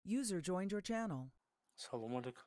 User joined your channel. Салому алейкум.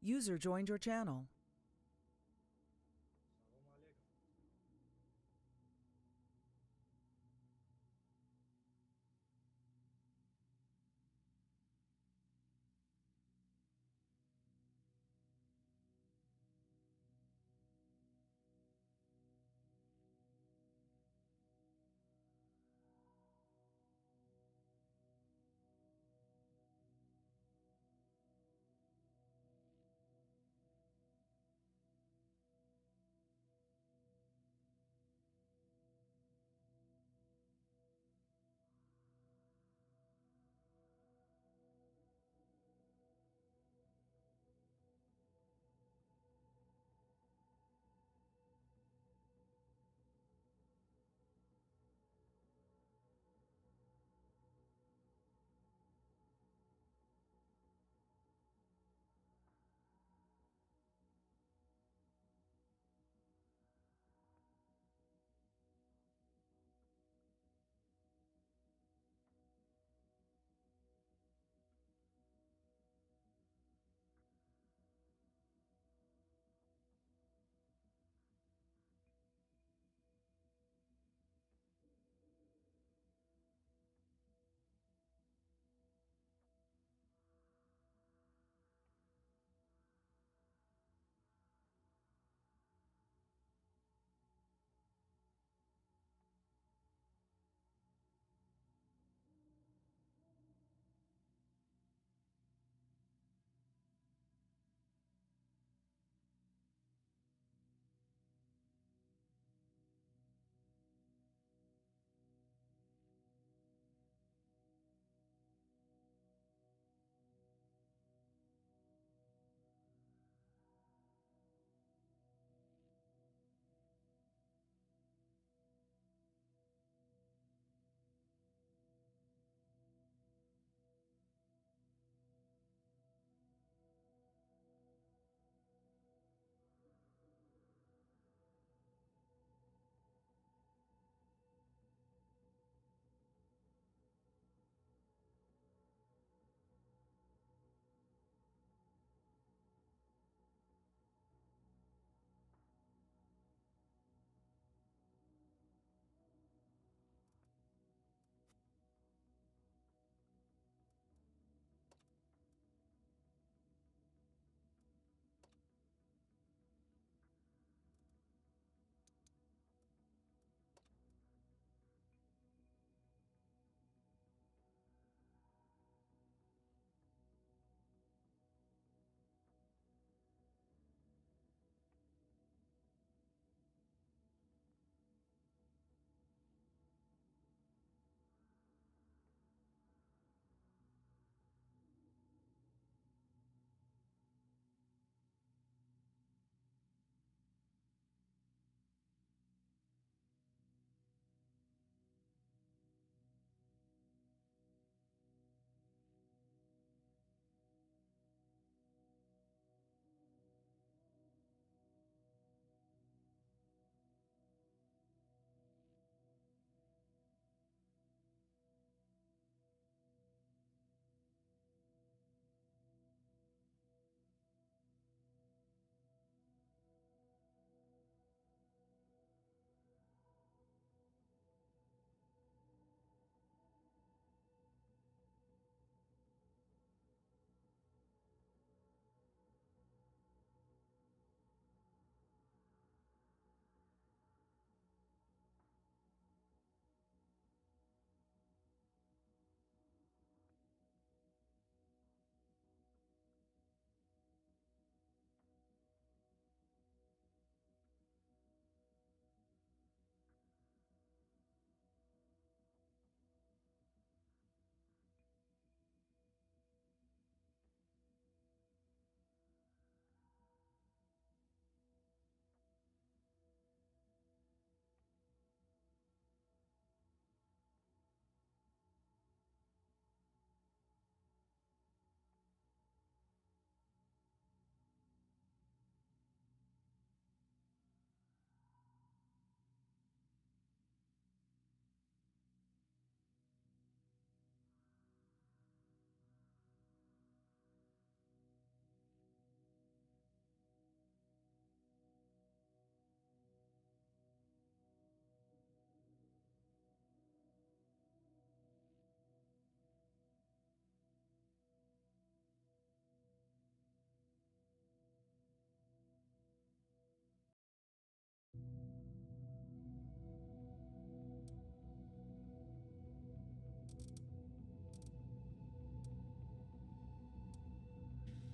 User joined your channel. Салом алейкум.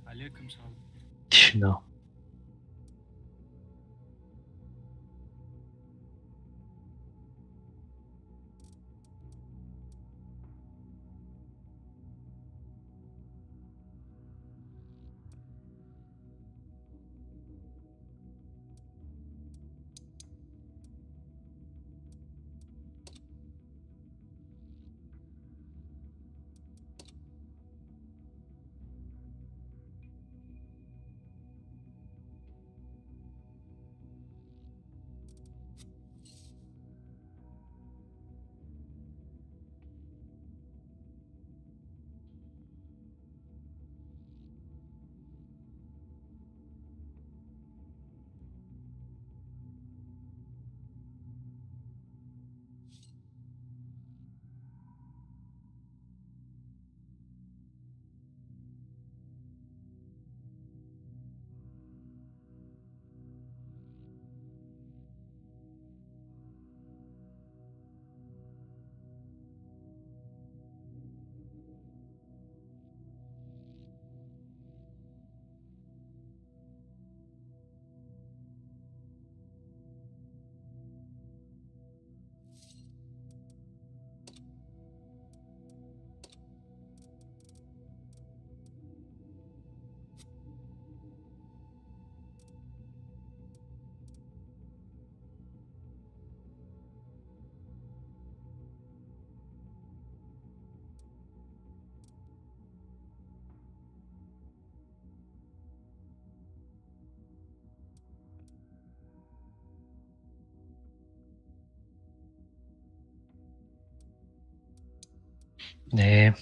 Алейкум салом. Тишина. Nee.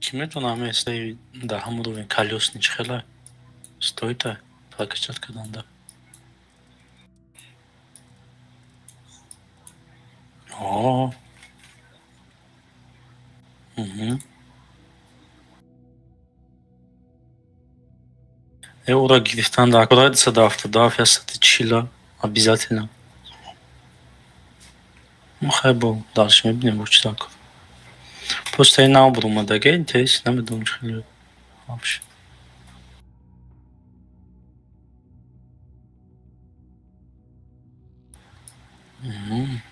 Чӣ метавонам ҳамаи дар ҳамон уровень колёсный чӣ хела стоит прокачать карданда? О. Мгм. Ура гирифтан дар кора 277, 140 обязательно. Ну хай, бо дальше мебинем, бо чӣ дар кор. Просто ин нав буромадаги, интерес намедонам чӣ хеле вообще. Мгм.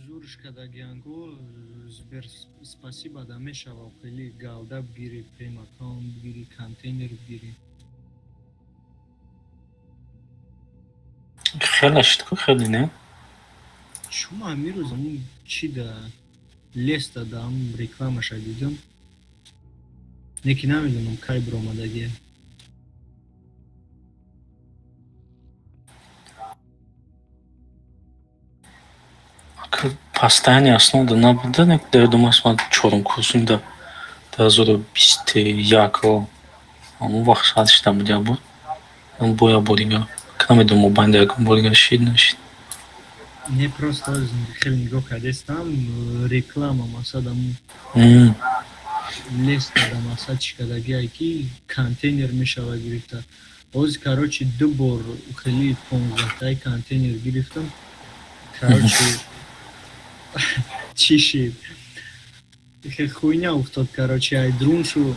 Зурш кардагианго Сбер Спасибо да мешава, хеле галда бигирӣ, прем аккаунт бигирӣ, контейнер бигирӣ. Хеле шуд ку, хеле не? Шумо ҳамин рӯз ҳамун чи да леста да ҳамун рекламаша дидам. Не ки намедонам, кай биромадагия. Постоянный основа набуда, не дар думас ман чорум курсум да 2021, ҳамон вақт сад шида буд як бор. Бо як бор дига. Намедонам, мобайнда ягон бор дига шид, нашид. Не, просто хеле нигоҳ кардестам, реклама мақсад ҳамун леста да мақсад чӣ кардагие, ки контейнер мешава гирифта. Ҳозир, короче, ду бор хеле 15-таи контейнер гирифтам. Короче, чӣ шид? Хуйня уфтод, короче, ай друншу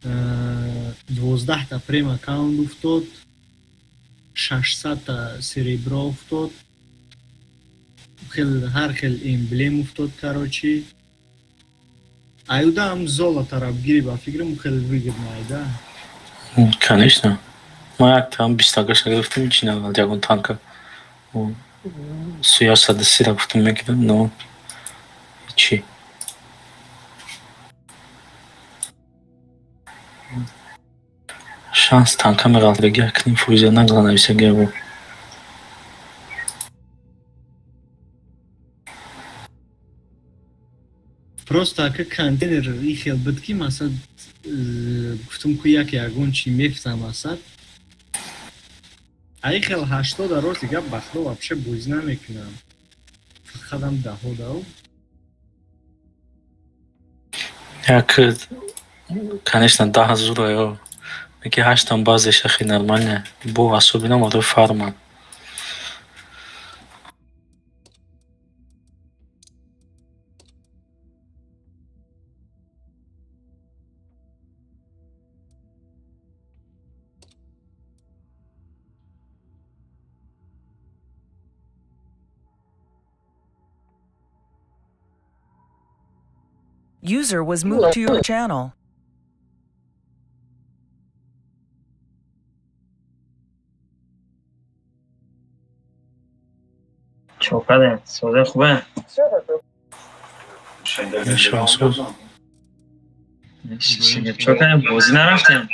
12-та прем аккаунт уфтод, 600-та серебро уфтод, хел ҳар хел эмблем уфтод, короче. Аюда ҳам золотара бигирӣ, ба фикрам, хеле выгодно айда. Конечно. Ман як там бистагаша гирифтам, чи навад ягон танка. Суя 130-ра гуфтам, мегирам, но ҳичи. Шанс танка меғалтидаги акним фоиза нагла нависаги або. Просто ака контейнер ихел буд ки масалан гуфтум ку як ягон чи мефтам асад. Ай хел 80 рости гап бахло вообще бозӣ намекунам. Фақат ам даҳо дав. Як конечно 10 зура ё. Яки ҳаштам баъзе шахи нормально. Бо особенно модо фарма. User was moved to your channel. چوکاده سوده خوبه چوکاده بازی نرفتیم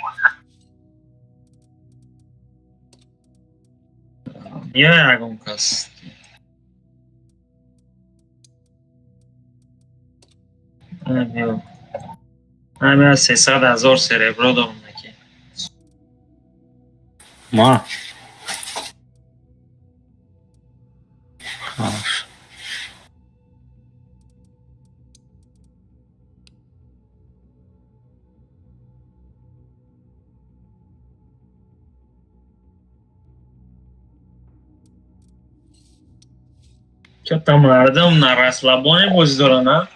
یه یگون کس همین 300,000 سربرا دارم نکی ما چطور مردم نرسلبانه بازی دارن نه؟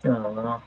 الله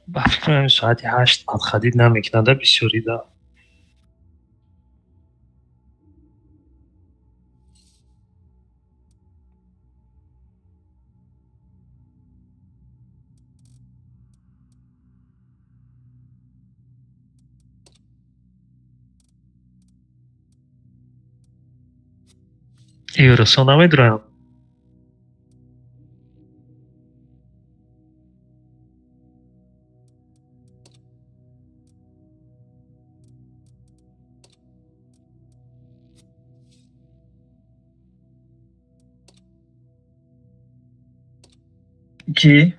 Ба фикрам соати 8 подходить намекунада бисёрида. Евросон намедурам. Ки?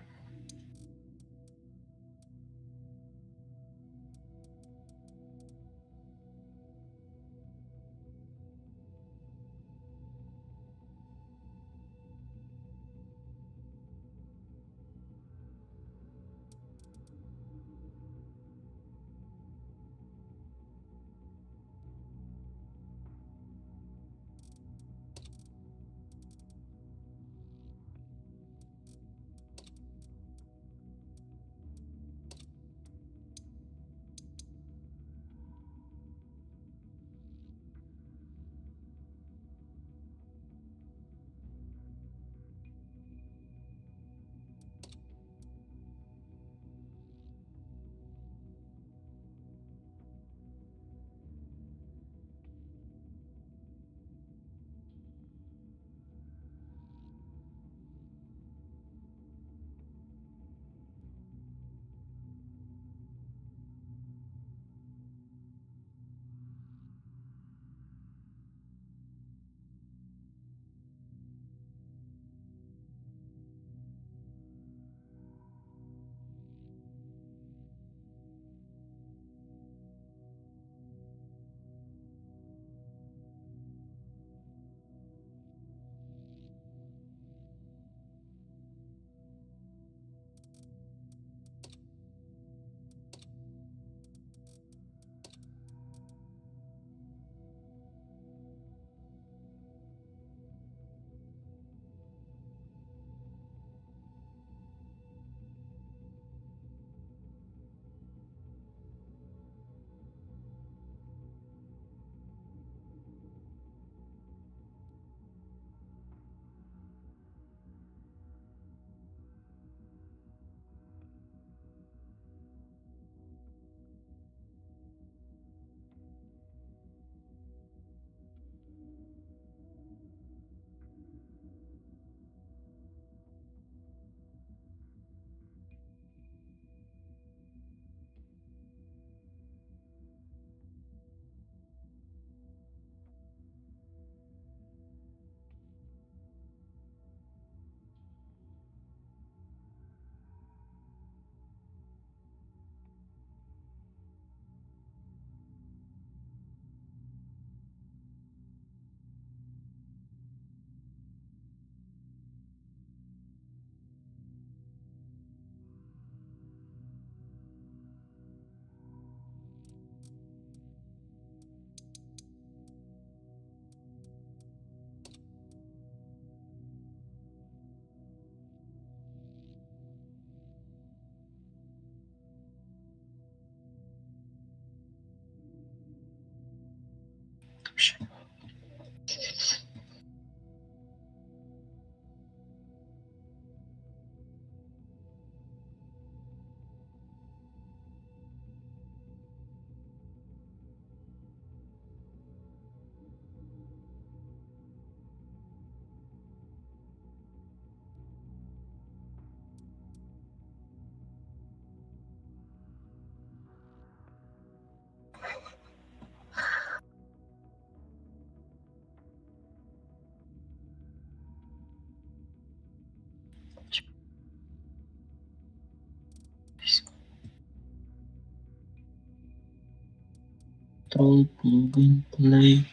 Troll, plugin, play.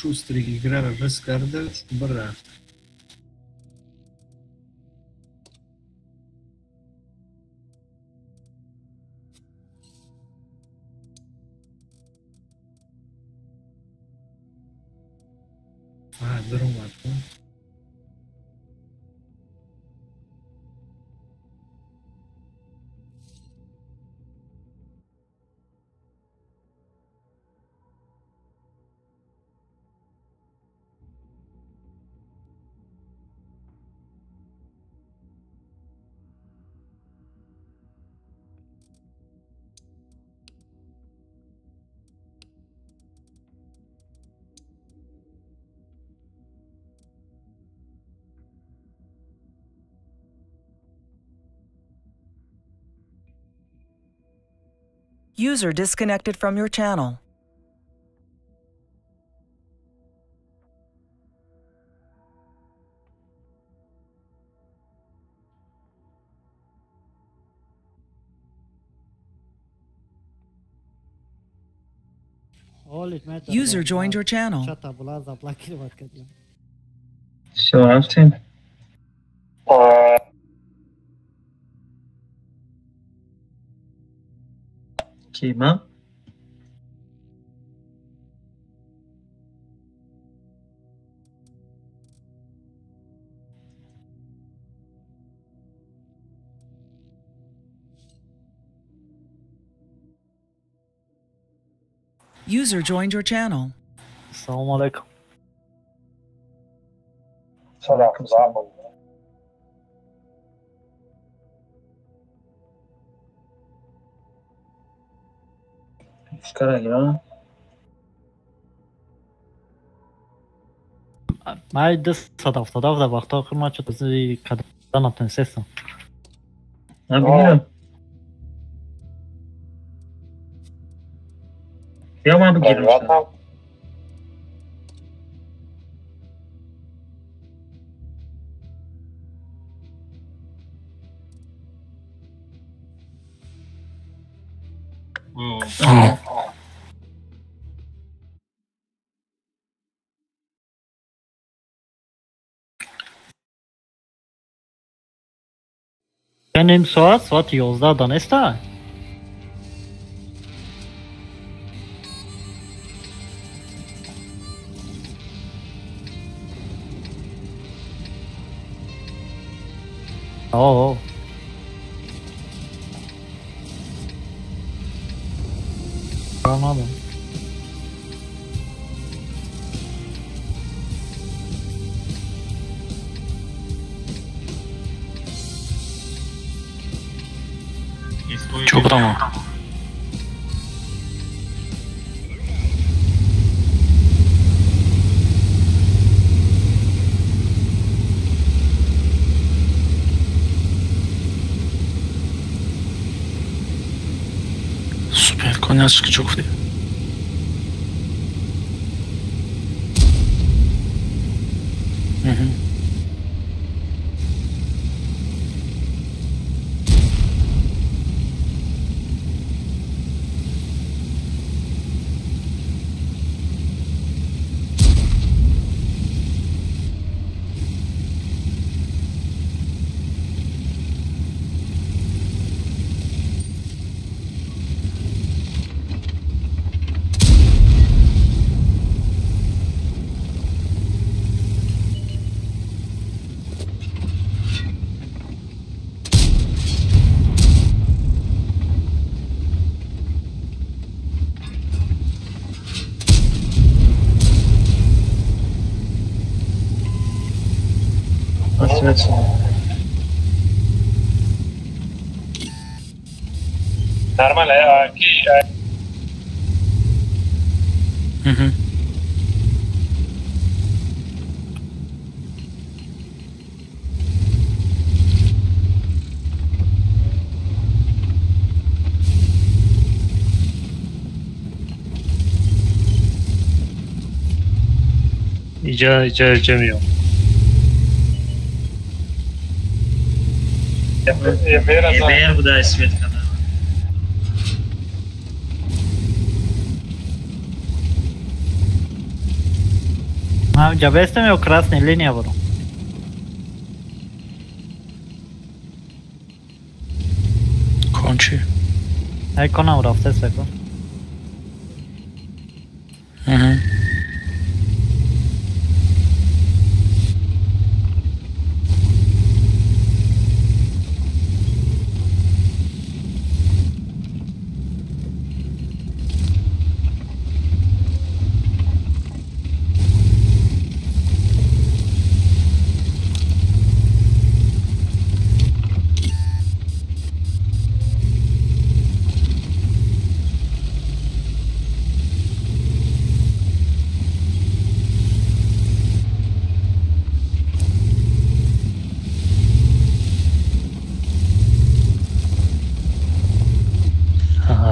Шустрик играра рис карда бирафт. Даромад. User disconnected from your channel. User joined your channel. Все, рафтем. Кима? User joined your channel. Assalamu alaikum. Salam. من 277 وقت آخر ما چه تزی کدام نتونستم. من بگیرم. بیا من بگیرم. نیم ساعت ساعت 11 دانسته. آه آه Чё потому? Супер, конячки чуфли. Угу. свет сум. Нормально, ки иҷа иҷа иҷа меём. Эбер буда свет када. Ман ҷабестам ё красный линия бурам? Кончи. Ай конам рафте секун.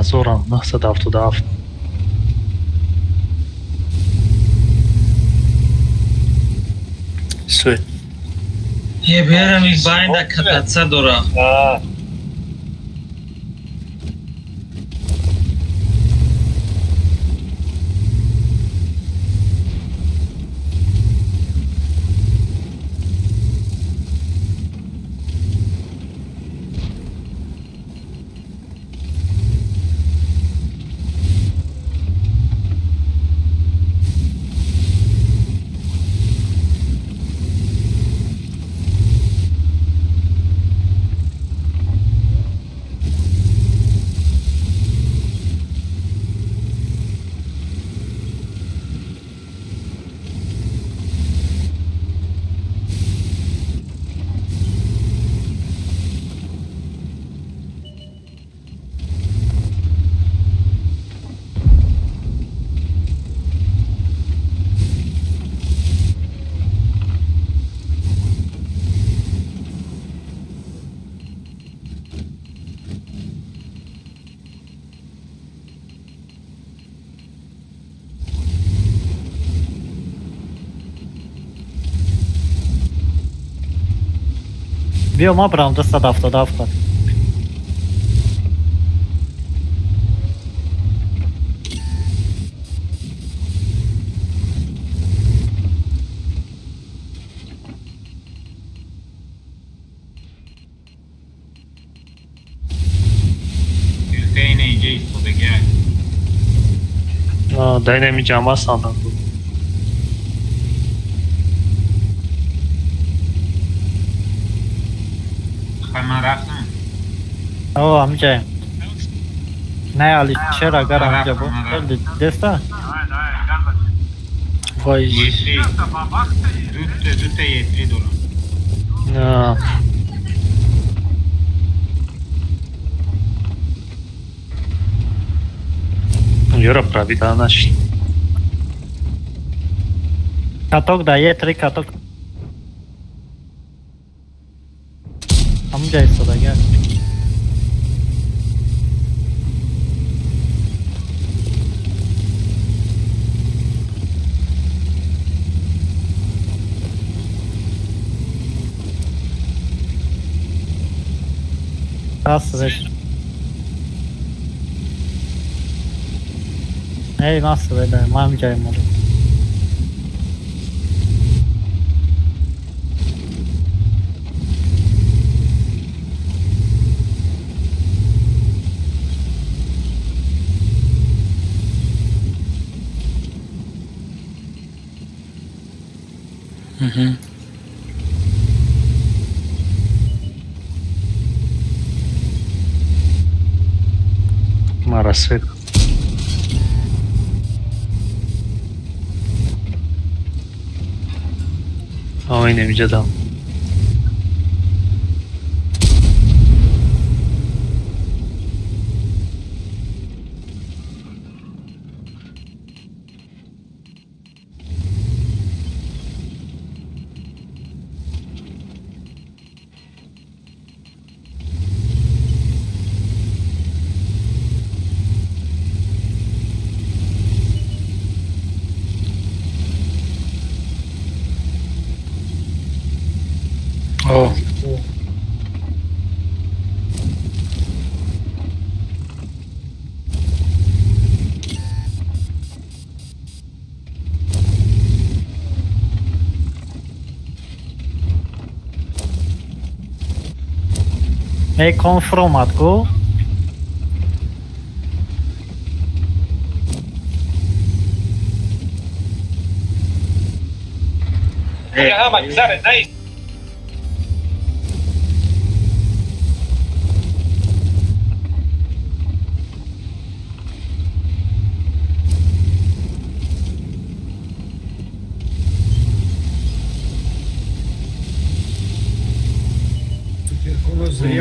Зорам 977. Свет. Еберам их байнда кататься дора. Биё ма брам 277. Дайнами ҷамъ ҳастанд. Ман рафтам. О, ҳамҷаем. Не, Алишер агар ҳамҷа буд. Деста? Вай. Дута Е3 дорам. Ёра пробита нашли. Каток да Е3 каток. Ҳамҷа истодагар. Раз, Эй, масса, да, мам ҷай молим. Рассвет. Ой, намеҷадам. О. Эй, конфромат ку.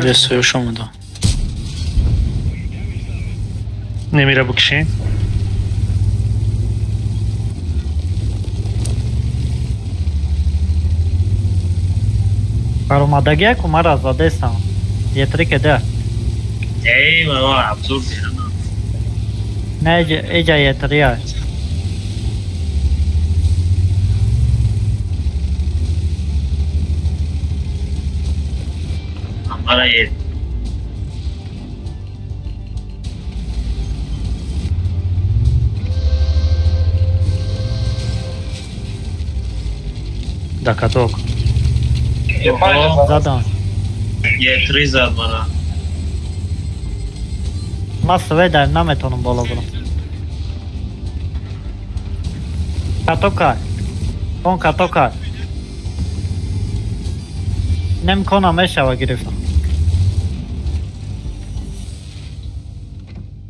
Десоёш омада. Немира букши. Баромадагия ку мара задестам. Етри кеда. Эй, баба, абсурд. Не, эҷа етрия. Мара Да каток. Задам. Е3 зад мара. Ма сведаем, наметонам боло бурам. Катока. Он катока. Немкона мешава гирифтам.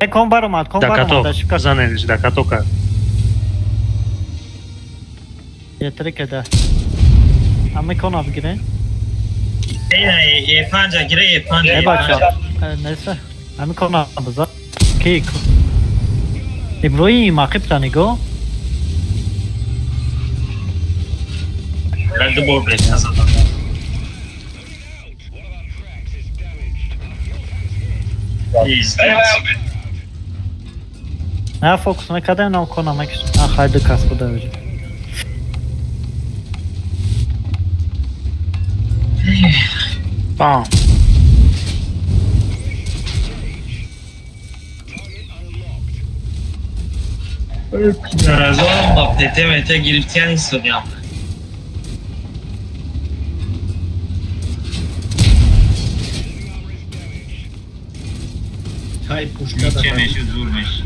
Э, кон баромад, кон баромад. Занедиш, да катока. Е3 кеда. Ами кона бигире? Е, Е5 гире, Е5. Е, бача. Неса. Ами кона база. Ки? Иброим, ақибта нигоҳ. Ду бор брейк назадам. На фокус мекардем, нам кона мекишем. А хайду кас буда уже. Бам. Разом ба ПТ МТ гирифтияни судям. Тай пушка да. Мешуд зур меш.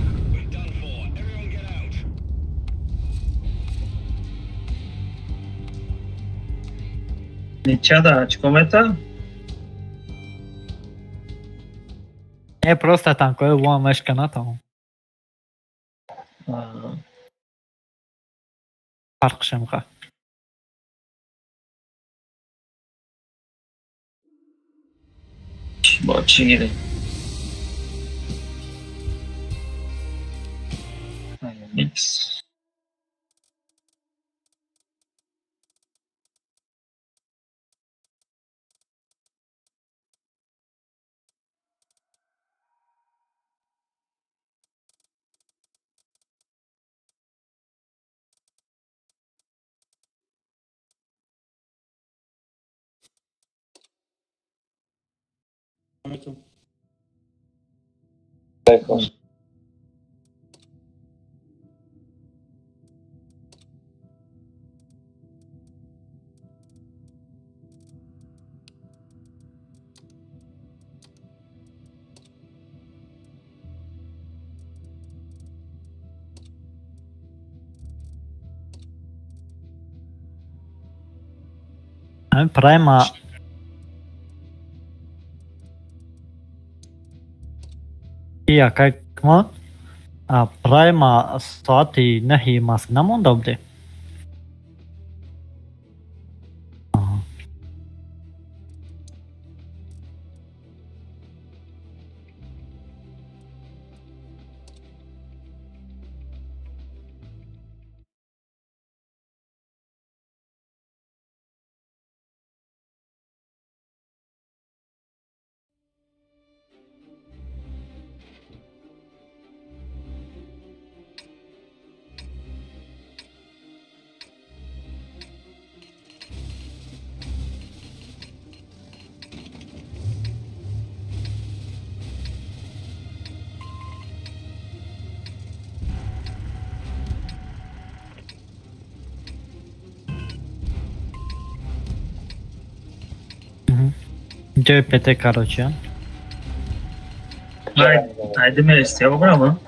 Ничада, чико мета? Не, просто танкои во мешка натамон. Фарқ шемқа. Бо чӣ гирем? Микс. Прайма я как мо прайма соати наҳи маск намонда буде. Ҷои ПТ короче. Айди мерестия бобрама.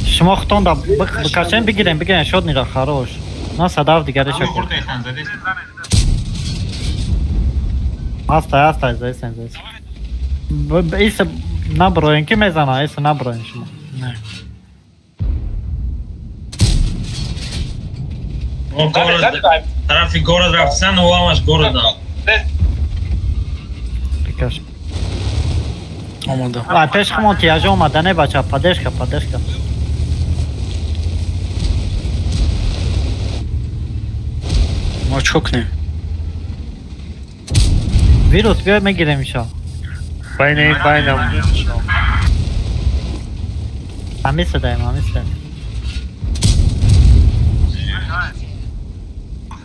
Шумо хутон да бикашем бигирем, бигирем шод нира хорош. На садав дигаре шакр. Аста, аста, зайсен, зайсен. Иса наброен ки мезана, иса наброен шумо. Не. Тарафи город рафтан, ҳамаш город да. Бикаш. Омада. А пеш хмон тияжа омада не бача, падешка, падешка. Мо чӣ кунем? Вирус биёй мегирем иша. Байне, байнам. Ҳамин садаем, ҳамин садаем.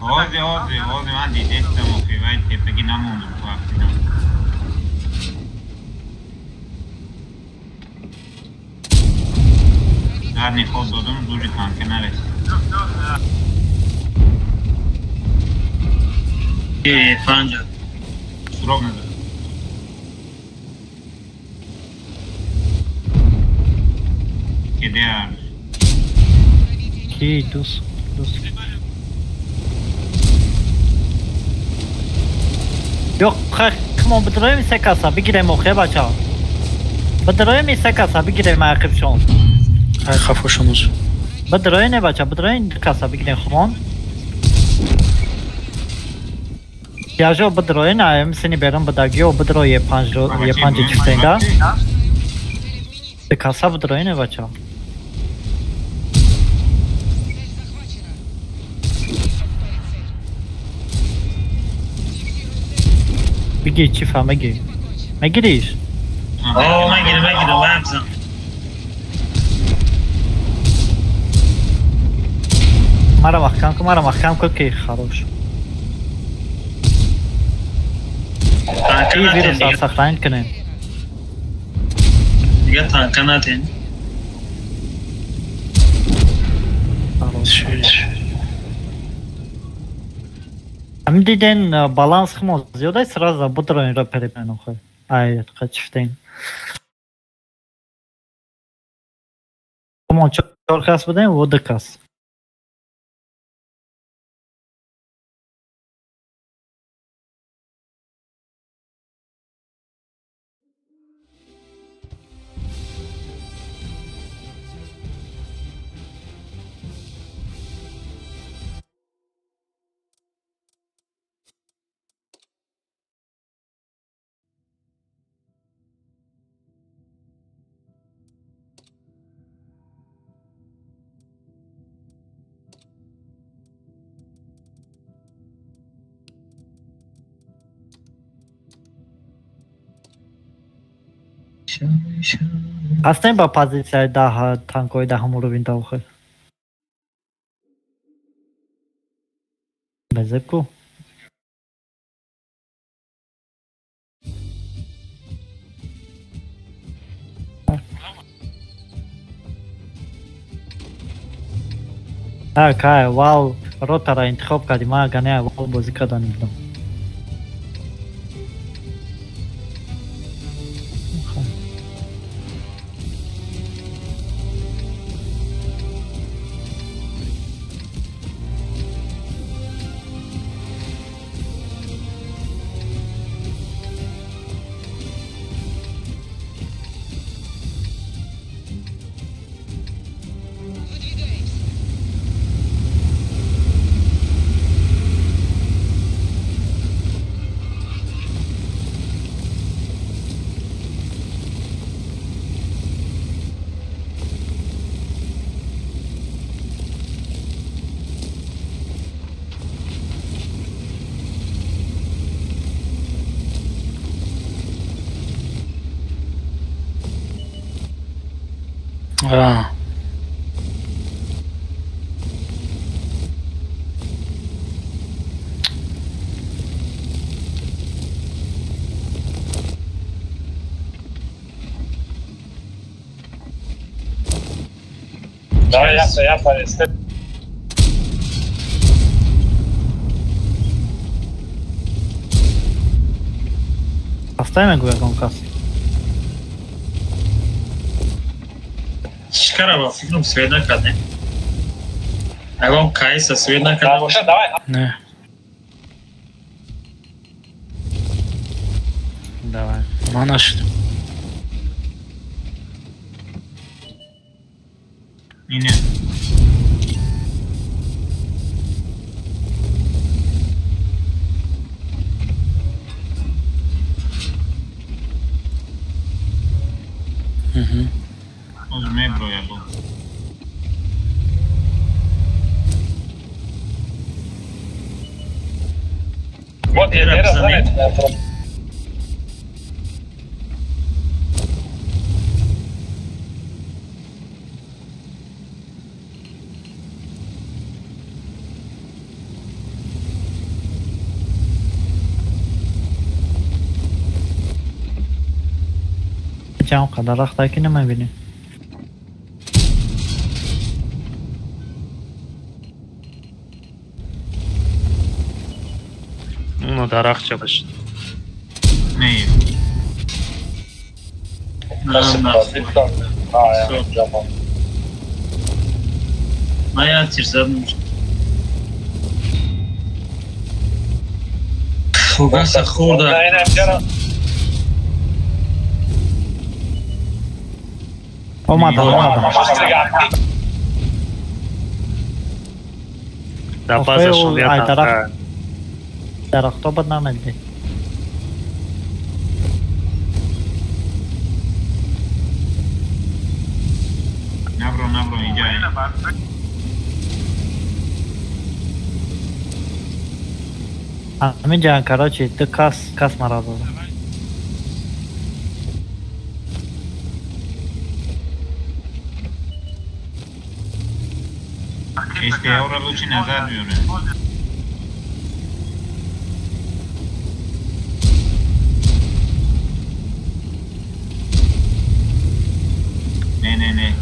Ози, ози, ози, ман дидестам, охи, вай тепаги намондум вақтидам. Задний ход додум, зури танка нарасид. Панҷа. Суроғ надорад. Кедеар. Ки дус, дус. Ёқ, хмон бидроем се каса, бигирем охе бача. Бидроем се каса, бигирем ақибшон. Ай хафошонуз. Бидроем бача, бидроем каса бигирем хмон. Яжо бидроен, аем сини берам бадагио бидро е панҷ е панҷ чифтенга. Каса бидроен бача. Бигир чифа мегир. Мегириш? О, мегирам, мегирам, мабзам. Мара маҳкам кун, мара маҳкам кун ки хорош. Танка вирус натен. Сохранить кунем. Дига танка натен. Ам диден баланс хмо зиёд аст, сразу бидроен ро перепен охе. Ай, қачифтен. Мо чор кас будем, во ду кас. Ҳастем ба позитсияи даҳ танкҳои даҳум уровень даохел. Безеб ку. Кай аввал ротара интихоб кардӣ, ман агар не аввал бозӣ карда намедонам. А. Давай, я повис. Оставим его кас. Шикарова, фигнум свет накадне. Агон кайса свет накадне. Давай. Не. Давай. Манаш. Не. Угу. Вот я қадар рахта ки намебинем. Уно дарахт чапаш. Не. Моя тирзад. Фугаса хурда. Омадам, омадам. Да база я дарахто бад намеди. Набро, набро, иди. Амиджан, короче, ты кас марадова. Este ora лучше назад биёре. Не, не, не.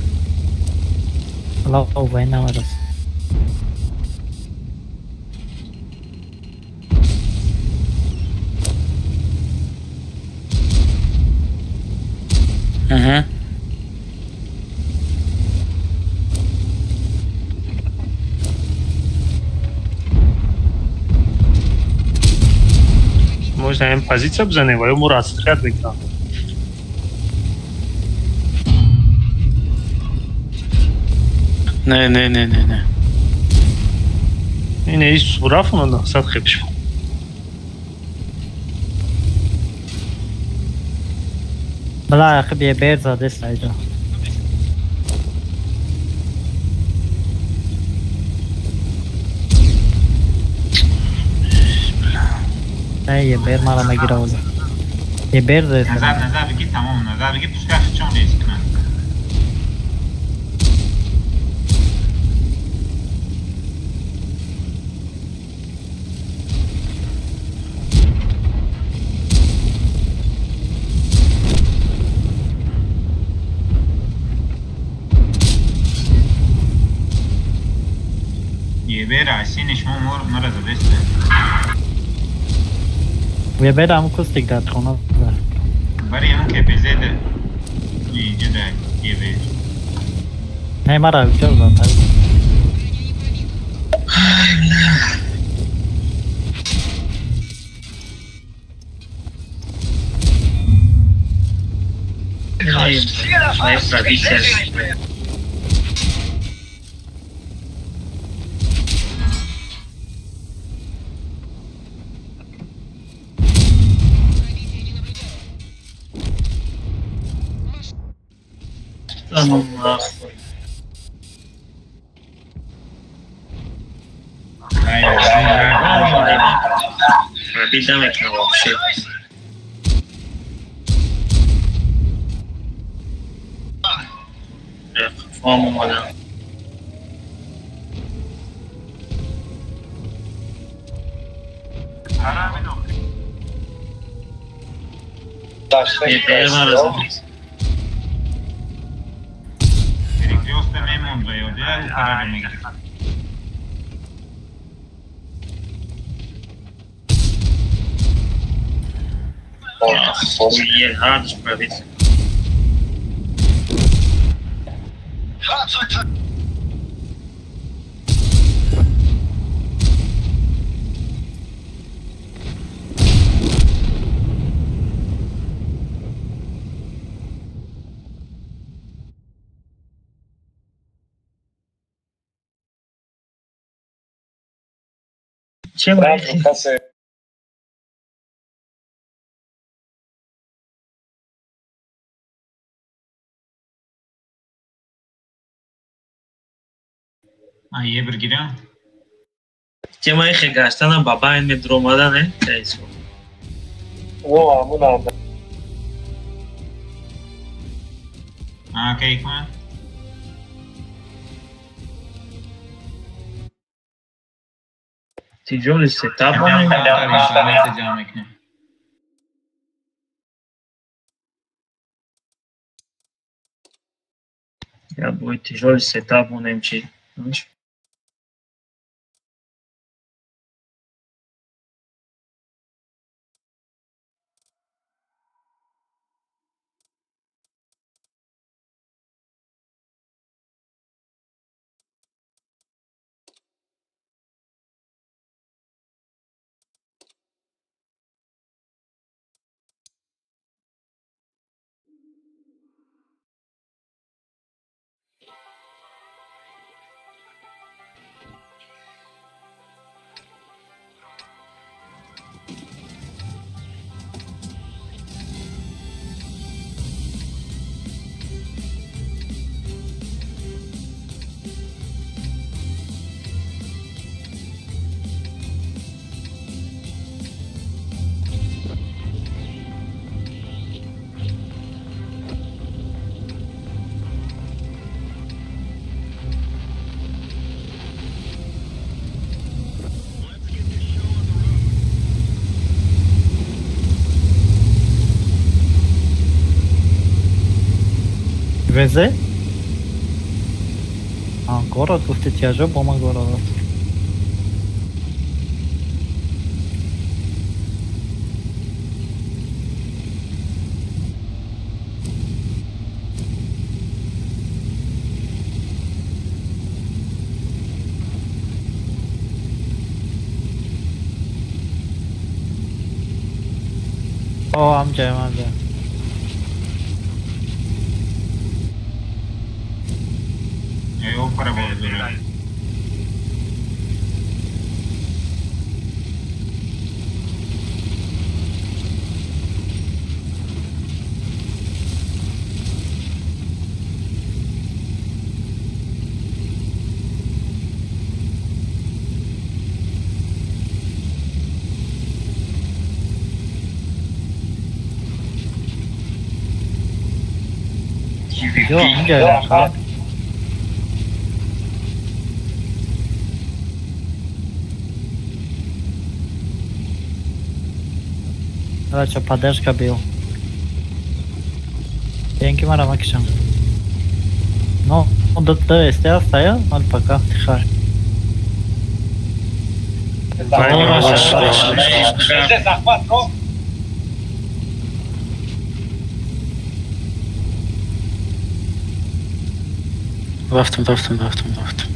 Алло, война варас. Угу. Можно им позицию бзанем, а ему расстрелять никто. Не, не, не, не, не. Не, не, из сурафу надо сад хепш. Бля, хебе берза дес айда. Не, ये बेर मारा मैं गिरा बोला। ये बेर दे। назад назад беги тамом назад беги пускай чон рейс кна. ये बेर आसीन шмо мор мара задест. Я берам кустик да трона. Бари ему КПЗ да. Иди да, ебе. Не мара, чё за так? Ай, пробитие. Ну нахуй. Пробить намекну вообще. Ом омадам. Перекрёстка мемонд ва ё да упарара мегирифт. Errado pra ver. А ебр гиря? Тема ихе гаштана бабайн медромада, не? Тайсо. О, амуна. А, кейкма? Тяжелый сетап. Я будет тяжелый сетап, он МЧ. ВЗ? А, город гуфти тяжо бо ман город аст. О, амҷаем, амҷаем. Ё, Короче, поддержка бил. Деньги мара макшам. Ну, до СТ стоял, он пока тихо. Рафтам, рафтам, рафтам, рафтам.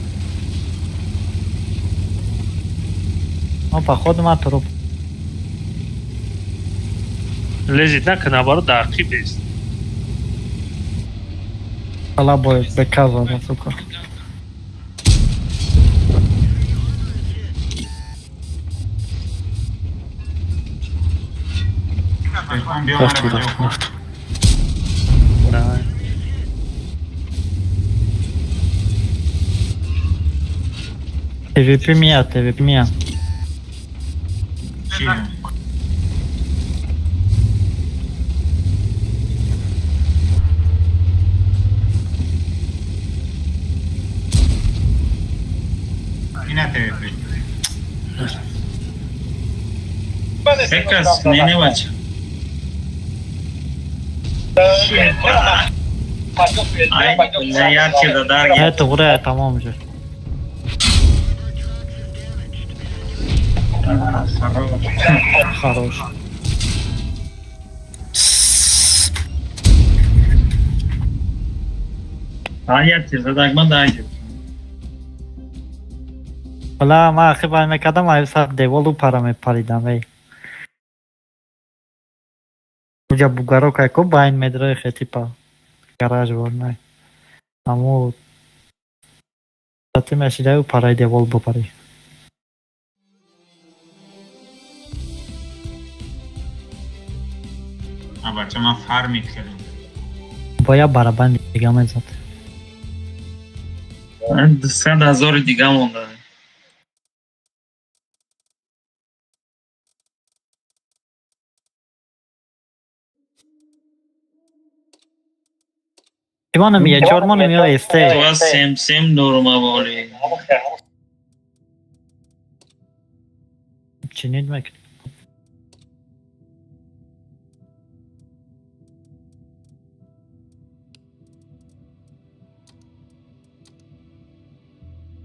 Ну, походу, ма труп. Лезет на наоборот, да, архив есть. Колобой, доказано, сука. Рафтам, рафтам, рафтам. Давай. ТВП меня, ТВП меня. Ина ТВП. Секас, не бача. Ай, не ярче да дарги. Это ура, тамом же. Хорош. А ярче да дагма даги. Вала, ма ахи бай мекардам, ай сар деволу пара мепаридам, эй. Уҷа бугаро кайко байн медрои хе типа гараж ворнай. Аму тати мешидаю параи девол бупари. А бача ман фармид кардам. Боя барабан дига мезад. 200,000 дига монда. Ивана ми е чормон ми е сте. Това сем сем нормали. Чинид мек.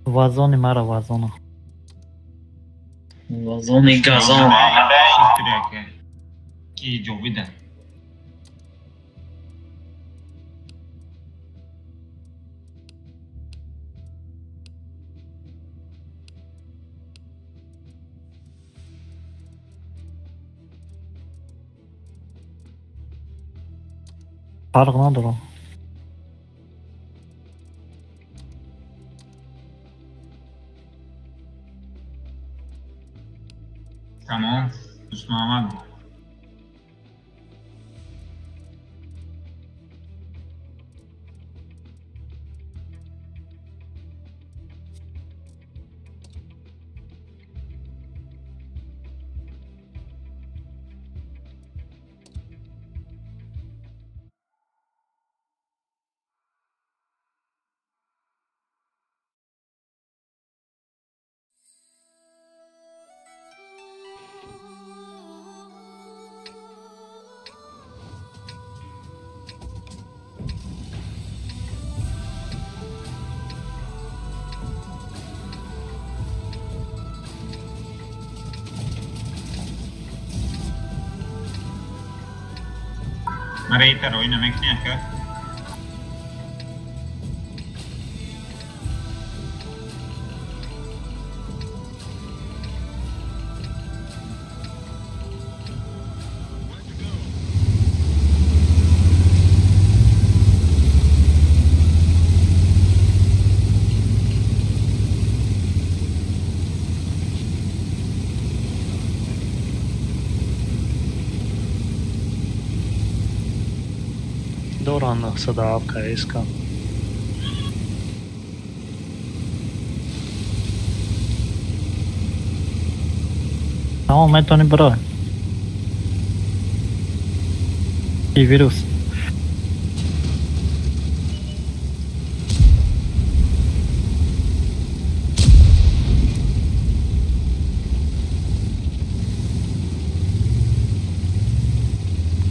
Вазони мара вазона. Вазони газон. Ки ҷовида. Фарқ надорам. Тамом, дӯст Муҳаммад. Мареита рои намекунӣ ака? Доран 907 КСК. Тамом, метавонӣ бирой. И вирус.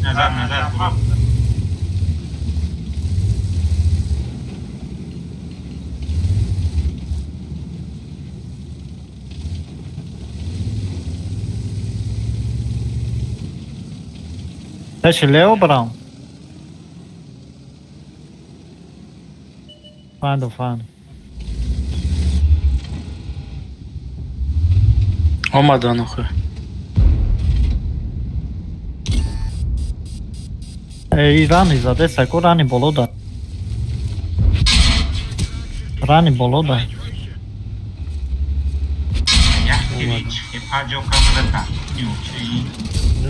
Назад, назад, бро. Дальше лево брал. Фану, фану. Омадан охе. Эй, рани заде, сако рани болода. Рани болода.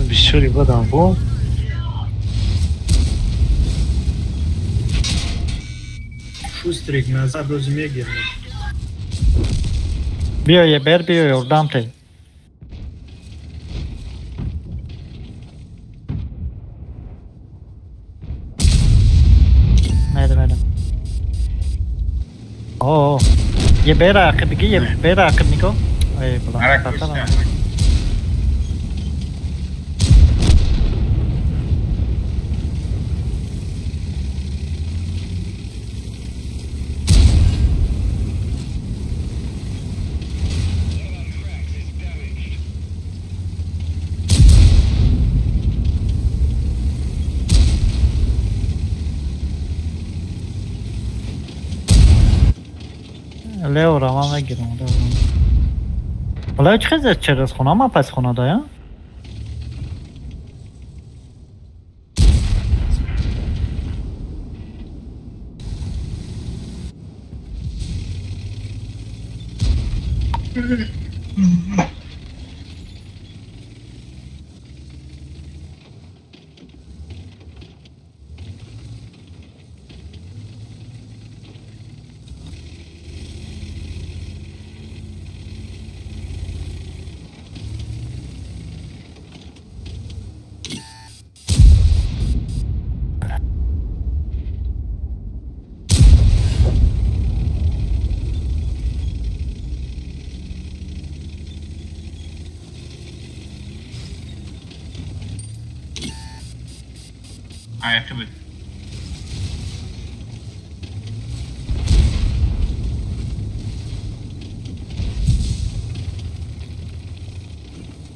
Бисёри бадам бо. Шустрик назад рози мегирад. Биё ебер, биё ёрдам те. Мерем, мерем. О. یه بیر عقب بگی یه بیر عقب نگاه. ای بلا. Лео ра ман мегирам, Лео. Лео чӣ хезад через хона, ман пас хона дая? Ayakkabı.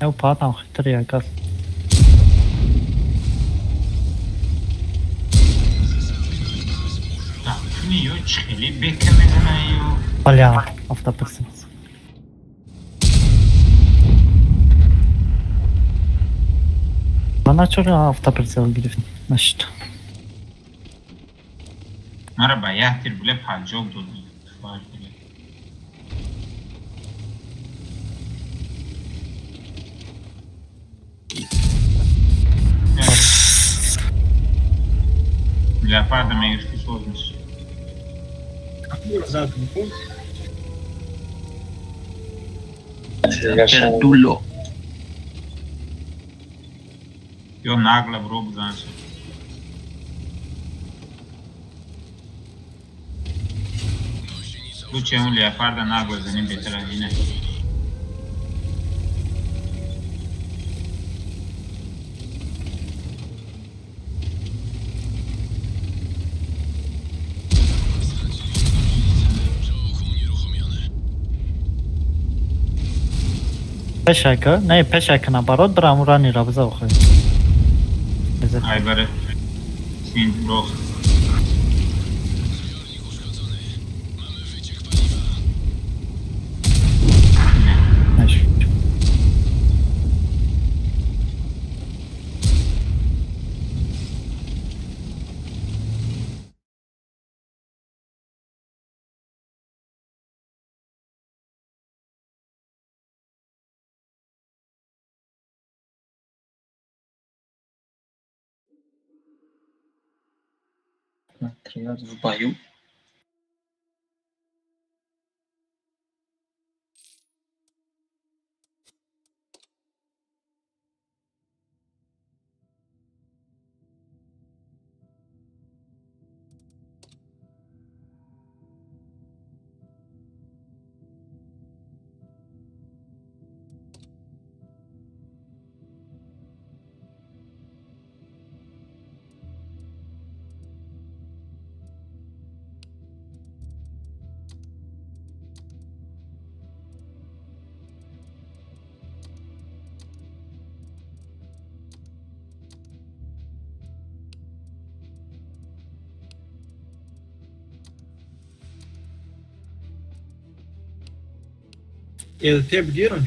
Eu patam хитрый газ. Бля, автоприцел. Мана чора автоприцел гирифт нашид. Мара ба як тир буле 50 дод. Леопарда мегирифти соз мешид. Дуло. Ё нагла бро бизанша. Лучше ему леопарда нагло за ним беҳтар аз ина. Пешака, не пешака наоборот, брам урани рабза охе. Ай баре. Син рох. Отряд в бою. ЛТ бигирам?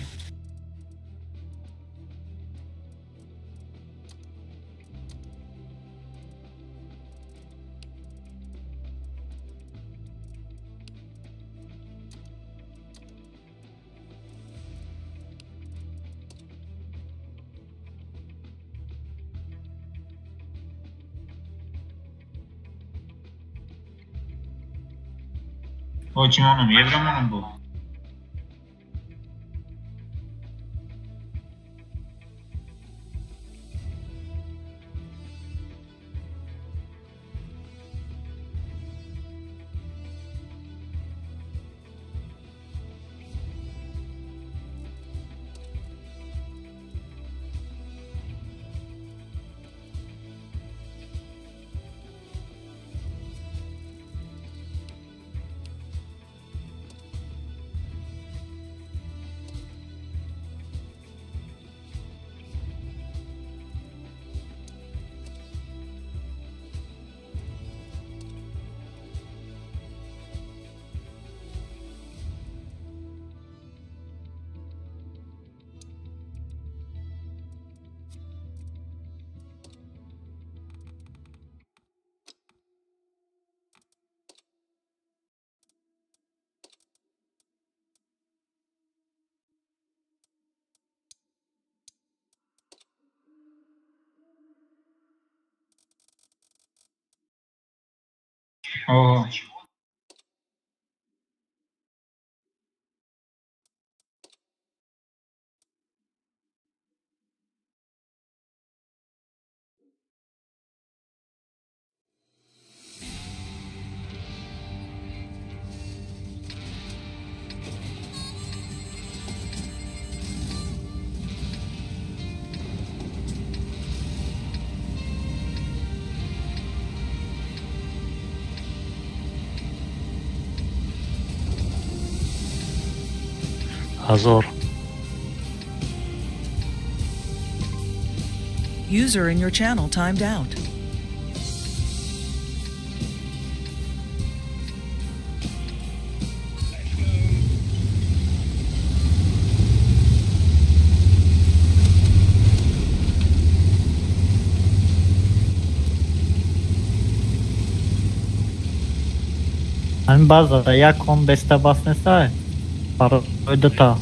О, чӣ монам? Евро монам бу. О. Azor. User in your channel timed out. Ҳамин база як кон беста бас нестай? Барои дута.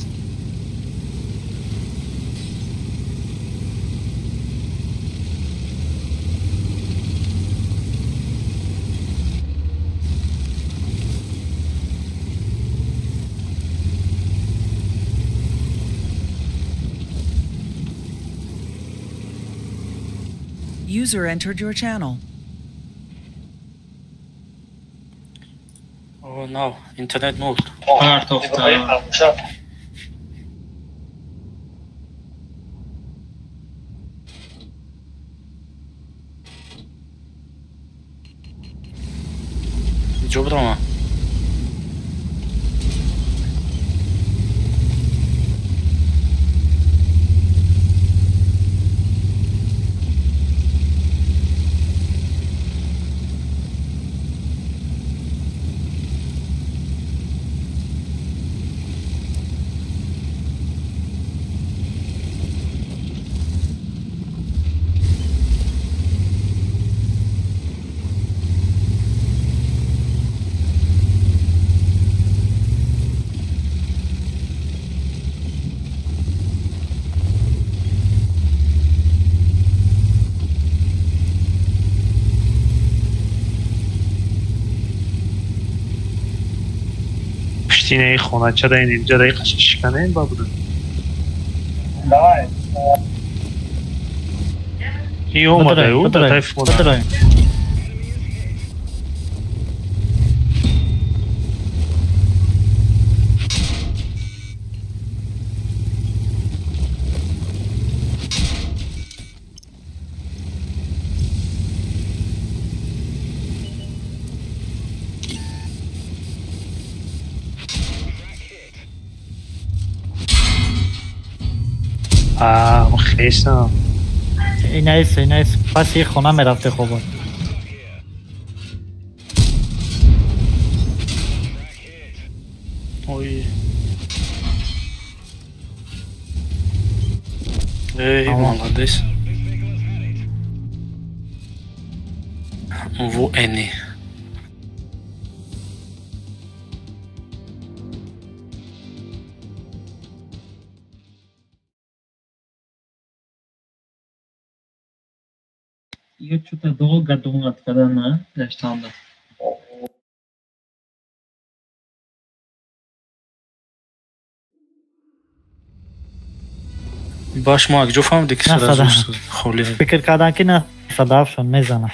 User entered your channel. Oh no, internet moved. Part of the... Ҷоброма. Пуштинаи хонача даин инҷа даи қашишканен ба буда. И омадаю, да тайф мода. Хестам. Инаис, инаис, паси хона мерафте хобон. Ой. Эй, молодец. Во эни. Я что-то долго думал, когда на даштанда. Баш мо акҷо фаҳмиде ки сразу холи. Фикр кардан ки на садафшон мезана.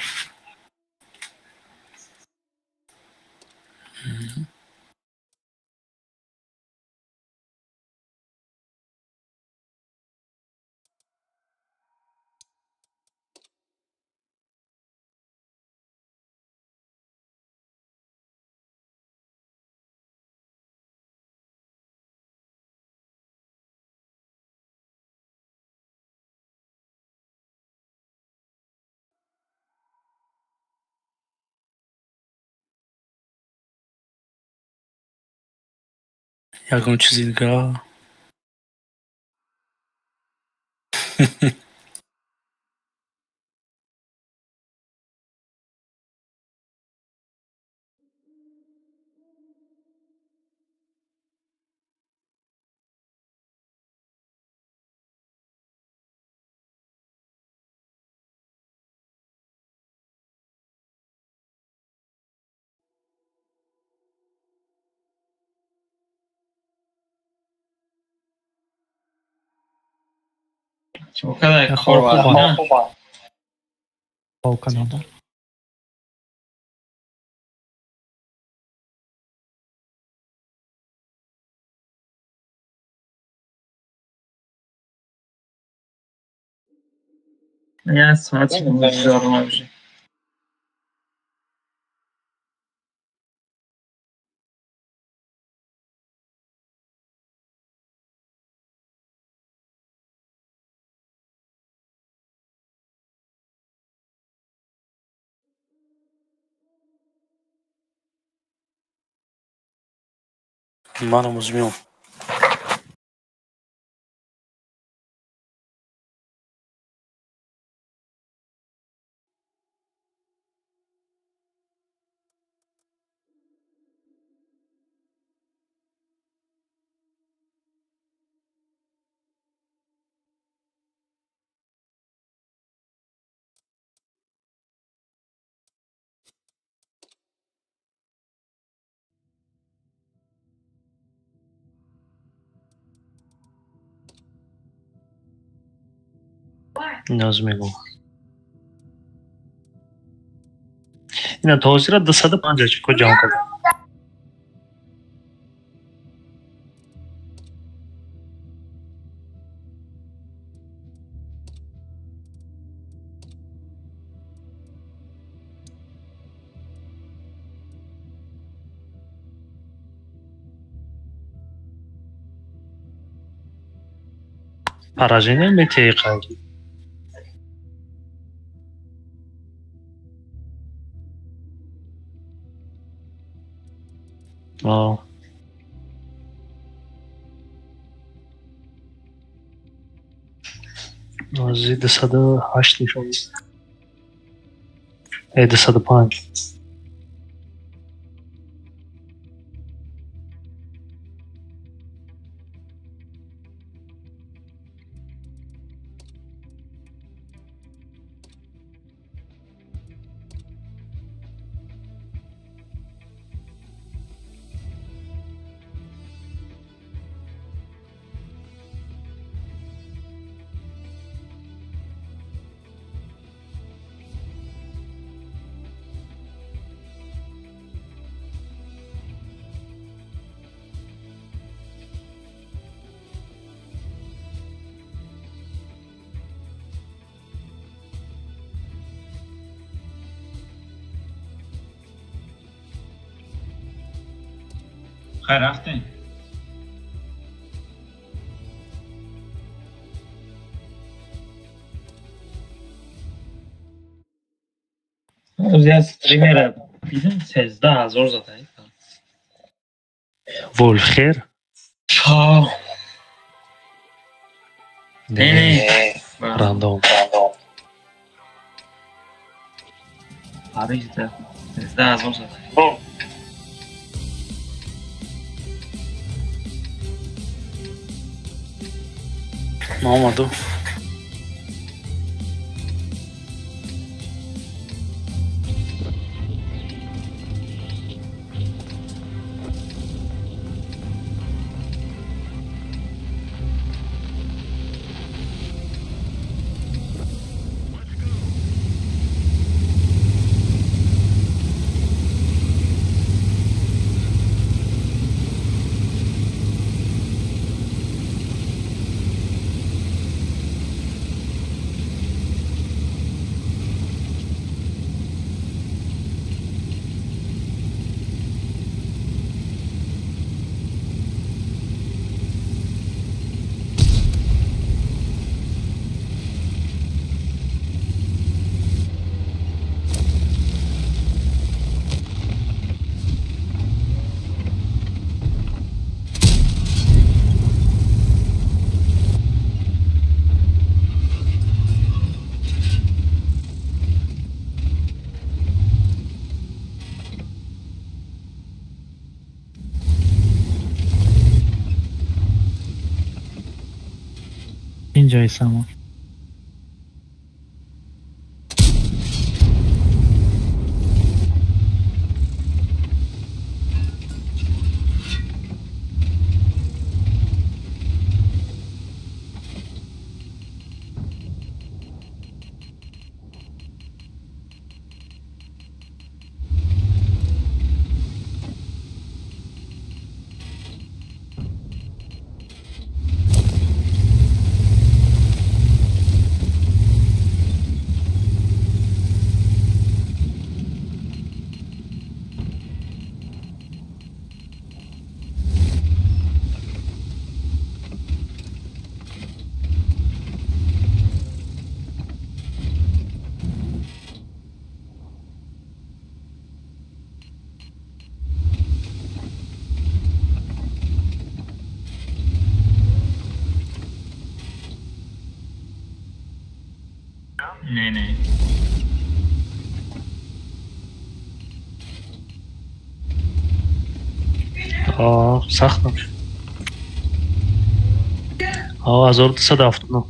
Ягон чизи дигар. Чокадай кор хоб кардам. Я соат дорум уже. Манам узмел. Ноз мегӯм. Ина то ҳозира 250 очко ҷамъ кардам. Поражение метеи қайди. Вау. Нози 208 нишон. 205. Хайр рафтем. Я стримера дидам 13,000 зада. Волхер? Ха. Не, не. Рандом. Париж да. 13,000 зада. Омаду. Инҷои само. Не, не. Сахт набошад. 1279.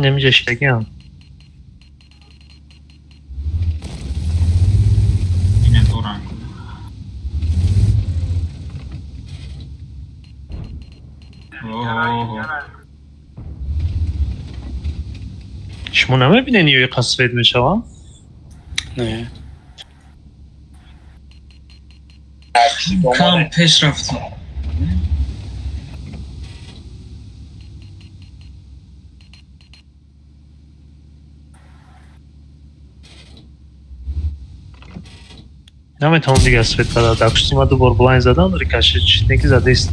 Намиҷа шидагиам. Ина дорам. Шумо намебинед ё иқа свет мешавам? Не. Кам пеш рафтам. Наметавонам дигар свет када. Дар пушти ма ду бор блайн задан, рикошет неки задест.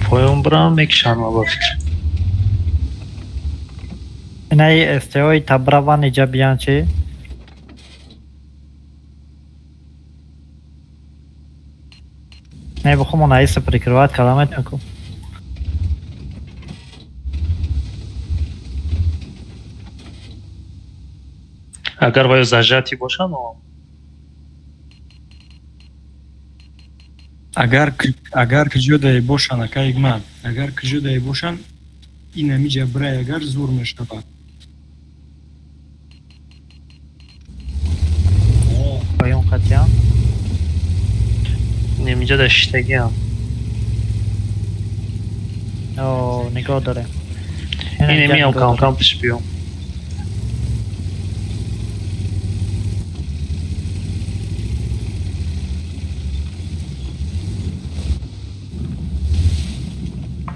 Поён бирам мекишам ба фикр. Инаи СТОи табраван иҷа биян чи? Не бихом онаиса прикрывать када метаку. Агар ваё зажати бошанд, Агар киҷодае бошанд, ака Ҳикмат, агар киҷодае бошанд, ин ҳамиҷа бирай агар зур мешавад. Поён қатиям. Немиҷа дар шиштагиам. О, нигоҳ дорем. Ин миям кам-кам пеш биём.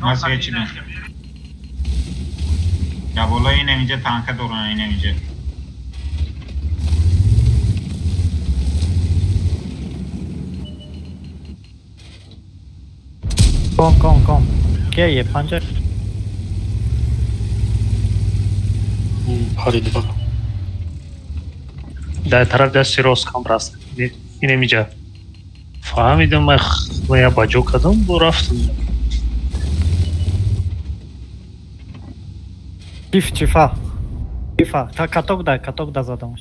Ман свет шидам. Я боло ин ҳамиҷа танка дорам, ин ҳамиҷа. Ком, ком, ком. Ке е панҷа? Парид бо. Дар тараф дасти рост кам раст. Ин ҳамиҷа. Фаҳмидам, ман я ба ҷо кардам, бо рафтам. Чиф, чифа. Чифа. Та каток дай, каток да задамаш.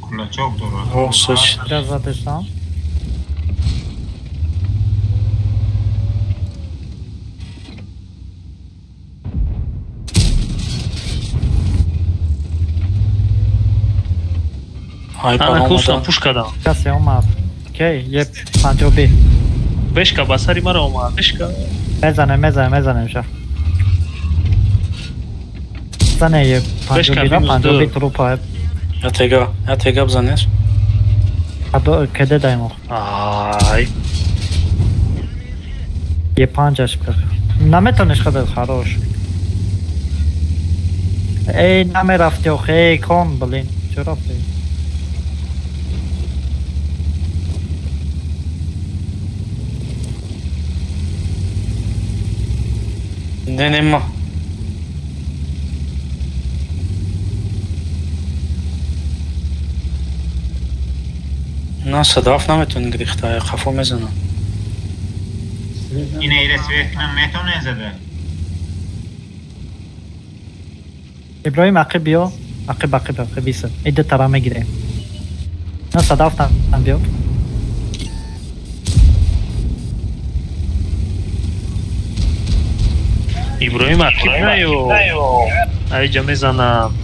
Кулачок дорад. О, сач. Да задешам. Ана кусна пушка дам. Касе омад. Окей, еп панҷоби. Бешка ба сари мара омад, бешка. Мезанем, мезанем, мезанем ша. Зане еп панҷоби ра, панҷоби трупа. Я тега, я тега бзанеш. Адо кеде даймо. Ай. Е панҷаш бир. Наметонеш хадал хорош. Эй, намерафти охе, эй, кон, блин. Чо рафти? Не, нема. На садаф наметавонӣ гирифта, қафо мезанам. Ина ира свет кунам метавонӣ зада? Иброҳим ақиб биё, ақиб, ақиб, ақиб биса. Ида тара мегирем. На садаф там биё. Иброҳим ақиб наё. Айҷа мезанам.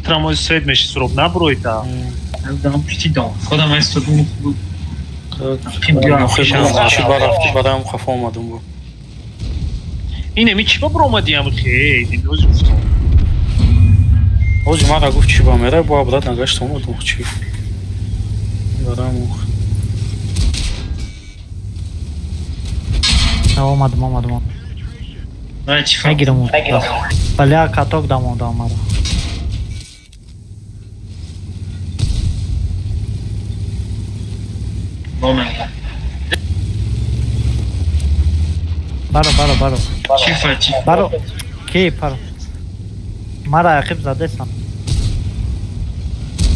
Трамози свет меши суроб наброита. Дам пишти дам. Худам аз суд буд. Чӣ барафти барам хафа омадам бу. Инеми чӣ ба биромадиам хе? Инӯзи гуфтам. Ози мара гуфт чӣ ба мера, бо абрат нагашт омадам чӣ. Барам. Омадам, омадам. Мегирам. Бля, каток дамондам мара. Баро, баро, баро. Чифа, чифа. Баро. Ки, паро. Мара ақиб задесам.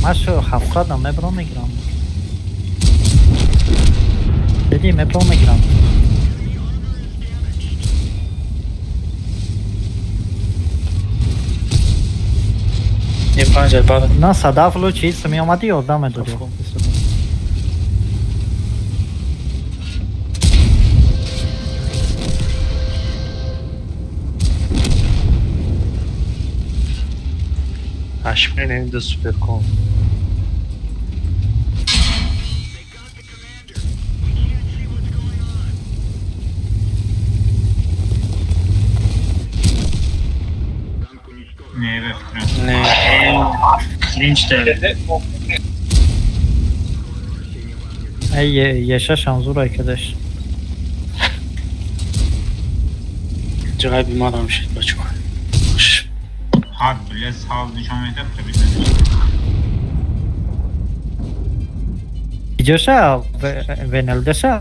Ма шу ҳафтадам мебром мегирам. Диди мебром мегирам. Е панҷ бар. На садаф лу чиз меомадӣ ёрдам медодӣ. Ашмен да суперкон. Не, не. Клинч да. Эй, ешашам зурай кадаш. Ҷағай бимарам шид бачо. Ҳад бля сал нишон медиҳад пробит намешавад. Иҷоша венелдаша?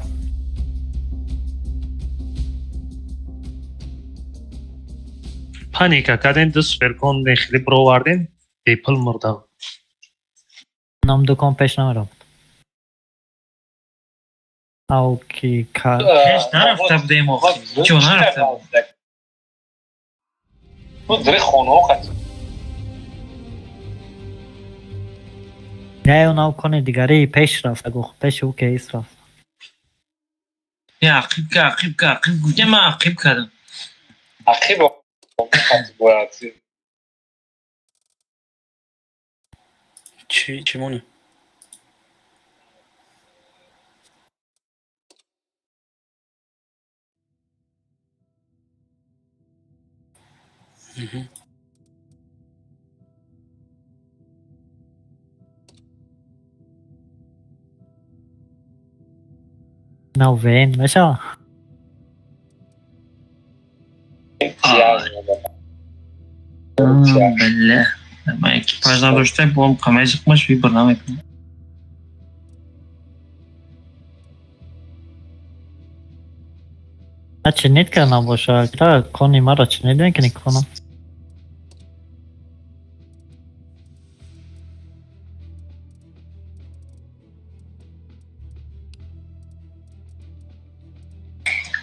Паника кардем, ду суперкон хеле бировардем, бепул мурдам. Нам дукон пеш намерафт. Ау ки ка пеш нарафта будем охи. Чо нарафта? Не, онав кони дигари пеш рафта, гуфт пеши ӯ кейс рафт. Не, ақиб ка, ақиб ка, ақиб гуфтем, ман ақиб кардам. Ақиб бояд. Чӣ чӣ монӣ? Нав вен меша? Бля, ман экипаж надоштем, бом қамай зиқмаш вибр намекунам. А чинит ка набоша, та кони мара чинит мекунӣ кона.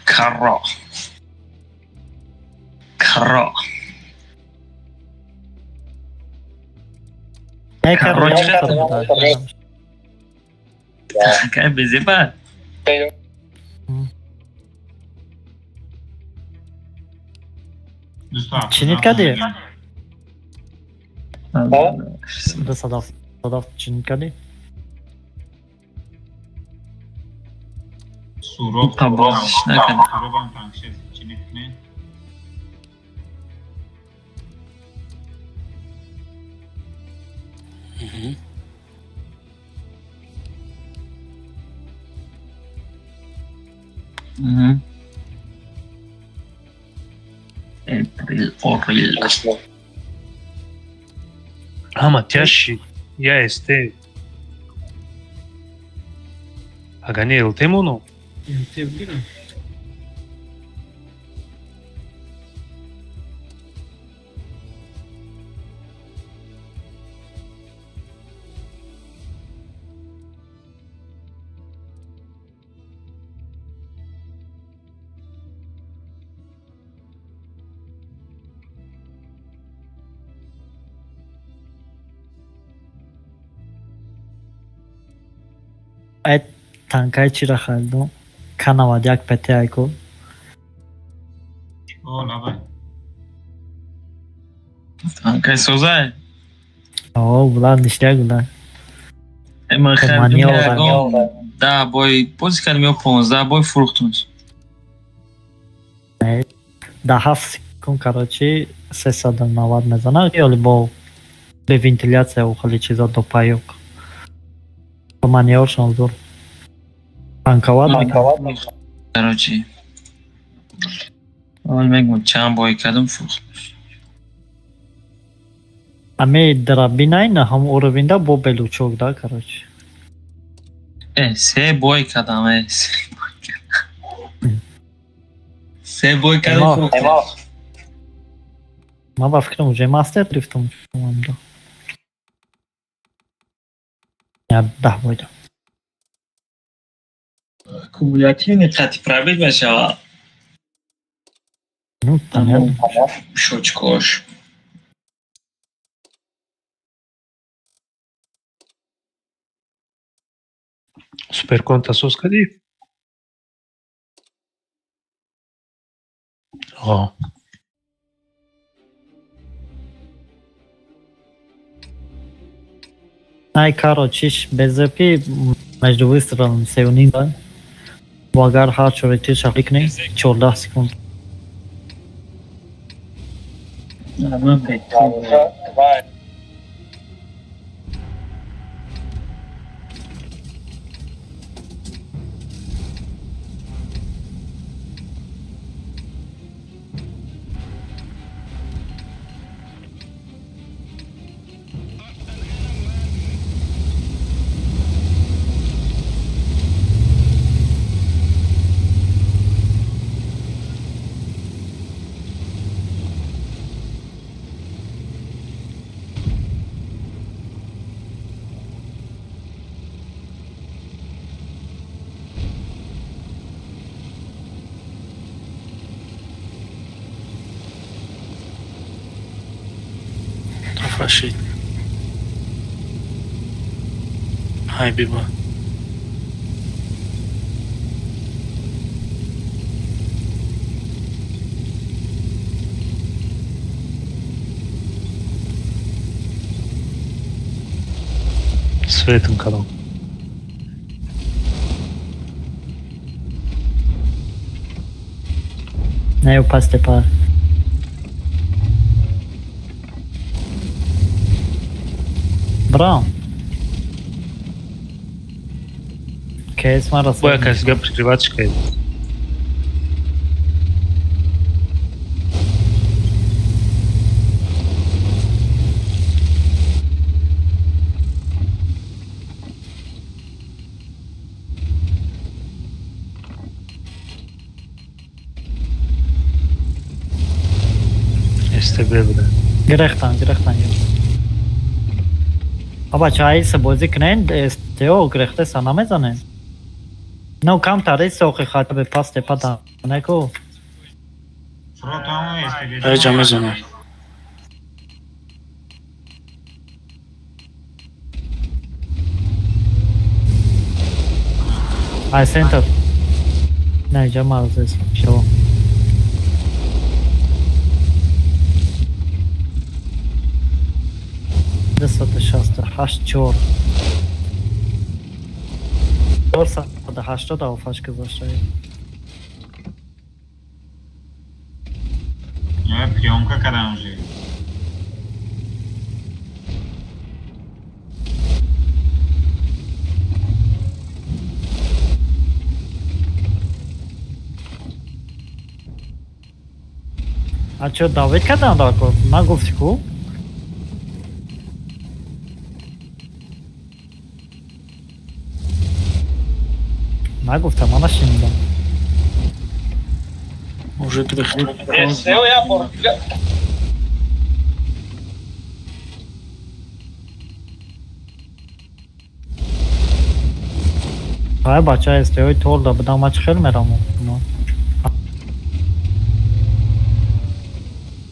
Каро. Каро. Каро. Кай безеба? Чинит кардӣ? Ду садаф, садаф чинит кардӣ? Суроб табоқш накард. Суробам танкше чинит кунед. Април, орил. Ама тяжи, я СТ. Ага не ЛТ моно? ЛТ бигирам. Танкаи чиро харидум? К91 ПТ айку. О, лабай. Танкаи созай? О, буланд ништяк буланд. Ман харидум ягон 10 бой бозӣ кардем ё 15 бой фурӯхтум. Да 7 секунд, короче, 390 мезанад, ё бо бе вентиляция ва хеле чиза до паёк. Манёршон зур. Танковат мекунад. Короче, аввал мегӯм чанд бой кардам фурӯхтум. Аме драбинай на ҳам уровенда бо белучок да, короче. Се бой кардам, се бой кардам. Се бой кардам фурӯхтум. Ман ба фикрам уже мастер гирифтам. Я 10 бой дам. Кумулятивный қати пробит мешавад. Ну, понятно. Шочкош. Суперконта соз кардӣ? О. Ай, короче, безапи между выстрелом 3.5 да. Бо агар ҳар чори тир шақӣ кунӣ 14 секунд. Фашид. Ҳай биба. Светом кардам. Не, пас тепа. Браун. Кейс мара. Боя касига прикрывачка. СТБ буда. Гирехтан, гирехтан. Аба чай се бозӣ кунен, СТО гирехтеса намезанен. Ну камтар сохи хата бе пас тепа да неку. Ай мезанам. Ай центр. Не, ҷама здесь. Всё. Десате шаста, ҳашт чор. 480 офаш гузошта. Я приёмка кардам уже. А чё, давид кардам дако? Нагуфти ку? Нагуфтам, ман нашинидам. Уже гирехтам. Ай бача СТО тор да будам, ман чӣ хел мерам?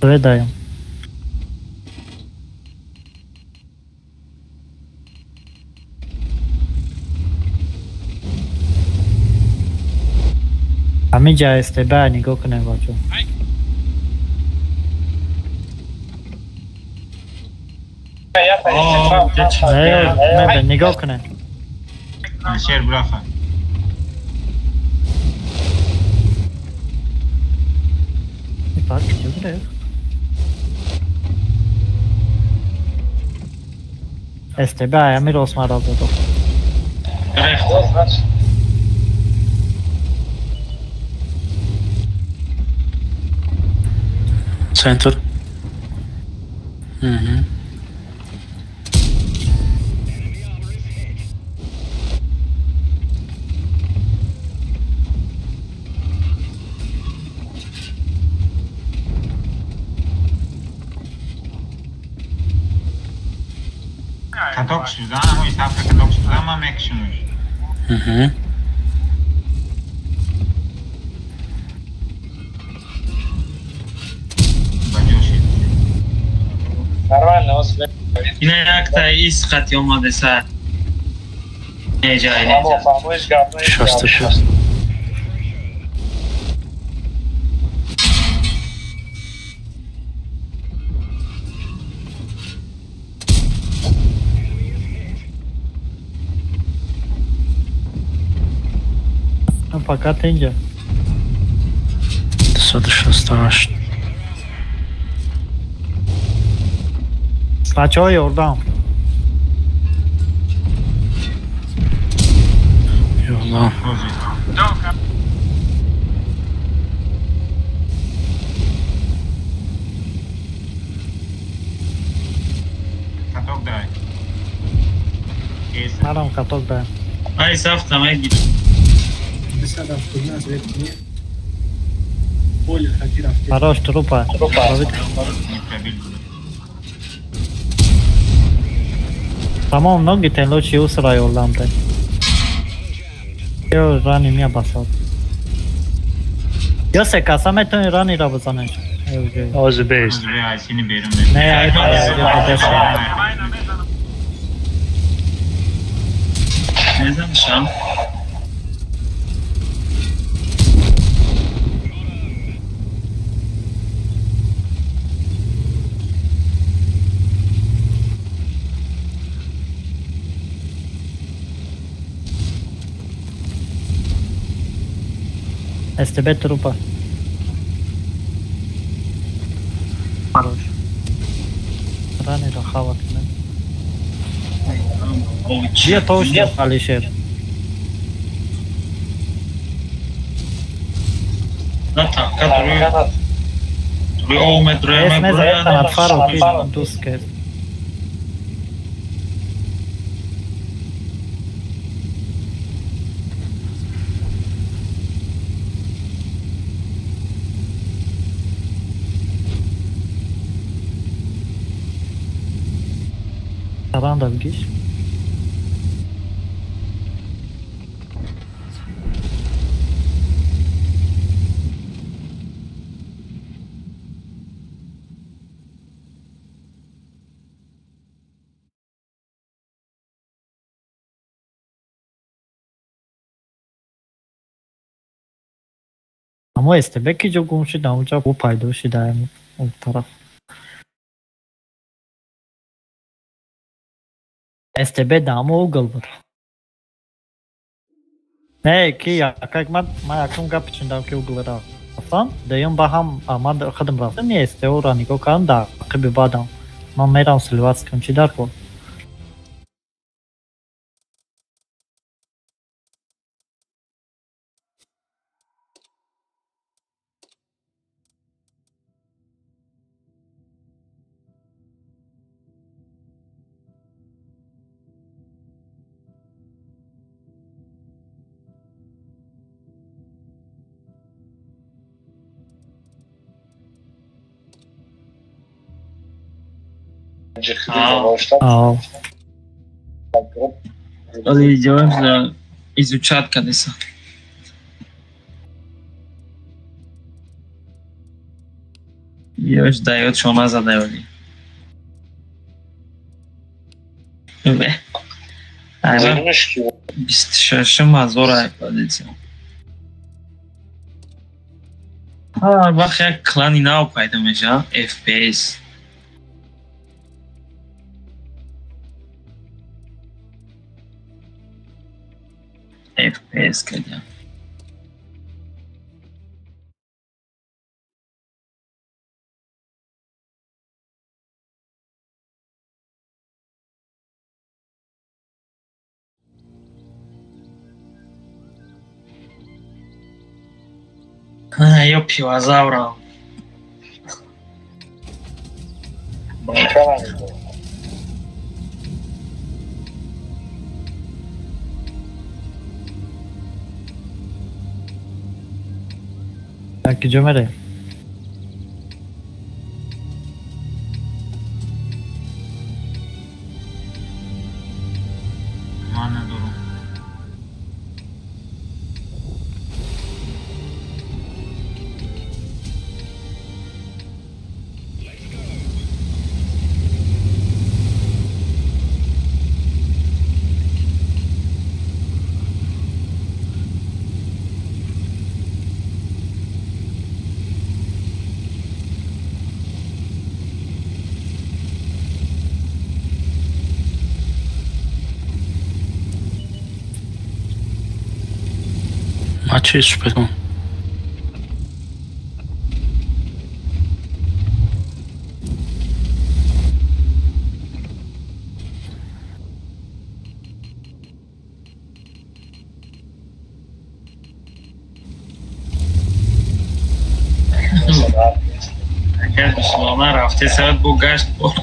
Даем. Ҳамин ҷа СТБ нигоҳ кунем бачо. Нигоҳ кунем. Шер бурафа. Так, чӣ СТБ аями рост мара задо. Центр. Угу. Каток шуда, ҳамои сафра каток шуда, ман мекушимш. Угу. Нормально, ина якта ис хати омадеса. Неҷа, неҷа. 66. Пока тенҷа. 168. Бачаҳо ёрдам. Ёрдам. Каток дай. Марам каток дай. Ай сафта меги. Хорош, трупа. Тамом ногитен лучи усра ёрдам дай. Ё рани мия басад. Ё се каса метони рани ра бизанеш. Ози бест. Не, ай ай. Мезаншам. СТБ трупа. Хорош. Рани рахава кунем. Бия товш Алишер. На танка друй оме друй ме фаро дуске. Ранда бигиш. Амо СТБ ки ҷо гум шид, амуҷа ӯ пайдо шидаем он тараф. СТБ дамо угл буд. Не, ки якак ман якум гап чиндам ки угл рафтам, дуюм ба ҳам ман худам рафтам, не СТО-ро нигоҳ кардам, дар ақиби бадам. Ман мерам силватс кунам, чӣ дар кор? Идем изучать кадеса. Ёш даёт шума задаёли. Айва 26 мазора позиция. Ҳар вақт як клани нав пайдо мешавад, FPS. FPS кардям. Ё пивозаврам. Куҷо мере? Ман надорам. Матчи супер. Агар душмона рафте савад бо гашт бо.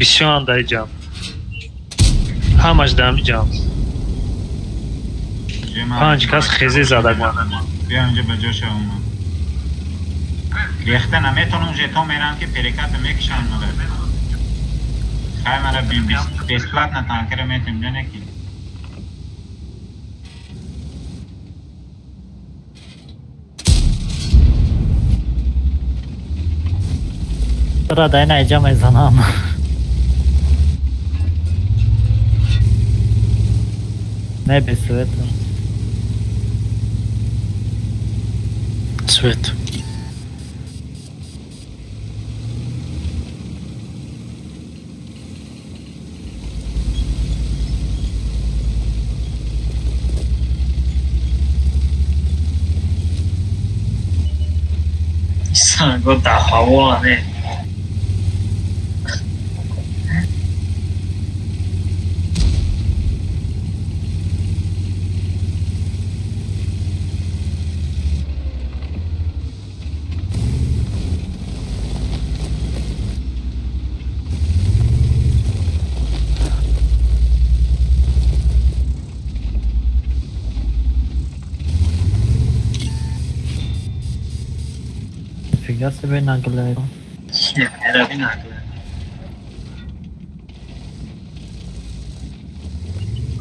Бисёрам дар ҷамъ. Ҳамаш дар ҷамъ. Панҷ кас хезе задагон. Биё инҷа ба ҷо шавам. Рехта наметавонам, жетон мерам ки переката мекушам мара. Хай мара бесплатно танкера метем, ҷа неки. Тура дай на иҷа мезанам. Не без света. Свет. Санго дар ҳаво не. Нифига себе наглая. Наглая.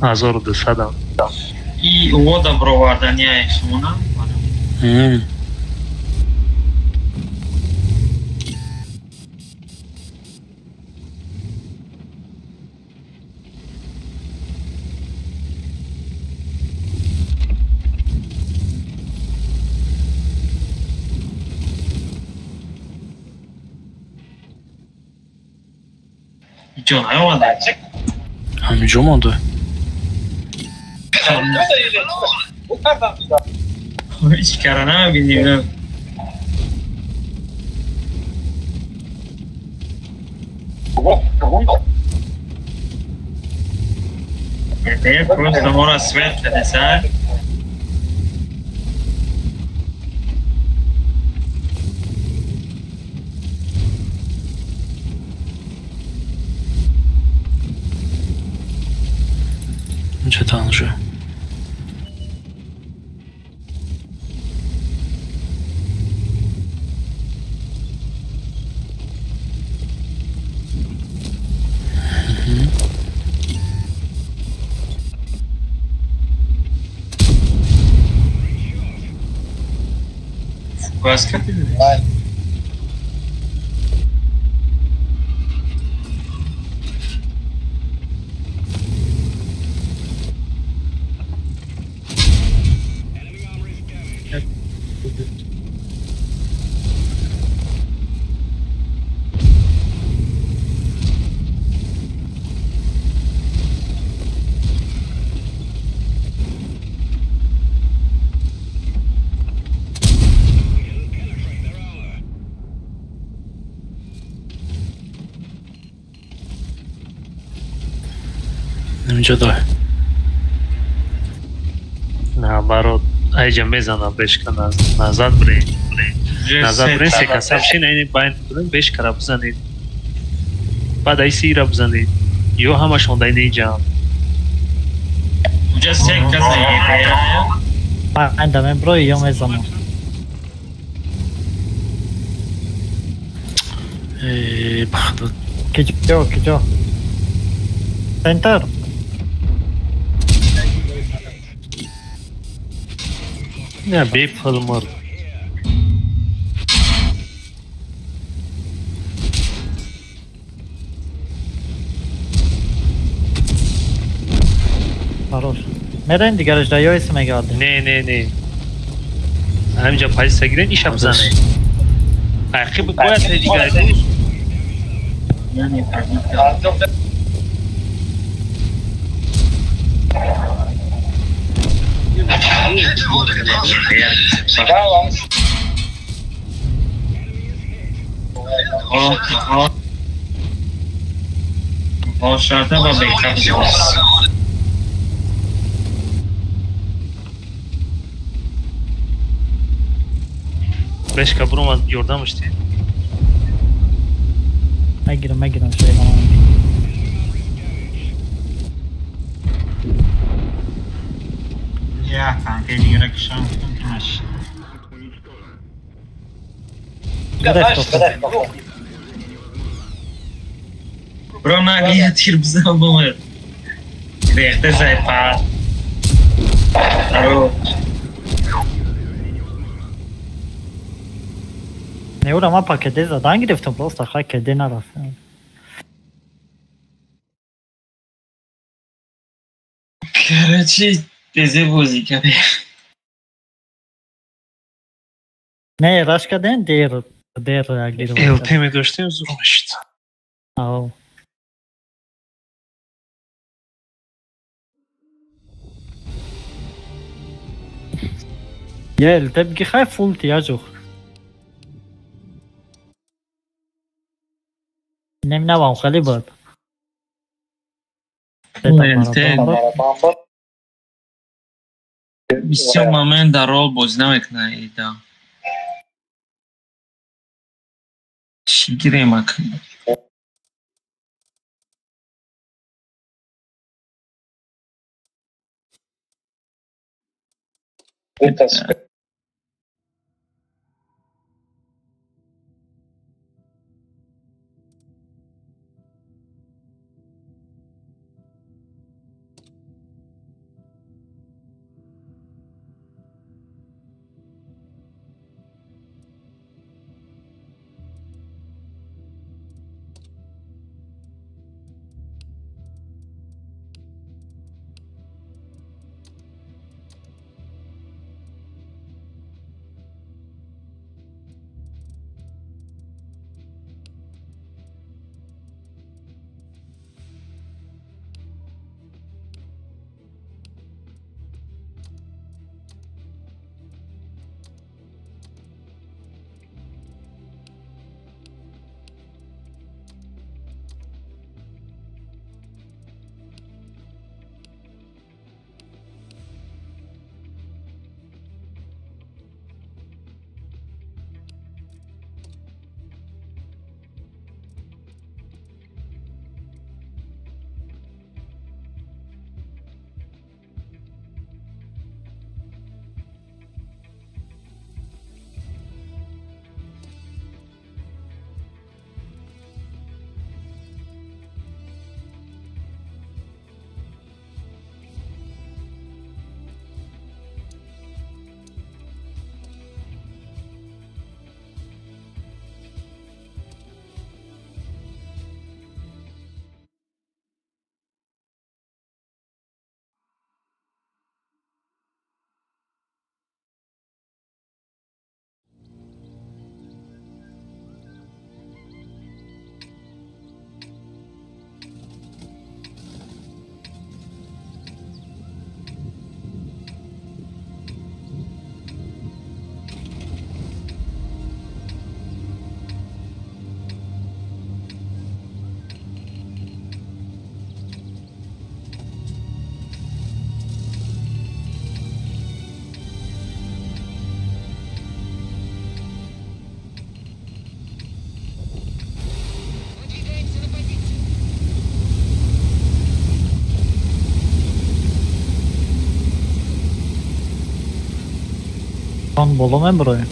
1200. И вода бровардания шумона. Ҷо наомада. Ҳаминҷо монда. Ҳеҷ кара намебинем. Просто мора свет кадеса. Данже. Фугаска. Ҳаминҷо дай. Наоборот, айҷа мезанам бешка назад бирем. Назад бирем, се каса бишин, айни байн бирем, бешкара бизанед. Баъд ай сира бизанед. Ё ҳамашон дай неҷам. Уҷа се каса е. Байн меброи ё мезанам. Э, бахто. Киҷо, киҷо? Центр. Не, бепул мурд. Хорош. Мерем дигараш да ё ис мегардем. Не, не, не. Ҳаминҷа позитсия гирен, иша бизанед. Ақиб бояд дигар. Шарта ба бекап. Бешка буромад ёрдамаш диҳ. Мегирам, мегирам шайдонам. Я танки дигара кишам кунаш. Бро на тир бизан бомер. Рехте зайпа. Аро. Не, ура ма пакете задан гирифтам, просто хай кеде нарафтам. Короче, безе бозӣ кардем. Не, раш кардем, дер, дер реагировал. ЛТ медоштем, зур мешид. Ау. Я ЛТ бги хай фул тияжух. Неминавам хеле буд. Бисёр момент дар рол бозӣ намекунад ида. Чӣ гирем ак? Он боло меброем.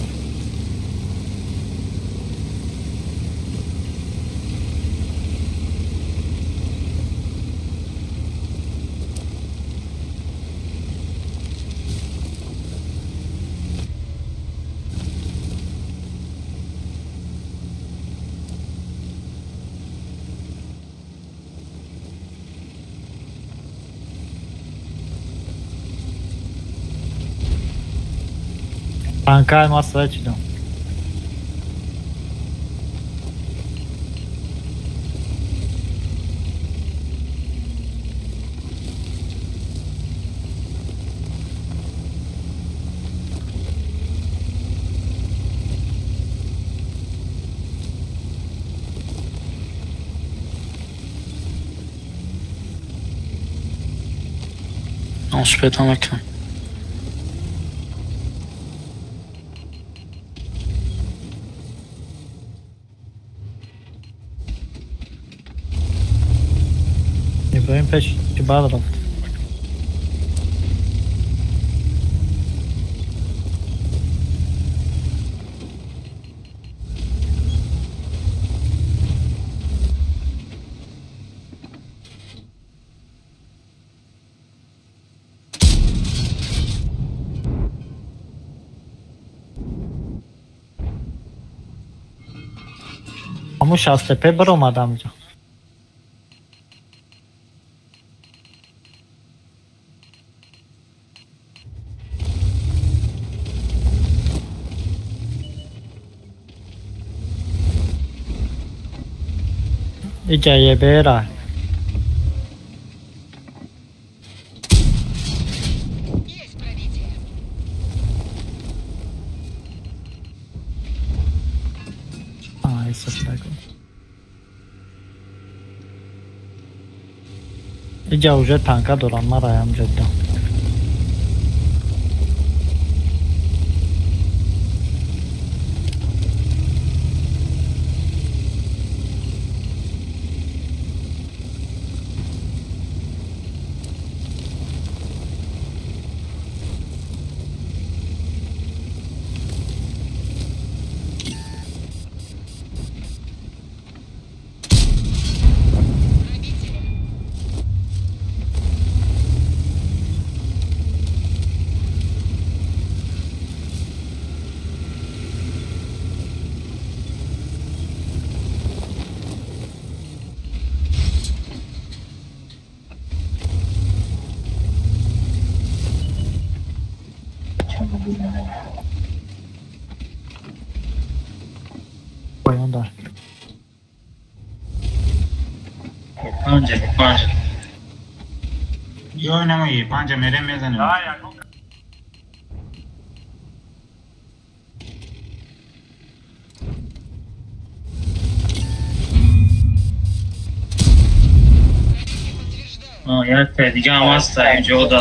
Танкай ма свечидам. Успетам мекунам. Иброҳим пеш бад рафт. Ҳамун шастепе баромадам ҷо. Иҷа ебера. Иҷа уже танка дорам, мараям ҷудда. Ё намои панҷа мерем мезанем. Як дига ҳам ҳаст инҷода.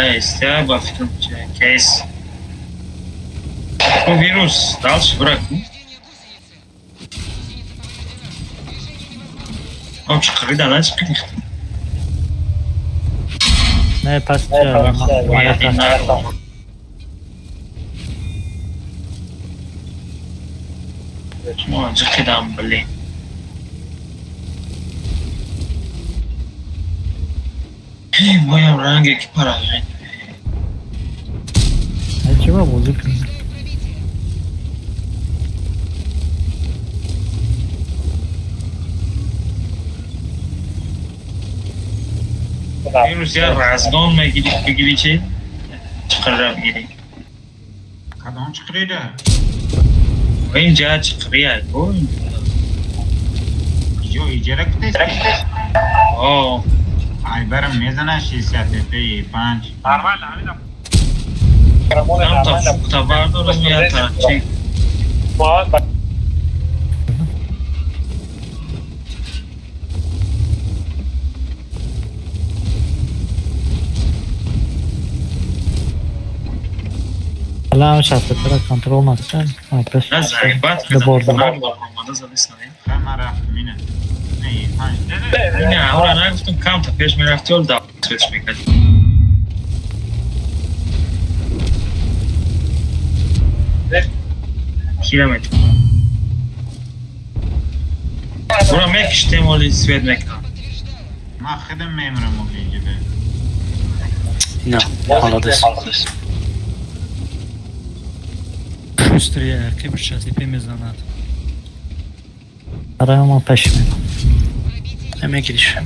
Эй, ба фикрам кейс. Вирус, дальше брак. Чиқирида, на чиқири? Не, пас чиқидам, блин. Моям ранге ки паражен. Чего бозӣ кунем? Вирус я разгон мегири, бигири чи? Чиқирра бигири. Кадом чиқирида? Инҷа чиқирия, ко? Ё иҷара кутест? О. Айбарам мезана 60 п 5. Нормально, ҳамина. Там та фукта бардорам я та чи? Алам шастепера контрол накун. Не, аура нагуфтам, камта пеш мерафти, ол да свеч мекард. Кира метавонам. Ура мекиштем, оли свет мекунам. Ман худам мемирам оли. На, молодец. Шустрый ақиб шастепе мезанад. Аре, ман пеш мерам. Мегириш.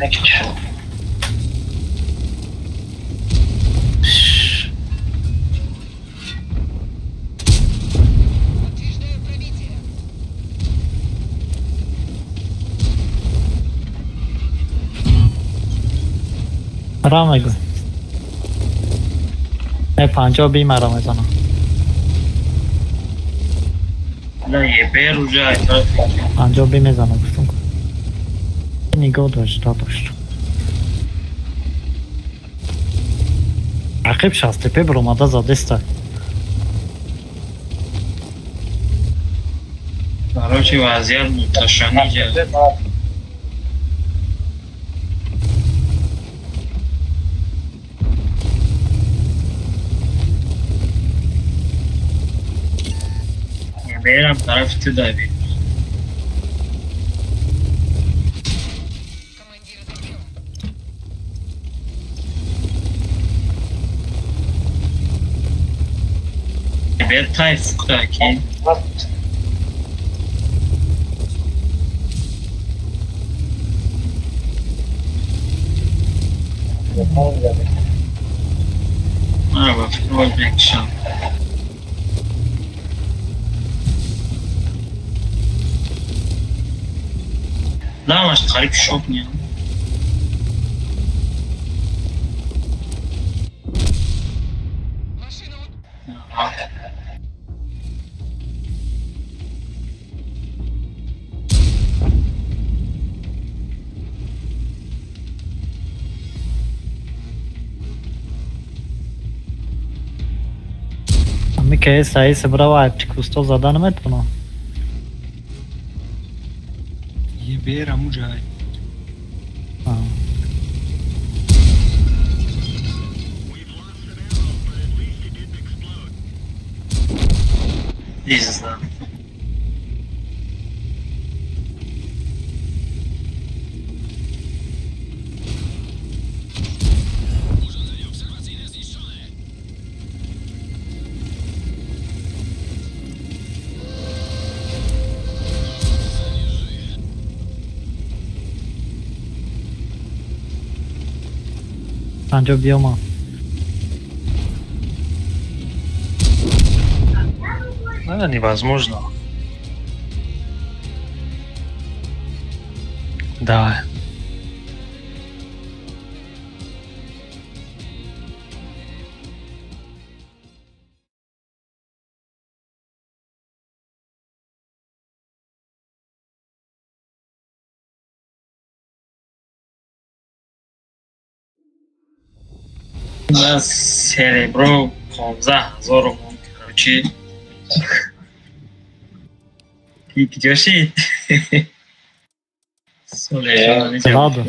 Ра мегӯ. 50 би мара мезанам. На ебер уже. 50 би мезанам гуфтам. Нигоҳ дошт, дошт. Ақиб шастепе баромада задеста. Короче, вазият муташанниҷ. Берам тарафи ту давид. Бер тай фукта ки. Мара ба фикр мекушам. Намаш қариб шок меям. Ами ке саи се брава епчик усто зада наметавонам. Ебер амуҷай. Пизда. Панҷо биёма. Это невозможно. Давай. На серебро 15 000 ром, короче. Ки ҷошид? Ладно.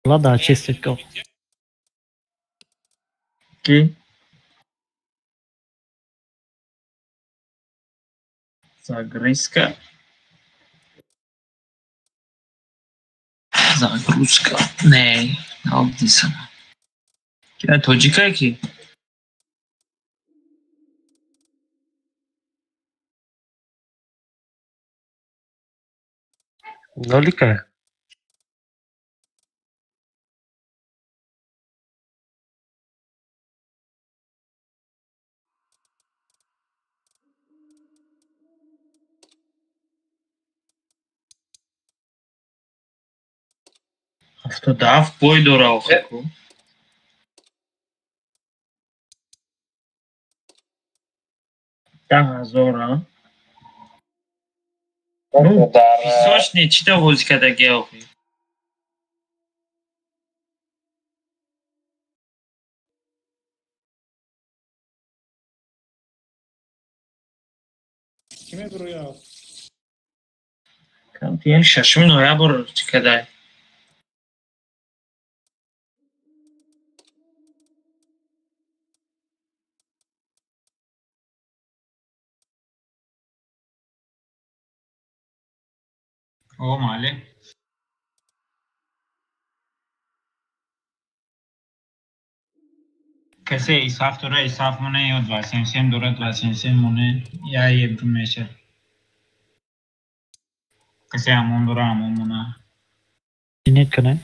Ладно, очистить кол. Ки? Загрузка. Загрузка. Не, наобдисам. Ки тоҷикае ки? Нолика. 77 бой дора охир ку. 10 000 а? Песочный чита бозӣ кардаги охир? Кӣ мебирояд? Камтиен шашуми ноябр чӣ кадай? О, мале. Касе исаф дора исаф моне ё 277 дора 277 моне я ебру меша. Касе амон дора амон мона. Чинет кане?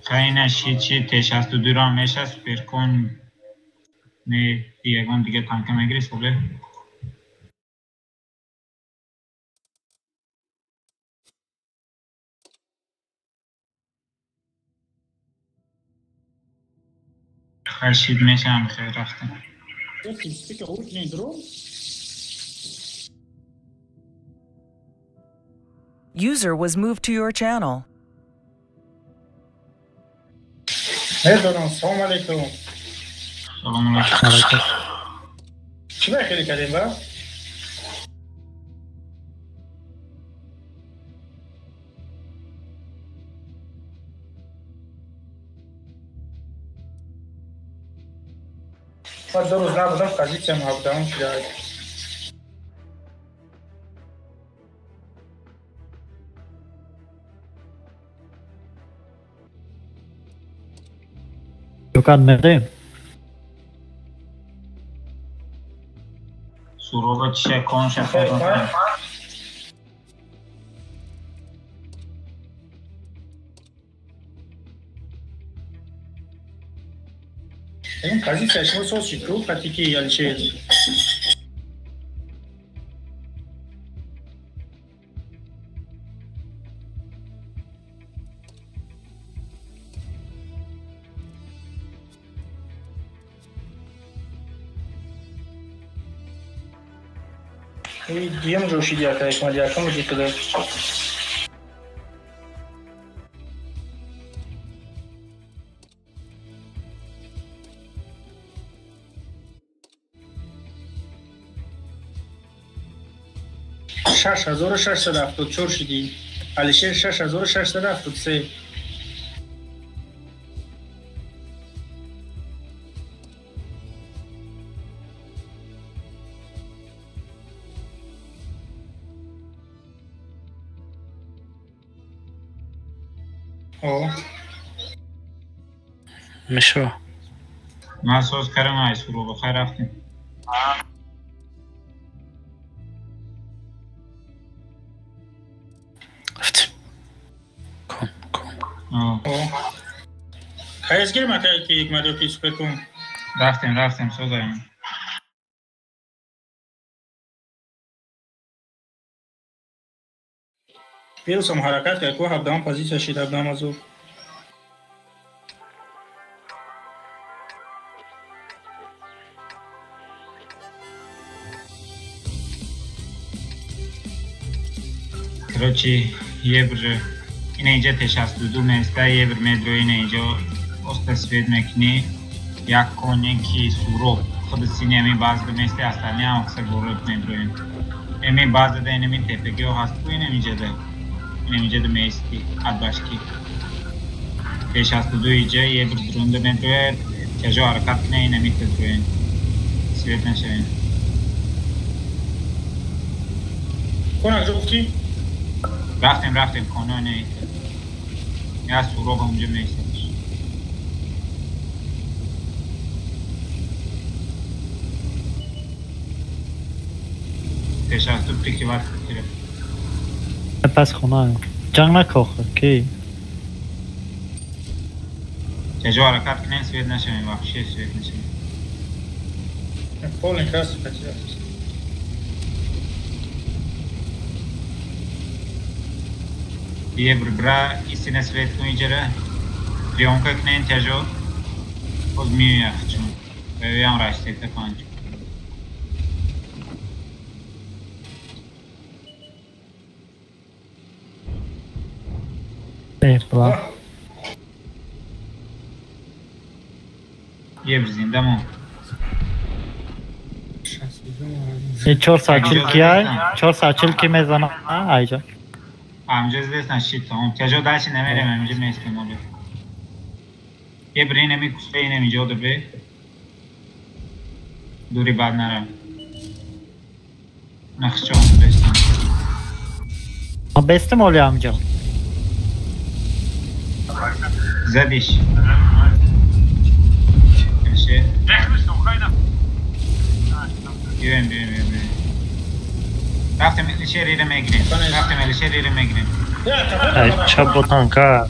Хайна ши чи Т62 ра меша суперкон не ягон дига танка мегири соле. Хашид мешам хел рафтам. User was moved to your channel. Медонам, салом алейкум. Салом алейкум. Чӣ бахеле кардем ба? Ман ду рӯз набудам, позитсиям ҳабдаҳум шуда. Дукан мерем. Сурова чиша конша фото. Ин позитсия шумо соз шид ку қатики Алишер. Дуюм ҷо шиди ака Исмоил, якум ҷи куда. 6674 шидӣ. Алишер 6673. О. Мешо. Ман соз кардам ай сурова хай рафтем. Кон, кон. Хайз гирим ака ки Икмадё ки суперкон. Рафтем, рафтем, созаем. Вирусам ҳаракат кард, ку ҳабдаҳум позитсия шид, ҳабдаҳум азор. Короче, ебр ина инҷа Т62 места, ебр медро ина инҷа оста свет мекунӣ, як коне ки суроб худ сини ами базда месте, остальные ҳам аксар город медроем. Эми базда инами ТПГ ҳаст ку инами ҷада. Инами ҷада мести адбашки. Т62 иҷа ебр друнда медрояд, тяжо ҳаракат куна инами тедроем. Свет нашавем. Кон ҷо гуфтӣ? Рафтем, рафтем, коно не. Я суроб онҷо меистадаш. Т62 прикриват кирад. Пас хона. Ҷанг накохе, ки? Тяжо ҳаракат кунем, свет нашавем, вообще свет нашавем. Полный красный потерял. Ебр бра истина свет кун иҷара. Прионка кунем тяжо. Боз меояд чун. Ям раштета панҷ. Бла. Ебр зинда мо. 440 киай? 440 ки мезана айҷа. Амҷа здесь шит тамом. Тяжо дальше намерем, амҷа местем оле. Ебр инами кусте инами ҷо дабе. Дури бад нарам. Нахчон бестам. Бестам оли амҷо. Задиш. Эше. Биёем, биёем, биёем. Рафтем Элишер ира мегирем. Рафтем Элишер ира мегирем. Ай, чап бо танка.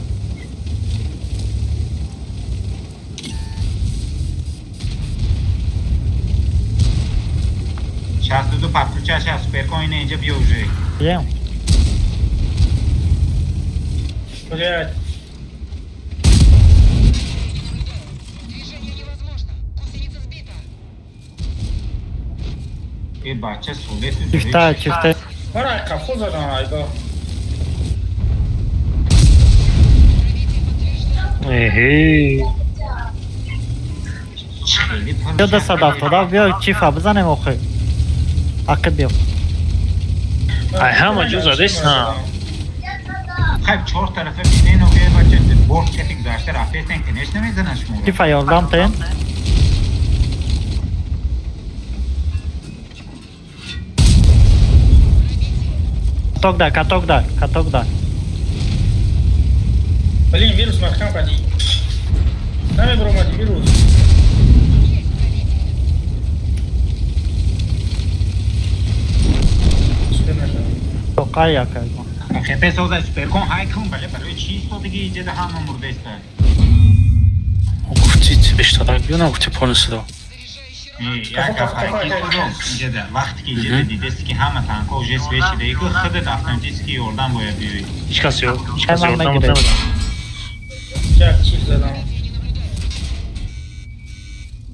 Шасту ду подключаша суперкон ина инҷа биё уже. Биём. Блядь. Э бача солету. Чифта, чифта. Мара қафо задан айба. Эҳе. Биё 277 биё чифа бизанем охир. Ақиб биё. Ай ҳама ҷо задест на. Хайб чор тарафа бинен охир бача борт кати гузашта рафтестен конечно мезанад шуморо. Чифа ёрдам тен. Каток дай, каток дай, каток дай. Блин, вирус маҳкам кардӣ. Намебаромадӣ вирус. Тоқай якайгон. ХП соза суперкон ҳай кун, бале барои чӣ истодагӣ иҷада ҳама мурдаиста. Гуфти бештарак биё на гуфти полностью. Як иҷада вақте ки иҷада дидести ки ҳама танкҳо уже свет шуда, ику худат автоматически ёрдам бояд биёӣ. Ҳеҷ кас ҳеҷ кас ёрдам намедад. Як чиз задам.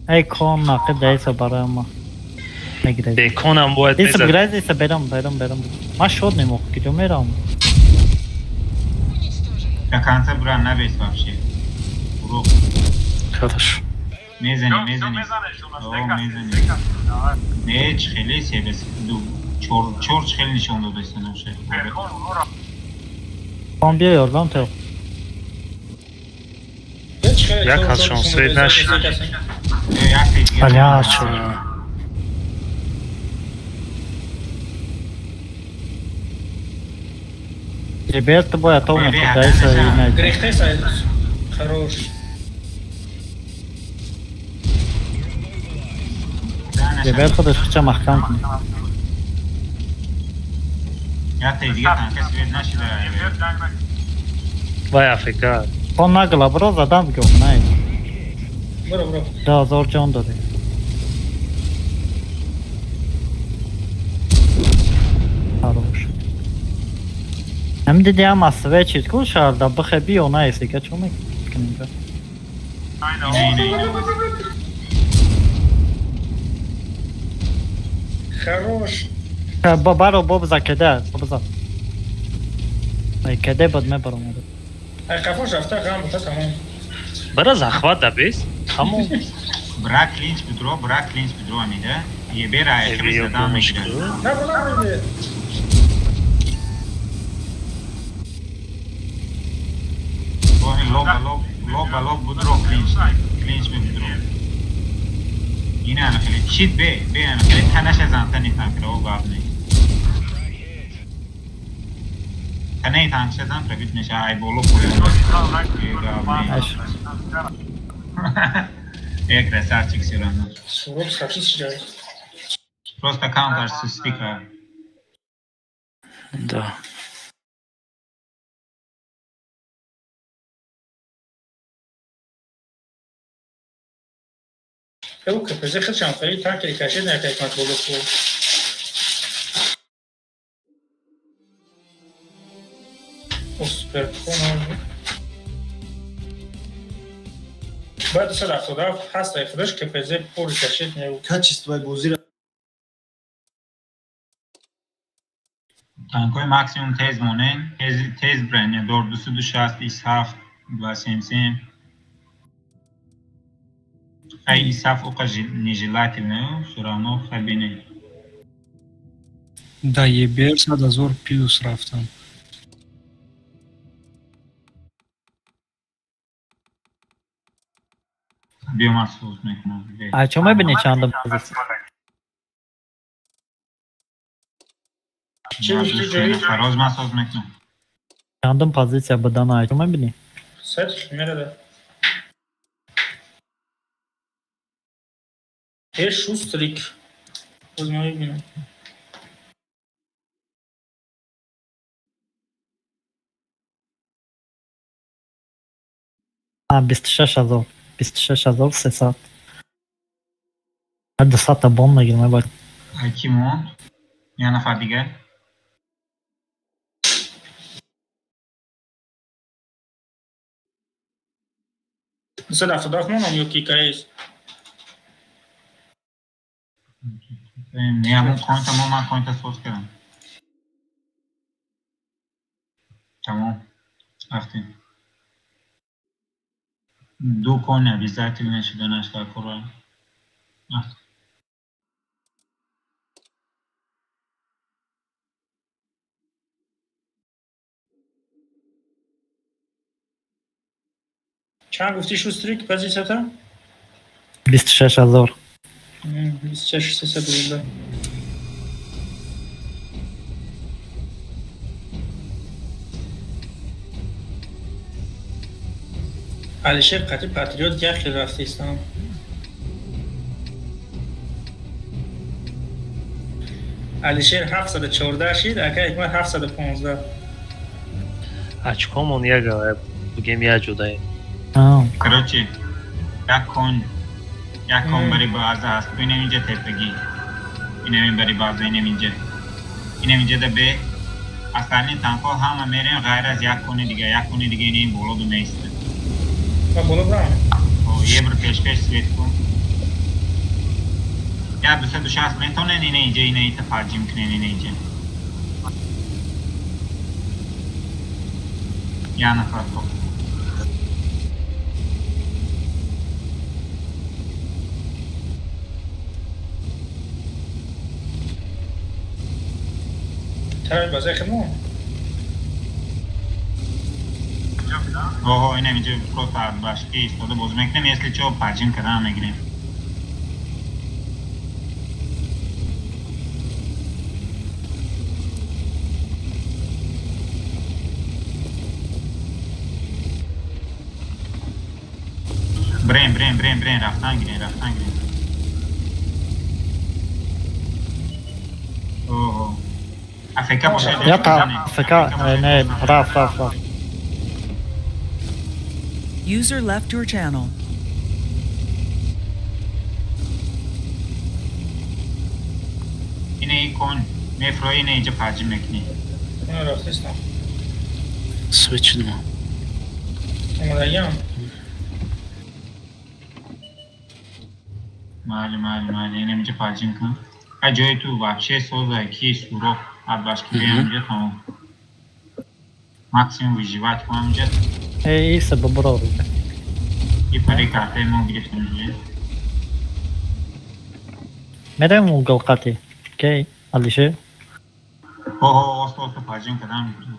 Эй кон нақиб даиса барои ма. Мегирад. Беконам бояд мезад. Иса бигирад, иса берам, берам, берам. Ма шод немох, киҷо мерам. До конца бура набес вообще. Урок. Хорошо. Мезани, мезани. О, мезани. Не, хеле себес. Ду, чор, чор хеле нишон додастан вообще. Кон биё ёрдам те. Як аз шон свет нашид. Бля, чё. Ребята, бояд то мехоҳад ина. Грехтеса хорош. Ребят, худаш хуча маҳкам кун. Якта дига танка свет нашида. Вай Африка. Он нагла бро задам бигӯ, най. Бро, бро. 2000 ҷон додӣ. Хорош. Ҳам диди ҳам аз свет чиз ку шаҳрда бихе биё наиси ка чо мекунем ка? Хорош. Баро бобза кеде, бобза. Ай кеде бад мебарам. Ай қафош рафта ғам бута тамом. Бара захват да бес. Тамом. Бра клинч бидро, бра клинч бидро амида. Ебера ай хеб задан мегирад. На бра бра. Лоб лоб лоб лоб будро клинч. Клинч бидро. Ина ана хеле чит бе, бе ана хеле танаша зантани танкра о гап не. Танаи танкша зан пробит меша ай боло поён. Э красавчик всё равно. Суроб сачи чиҷай. Просто каунтер со стика. Да. Ӯ КПЗ худшам хеле танкери кашид накард боло ку. Суперкон. Баъд 277 ҳаст ай худаш КПЗ пур кашид не. Качествои бозиро танкҳои максимум тез монен, тез тез брен, дор 260, 27, 277. Хай исаф оқа нежелательно, всё равно хабине. Да, ЕБР 100,000 плюс рафтам. Биё ман суз мекунам. А чо мебини чандам позиция? Чӣ гуфтӣ ҷои? Фароз ман соз мекунам. Чандум позитсия будан ай ту мебинӣ? Сайт химерада. Э шустрик. Боз ман мебинам. А 26 000, 26 300. 200 та бон мегирам баъд. Ай ки монд? Я нафар дигар? 277 монам ё ки каес? Не, ҳамон коинта мо, ман коинта соз кардам. Тамом. Рафтем. Ду коин обязательно шуданаш дар кора. Рафтем. Чанд гуфтӣ шустрик позитсията? 26 000. 26 312. Алишер қати патриот як хел рафтаистам. Алишер 714 шид, ака Ҳикмат 715. Очкомон як, бигем, як ҷодаем. Короче, як кон, як кон бари база ҳаст. Инам инҷа тепагӣ. Инам ин бари база, инам инҷа. Инам инҷа да бе остальные танкҳо ҳама мерем ғайр аз як кони дига. Як кони дига ин боло ду меистад. Ма боло брам. О, ебр пеш-пеш свет кун. Я 260 метонен ина инҷа, ина ита фарҷим кунен ина инҷа. Я нафар хоб. Тарафи базаи хидмон. Оҳо, инам инҷа просто башки истода бозӣ мекунем, если чо парҷим кардан мегирем. Брем, брем, брем, брем, рафтан гирем, рафтан гирем. Оҳо. АФК бошад. Я та АФК не, рафт, рафт, рафт. User left your channel. Ина ин кон мефрои, ина инҷа парҷим мекунӣ. Ман рафтаистам. Свет шудма. Омадаям. Майли, майли, майли, ина инҷа парҷим кун. А ҷои ту вообще соза ки сурох аз башки биям инҷа, тамом. Максимум выживать кунам инҷа. Э, иса бобро. И пари картаи мо гирифтем инҷа. Мерем угол қати. Окей, Алишер. Оҳо, оста оста парҷим кардан мегирем.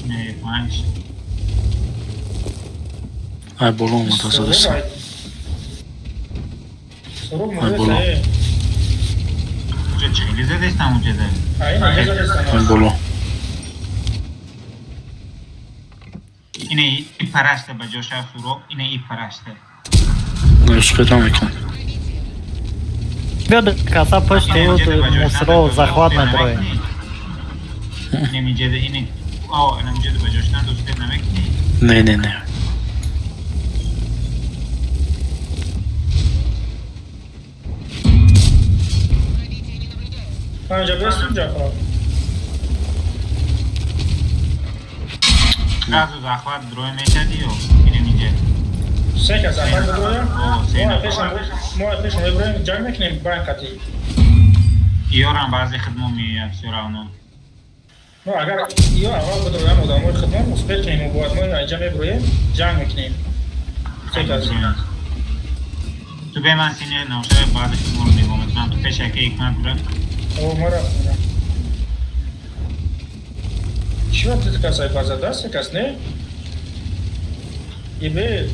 Не, панҷ. Ай боло омада задаса. Суроб Ай боло. мурда. Уҷа чӣ задестам уҷа да? Ай ина задестам. Ай боло. Ина и парашта ба ҷоша суроб, ина и парашта. Не успетам мекунам. Биё каса пушти мусро захват медроем. Инам инҷа ина, о, инам инҷа ба ҷоштан дӯстед намекунӣ? Не, не, не. Панҷа бестум ҷафар. Сразу захват дрои мешади ё инам инҷа. Се кас захват бидроем. О, се Мо нафар. пешам, мо пешам меброем, ҷанг мекунем байн қати. Ёрам баъзе хидмо меояд всё равно. Ну агар ё аввал бидроям одамои хидмон успеть кунем, мо бояд мо инҷа меброем, ҷанг мекунем. Се кас. Ту бе ман сине навша баъзе хидморо нигоҳ мекунам. Ту пеш яке ҳикмат бура. О, мо рафтем. Чӣ вақт кас ай база да се кас не? Ибе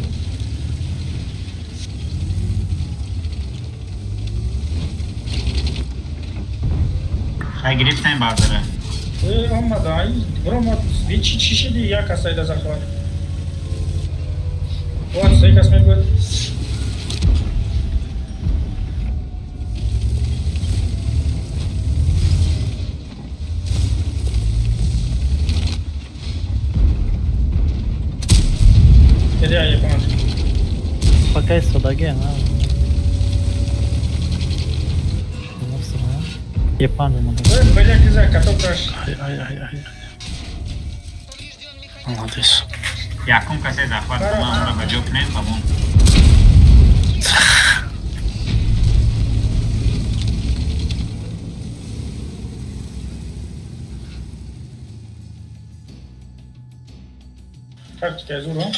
Хай гирифтем базара. Омада, бро, чи чи шиди як касайда захват. Вот, се кас мегӯяд. Пока истодаги, на. Япон Ай, ай, ай, ай. Молодец. Якум касе захват кунам, онро ба ҷо кунем, тамом. Тактика зур, а?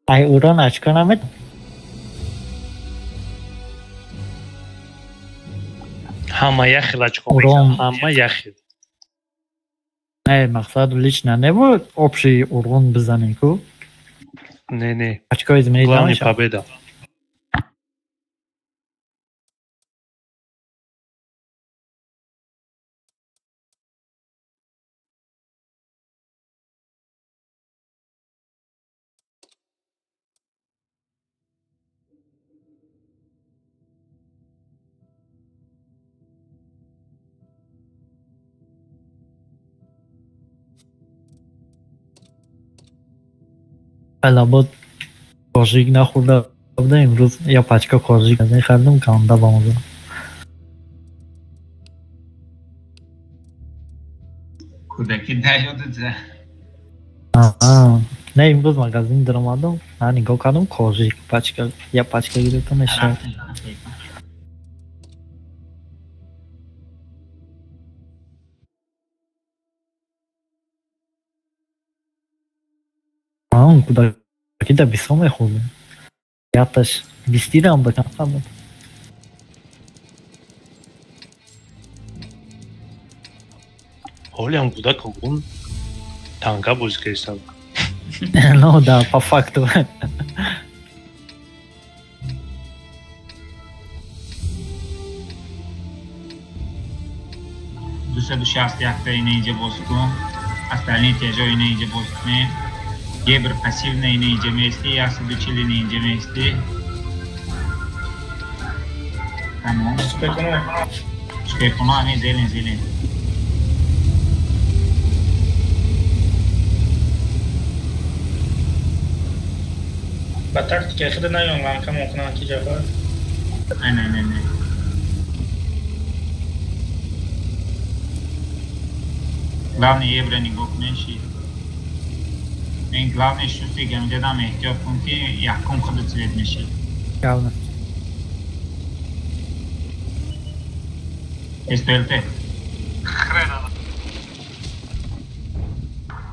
Ай урон очко намед? Ҳама як хел очко мезанад, ҳама як хел. Не, мақсад лично не буд, общий урон бизанем ку? Не, не. Очко изменить Главный победа. Лабод коржик нахӯрда будам, имрӯз я пачка коржик аз ин харидам, канда ба маза. Кӯдаки да ёдат за? Аа, не, имрӯз магазин даромадам, нигоҳ кардам, коржик пачка, я пачка гирифтам, мешавад. Кӯдаки да бисо мехӯрдем. Яташ бистирам ба чанд буд. Ҳолиам кӯдак огун танка бозӣ кардистам. Ну да, по факту. Дусаду шаст якта ина инҷа боз кун. Остальные тяжо ина инҷа боз кунем. Ебр пассивно ина инҷа меисти, 140 ина инҷа меисти. Тамом. Суперкуно ами зелен зелен. Ба тактикаи худ наён ланкамон кунанд ки Ҷафар. Не, не, не, не. Главное ебра нигоҳ кунед ши. Ин главное шусти гамҷадам эҳтиёт кун ки якум худат свет мешӣ. Главное. СПЛТ.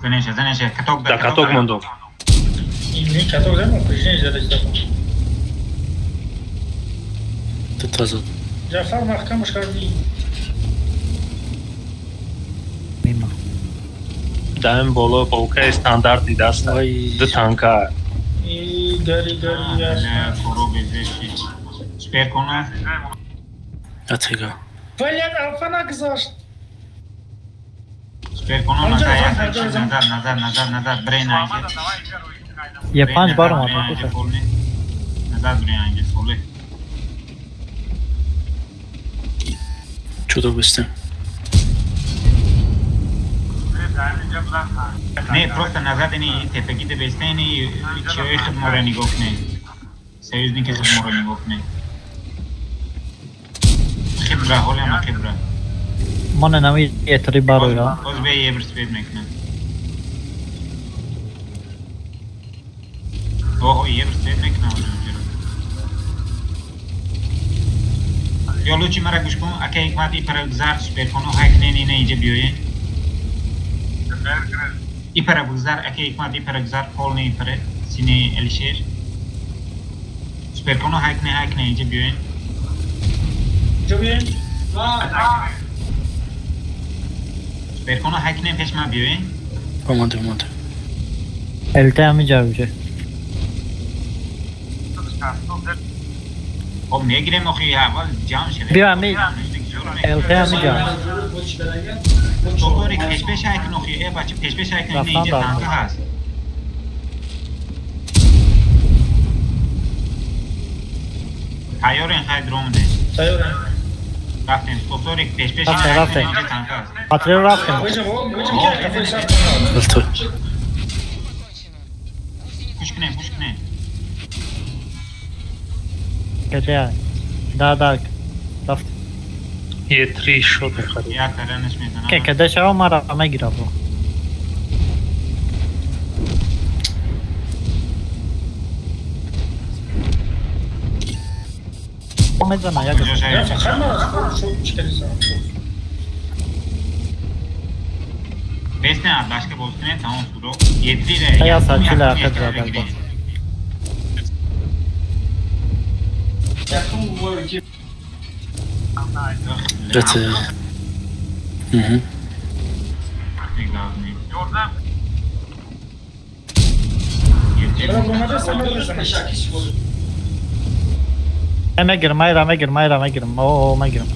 Занеша, занеша, каток да. Каток мондо. Не, каток зам, упреждение задать. Тут азот. Ҷафар маҳкамаш кардӣ. Мимо. Даем боло полкаи стандарти даст. Ду танка. И гари гари ясно. Коробе зеши. Суперкона. Атига. Блин, алфа нагзашт. Суперкона назад, назад, назад, назад, назад, брейн айҷа. Я панҷ бар омад. Назад брейн айҷа, соле. Чудо бистем. Не, просто назад ини тепаги да бесте ини чиёи хидмора нигоҳ кунед. Союзники хидмора нигоҳ кунед. Хибра, ҳолиама хибра. Мана нами этри бароя. Боз бе ебр свет мекунад. Оҳо, ебр свет мекунад онҷо. Ё лучи мара гӯш кун, ака ҳикмат ипара гузар, суперконо ҳайкнен ина инҷа биёен. Ипара гузар, ака ҳикмат ипара гузар, полный ипара, сини Алишер. Суперконо ҳайкне, ҳайкне инҷа биёен. Инҷа биёен? Суперконо ҳайкне пеш ма биёен. Омода, омода. ЛТ ҳамиҷа уже. Хоб мегирем охи аввал ҷамъ шавем. Биё ҳами ЛТ ҳамиҷа. Чотори пешпеш айкун охи, э бача пешпеш айкун, ина инҷа танка ҳаст. Тайёрен хай дромде. Тайёрен. Рафтем, 140 пешпеш рафтем. инҷа танка ҳаст. Патрел рафтем. Пуш кунем, пуш кунем. Каде? Да, да. Рафт. Е3 шот мехарид. Як таранаш мезанам. Ке каде шава мара мегира бо. Мезана як. Фақат мара шот чикарисам. Бесне адлашка боз кунем, тамом суро. Е3 ра. Я сачила акад зада бо. Это... Угу. Мегирам, майра, мегирам, майра, мегирам. О, мегирам.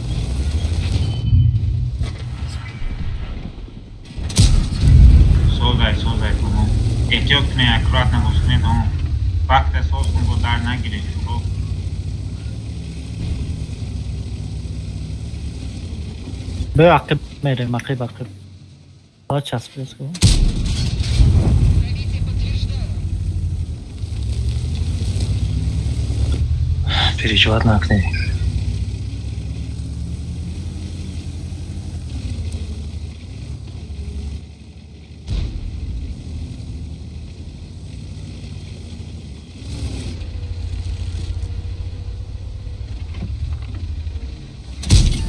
Созай, созай, тамом. Эҳтиёт кунед, аккуратно боз кунед, тамом. Вақте соз кун, бо дар нагиред. Бе ақиб мерем, ақиб, ақиб. Ҳа часпиз ку. Переживать накунед.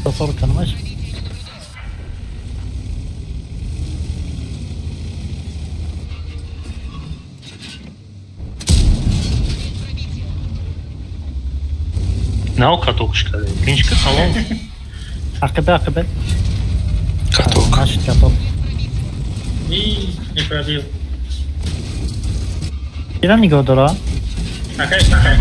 Тасаввур канамаш. Нав катокш кардем. Пинчка тамом. Ақибе, ақибе. Каток. Нашид каток. И не пробил. Кира нигоҳ дора? Акай, акай.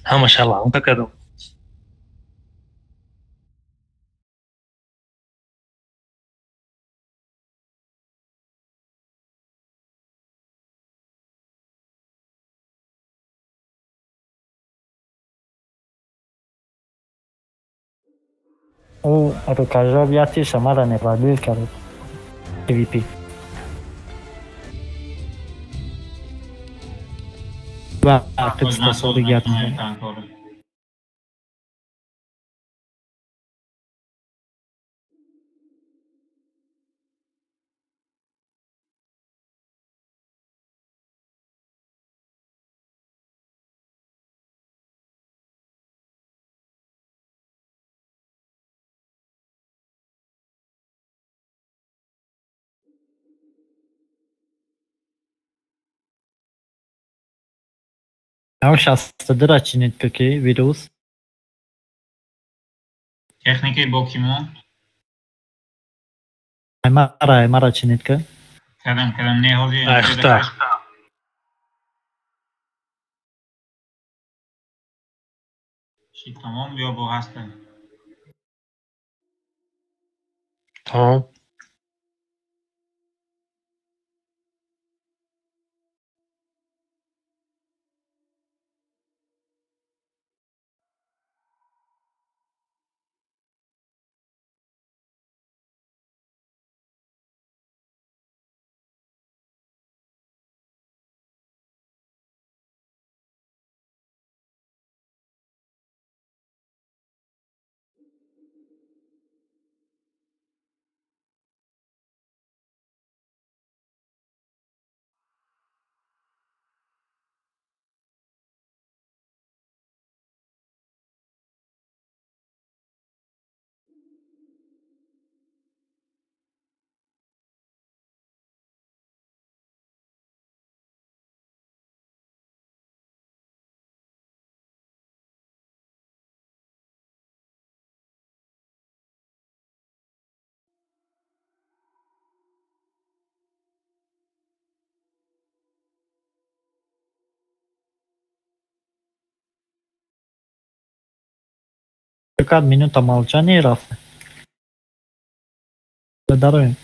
Ҳамаша лампа кардам. Ӯ рукожоп як тиша мара непробил кард. PvP. Ва ақиб 140 як. Ам 62 чинит каки вирус. Техникаи бокимо. Мара, мара чинит ка. Кадам, кадам не ҳози. Ахта. Ши тамом ё бо ҳаста. Тамом. Какая минута молчания рафт. Даруем.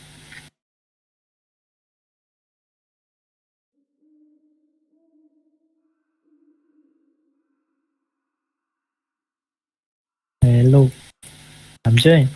Hello. MJ.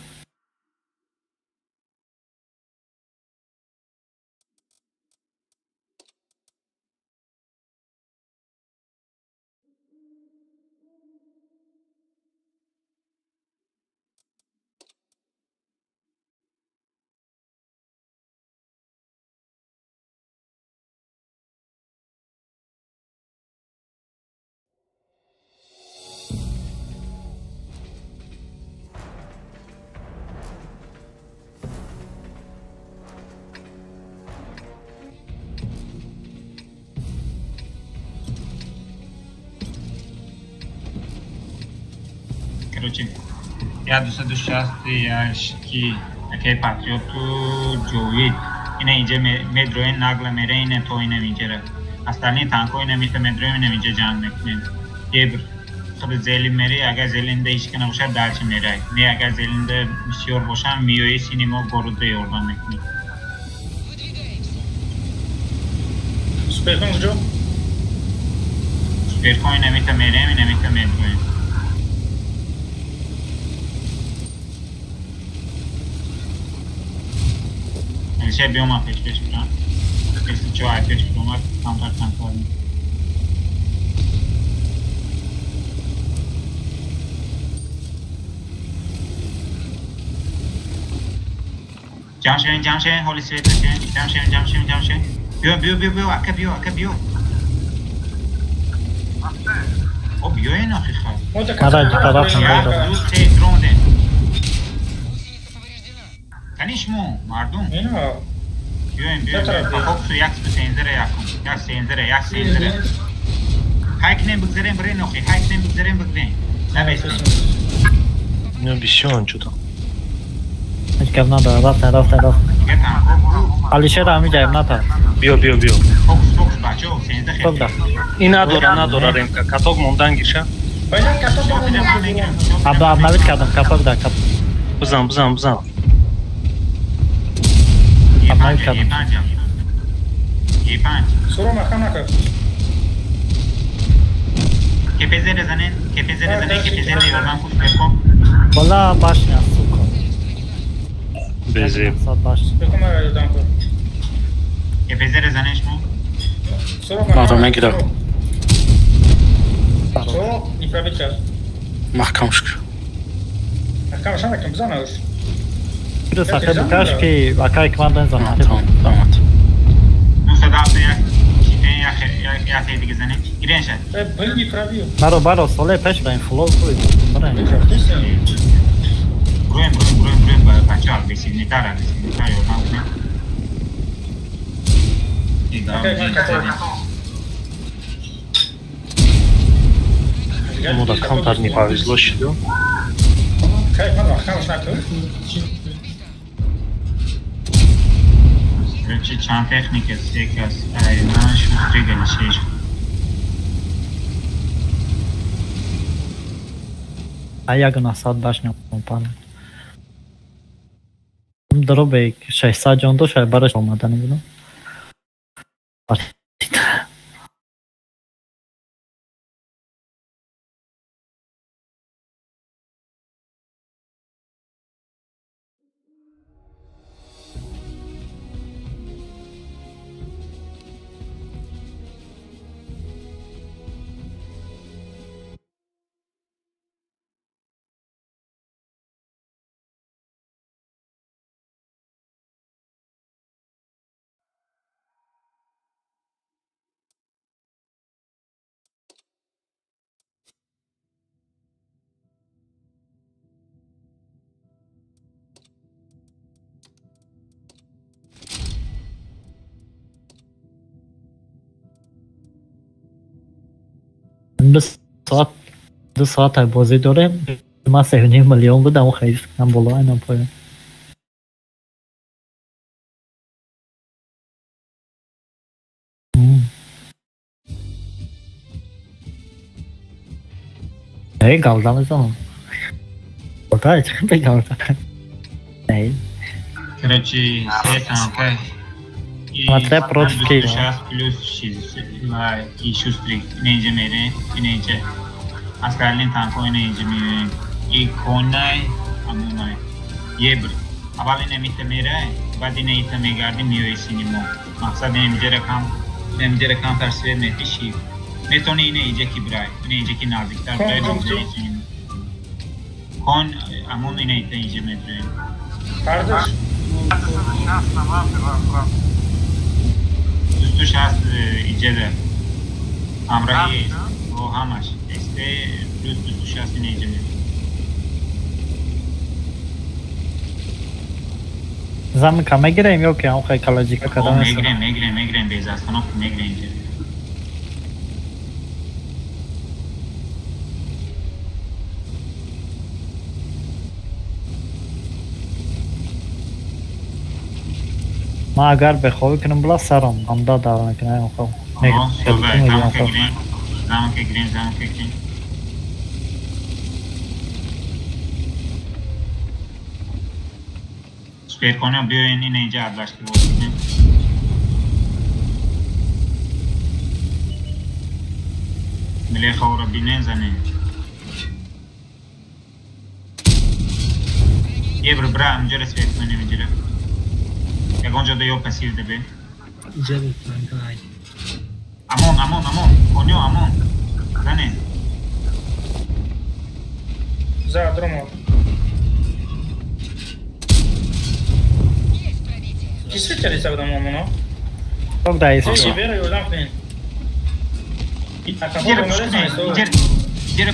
Короче, я 261 ки акай патриоту ҷовид. Ина инҷа медроен нагла мере ина то ина инҷара. Остальные танко ина мита медроем ина инҷа ҷанг мекунем. Ебр худ зелин мере, агар зелинда ҳеч ки набошад дальше мерай. Не агар зелинда бисёр бошам миёи сини мо городда ёрдам мекунем. Суперкон куҷо? Суперкон ина мита мерем, ина мита медроем. Алишер биёмад пеш пеш бирам. Если чо ай пеш биромад, камтар камтар. Ҷамъ шавем, ҷамъ шавем, ҳоли свет нашавем. Ҷамъ шавем, ҷамъ шавем, ҷамъ шавем. Биё, биё, биё, биё, ака биё, ака биё. О, биёен охи хай. Мара ду тараф Як, ду, се, дрондем. Кани шумо, мардум. Биёем, биёем, фокусу як сензера якум. Як сензера, як сензера. Ҳай кунем бигзарем, бирен охи, ҳай кунем бигзарем, бигзарем. Набестем. Ну, бисёр чудо. Ҳеҷ гап надорад, рафтем, рафтем, рафтем. Дига танко буру. Алишер ҳамиҷаем, натарс. Биё, биё, биё. Фокус, фокус, бачаҳо, сенза Хуб да. Ин надора, надора ремка. Каток мондан гиша. Обновить кардам, каток да, каток. Бизан, бизан, бизан. Обновить кардам. Е5. Суро маҳкам накард. КПЗ резанен, КПЗ резанен, КПЗ ёрдам кун, суперкон. Бола башня, сука. Безеб. Сад башня. Суперкон мара ёрдам кун. КПЗ резанен шумо. Суро маҳкам. Мардум мегирад. Суро неправить кард. Маҳкам шуд. Маҳкам шанакам, бизан ауш. Сахе бикаш ки акай кман бензан. Тамом, тамом. 971 читен як дига занем. Гирен шад. Бил неправил. Баро, баро, соле пеш баин флоу куй. Барем. Бруем, бруем, бруем, бруем, бачаҳо, агрессивнитар, агрессивнитар ёрдам кунем. Ну да, камтар не повезло шиду. Кай, ман маҳкамаш накард. Короче, чанд техника се кас ай ман шустри галишеш. А ягона сад башня компания. Дробе 600 ҷон дошт, бараш омадани будам. Ду соат бозӣ дорем. Ман 3.5 миллион будам, хеле кам боло айнам поён. Эй, галда мезанам. Дай, бегавта. Не. Короче, се танка. Смотря против Киева. 6 плюс 6 и шустрик. Инеҷа мере, инеҷа. Остальные танко инеҷа меоем. И конай, амунай. Ебр. Аввал инамита мерай, баъд инаита мегарди меои синимо. Мақсад инамиҷа ракам свет метиши. Метони инаиҷа ки бирай, инаиҷа ки наздиктар бирай бизаи синимо. Кон амун инаита иҷа медроем. Пардаш. Дустуш ҳаст иҷада. Ҳамраҳи о ҳамаш. СТ плюс дустуш ҳаст инаиҷа медроем. Замка мегирем ё ки ҳам хай калаҷика кадам аст? Мегирем, без остановки мегирем инҷа. Ман агар бехобӣ кунам била сарам ҳамда дар мекунам хоб. Замка гирем, замка гирем. Суперконио биёен ина инҷа адлашки бозикунем. Милехаоро бинен занем. Ебр бра амҷора свет кунем инҷара. Ягон ҷода ё пассив дабе. Иҷа бекунам. Амон, амон, амон. Конио амон. Занем. За дромо. Ки свет кардӣ сабадам амоно? Ток да исто. Вера ёрдам кунед. Иҷера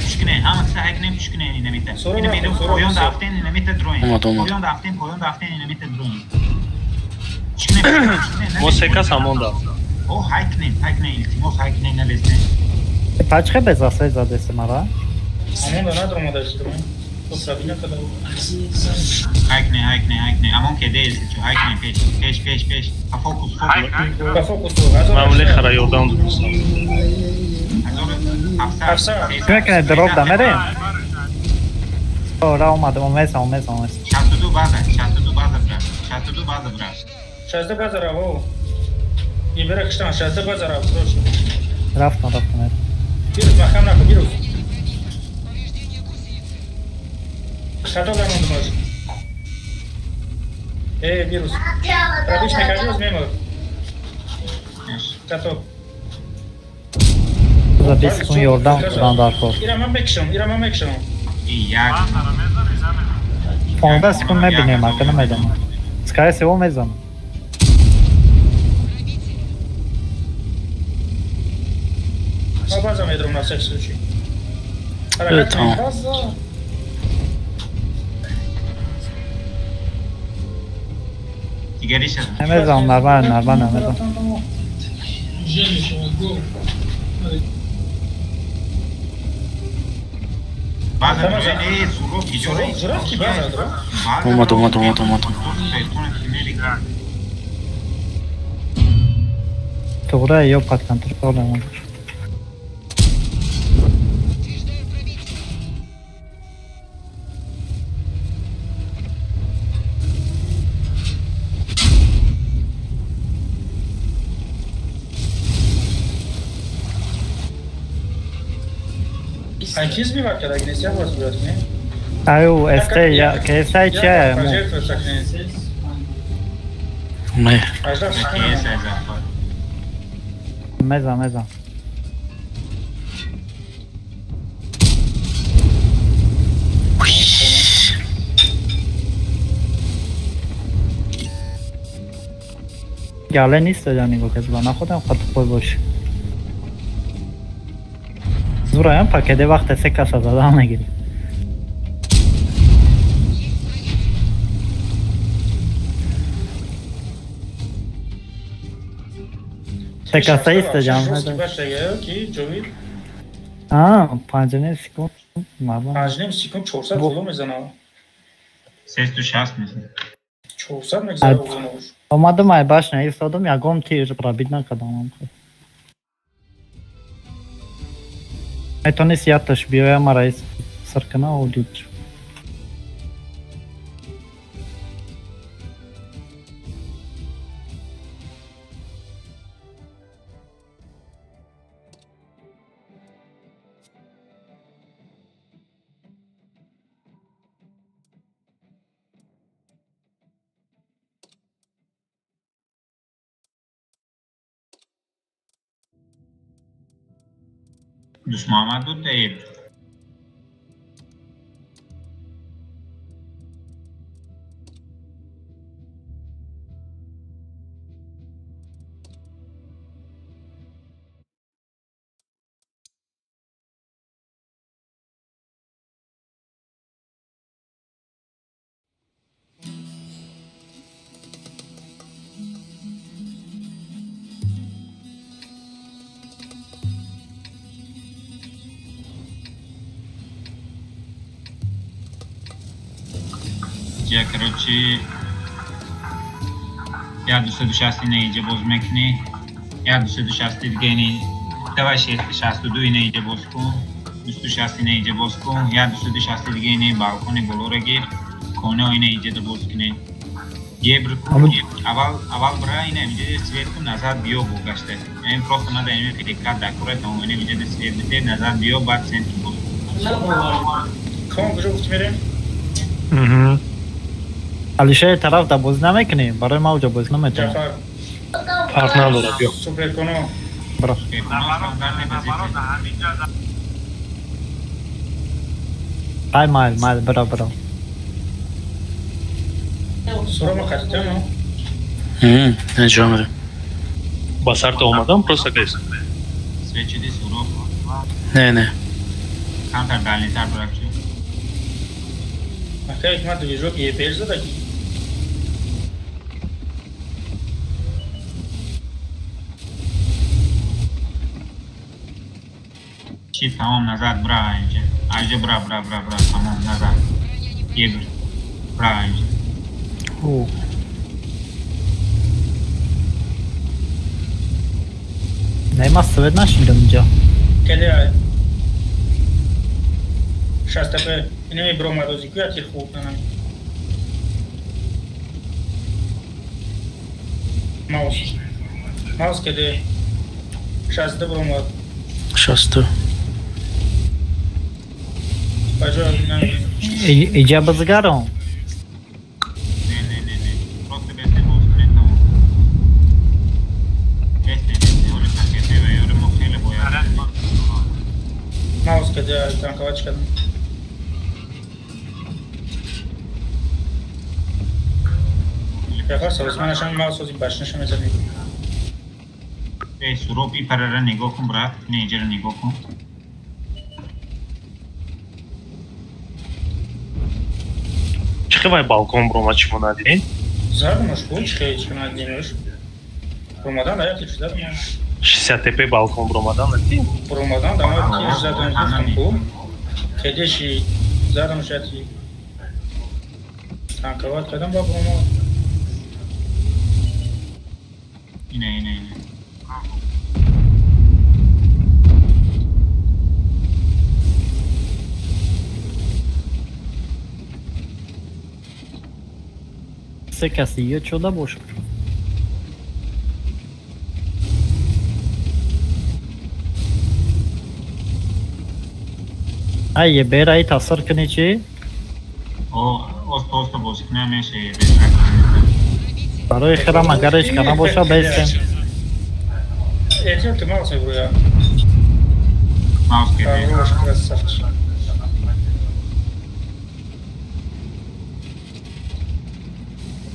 пуш кунед, ҳама киса ҳай кунем пуш кунед инамита. Инамита поён дафтен, инамита дроин. Поён дафтен, поён дафтен, инамита дроин. Мо се кас ҳамон дафт. О, ҳай кунед, ҳай кунед, илтимос ҳай кунед налеснед. Пачхе без асай задеси мара? Амон да надромада исто. Ҳай кунед, ҳай кунед, ҳай кунед. Амон кеде исто, ҳай кунед пеш, пеш, пеш, пеш. Ба фокус, фокус. Ба фокус. Ман лехара ёрдам додам. Кунед дроп да мерем? Ора омадам, омесам, омесам, омесам. 62 база, 62 база бра, 62 база бра. 62 база ра, о. Ибера киштан, 62 база ра, срочно. Рафтам, рафтам. Вирус, махам наку, вирус. Хато дамондумаш. Э, вирус. Пробич мекардӣ, мемор. Хато. За 20 секунд ёрдам кунам дар кор. Ира ман мекишам, ира ман мекишам. Як. 15 секунд мебинем, ака намедонам. Скорее всего мезанам. Ма база медром на всякий случай. Ҳаракат кунем база. Намезанам, нормально, нормально намезанам. База дроин, э, суров, иҷора. Суров ки база дро? Омад, омад, омад, омад. Туғра ё под контролем. Ай киз бивак карда гинес як бор сбиват кунем? Аю, СТ, я, КС чия? Не. Мезам, мезам. Гале нест ҷанигу кас ба нахудам хат хой бош. Зураям пакеде вақте се каса задан мегирӣ. Се каса иста ҷам. А, 5 секунд. 5 секунд 400 боло мезанам. 360 мезанам. 400 мегзарад. Омадам ай башня истодам, ягон тир пробить накардам. Метонис яташ биёя мара саркана одид. Дӯст Муҳаммад буд даиб. Короче, я 260 ина иҷа боз мекунӣ, я 260 дига ина, давай 62 ина иҷа боз кун, 260 ина иҷа боз кун, я 260 дига ина балкони болоро гир, коно ина иҷа боз кунӣ. Ебр кун, аввал аввал бира ина иҷа свет кун, назад биё бо гашта. Ин просто надо ина перекат дакура, там ина иҷа свет бите, назад биё, баъд центр боз кун. Кон куҷо гуфт мерем? Алишер тараф да бозӣ намекунӣ? Барои ма уҷо бозӣ наметавонам. Фарқ надорад, биё. Суперконо. Бро. Ай майл, майл, бро, бро. Сурома қатитано? Анҷом мерем. Ба сарта омадам, просто гайс. Свечиди суроб? Не, не. Камтар дальнитар бурак чӣ? Ака ҳикмат движок ЕПР задаки. Чи тамом назад бра инҷа. Айҷа бра бра бра бра тамом назад. Ебр. Бра инҷа. О. Не, ма свет нашидам инҷа. Каде ай? Шастапе инами бромадози куя тир хуб нанам. Маус. Маус каде? 62 бромад. 62. Баҷо Иҷа базгаром. Не, не, не, не. Просто бесте боз кунед тамом. Бесте, бесте, оли пакете ва ёре мо хеле бояд. Маус каде танковач кардам. Ҷафар созманашам маус ози башнаша мезанем. Эй, суроб и парара нигоҳ кун, брат. Не, иҷара нигоҳ кун. Чӣ вай балкон бромад шумо надидем? Задамаш бу чӣ чӣ надидемш? Бромадан да як задам. 60 ТП балкон бромадан надидем? Бромадан да ма тир задам гуфтам ку. Кедеши задам шати. Танковат кардам ба бромад. Ина, ина, ина. Се каси ё чода бошад. Ай ебер ай тасар кунӣ чӣ? О, оста оста бозӣ кунам меша ебер. Барои хирам агар ҳеч кана боша бестем. Эҳтиёт ки маус мебурӯяд. Маус кеде. Красавчик.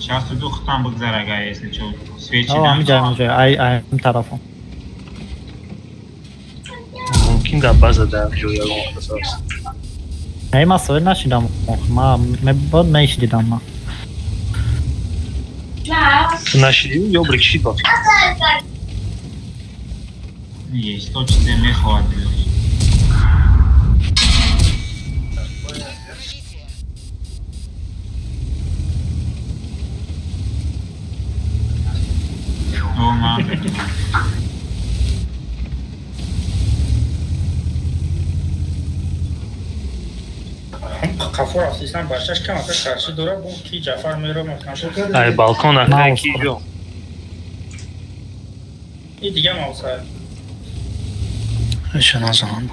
62 хутам бигзар агар если чо свечи. О, ҳамиҷа, ҳамиҷа, ай ай тарафом. Мумкин дар база дар ҷо ягон кас аст. Не, ма свет нашидам. Ма мебод мешидам ма. Ту нашидӣ ё брикшид ба фикр? Есть, то чизе мехоҳад. О, мам. Қафор афтисан бачаш кам ака қарши дора бу ки Ҷафар меро махнашо. Ай балкон ака ки ҷо. И дига мауса. Иша назанам.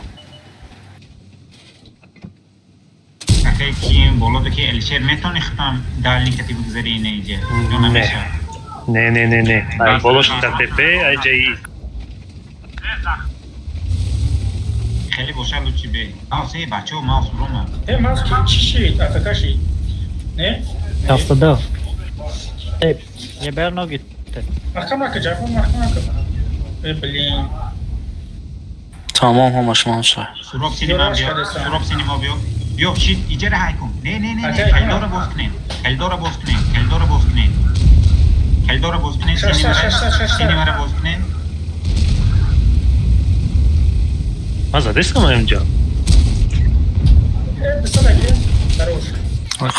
Ака ки боло ки Элшер метони хитам дальний кати бигзари ина иҷа. Ё намеша. Не, не, не, не. Ай болош ТП, ай ҷаи. Хеле боша лучи бе. Маус, эй, бачо, маус брома. Э, маус ки чӣ шид? АФК шид. Не? 62. Эй, ебер ноги. Маҳкам нака, Ҷафар, маҳкам нака. Э, блин. Тамом ҳамаш мауса. Суроб синема биё, суроб синема биё. Биё, шид, иҷара ҳай кун. Не, не, не, не, коридора боз кунем. Коридора боз кунем, коридора боз кунем. Коридора боз кунем, синемара боз кунем. Ман задестам инҷо. Э, бисадаки, хорош.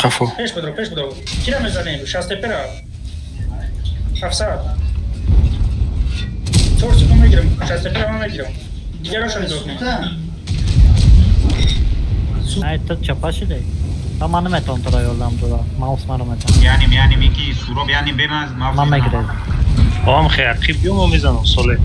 Хафо. Пеш бидро, пеш бидро. Кира мезанем? 60 пера. 700. 4 секунд мегирам, 60 пера ман мегирам. Дигарошо нигоҳ кунем. Ай, ту чапа шидӣ? Та ман наметавонам туро ёрдам дода. Маус маро метавонам. Яъне, яъне меки суроб, яъне бемаз маус. Ман мегирам. Ом хе ақиб биё мо мезанам соле.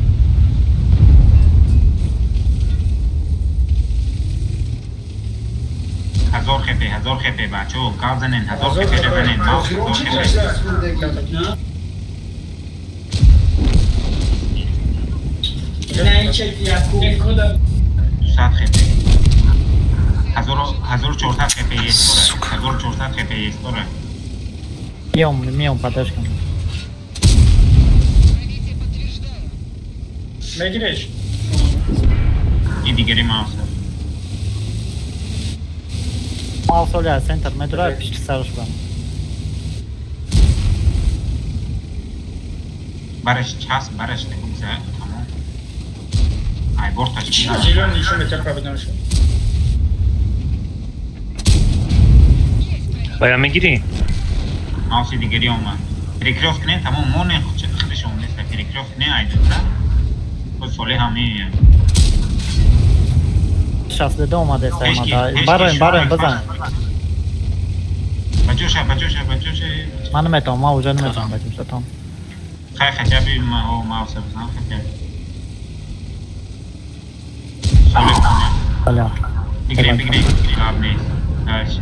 Ҳазор хепе, ҳазор хепе, бачо, гап занен, ҳазор хепе занен, маус ҳазор хепе. Не, чек яку. 200 хепе. 1400 хепе есть тора. 1400 хепе есть тора. Миом, миом, подожди. Мегиреш? И дигари маус. Маус оля центр медура пишти сарш бам. Бараш час, бараш некумса, тамом. Ай, борташ. Зелёный нишон метар пробиданшо. Бая мегирӣ? Мауси дигари омад. Перекрёст кунем, тамом, монем худаш омадест. Перекрёст кунем, айдута. Худ соле ҳам меояд. 62 омадест, омада. Бароем, бароем, бизан. Баҷоша, баҷоша, баҷоша. Ман наметавонам, ман уже наметавонам баҷоша, там. Хай, хотя бы мауса бизан, хотя бы. Соле кунем. Бигирем, бигирем, гап нест. Дальше.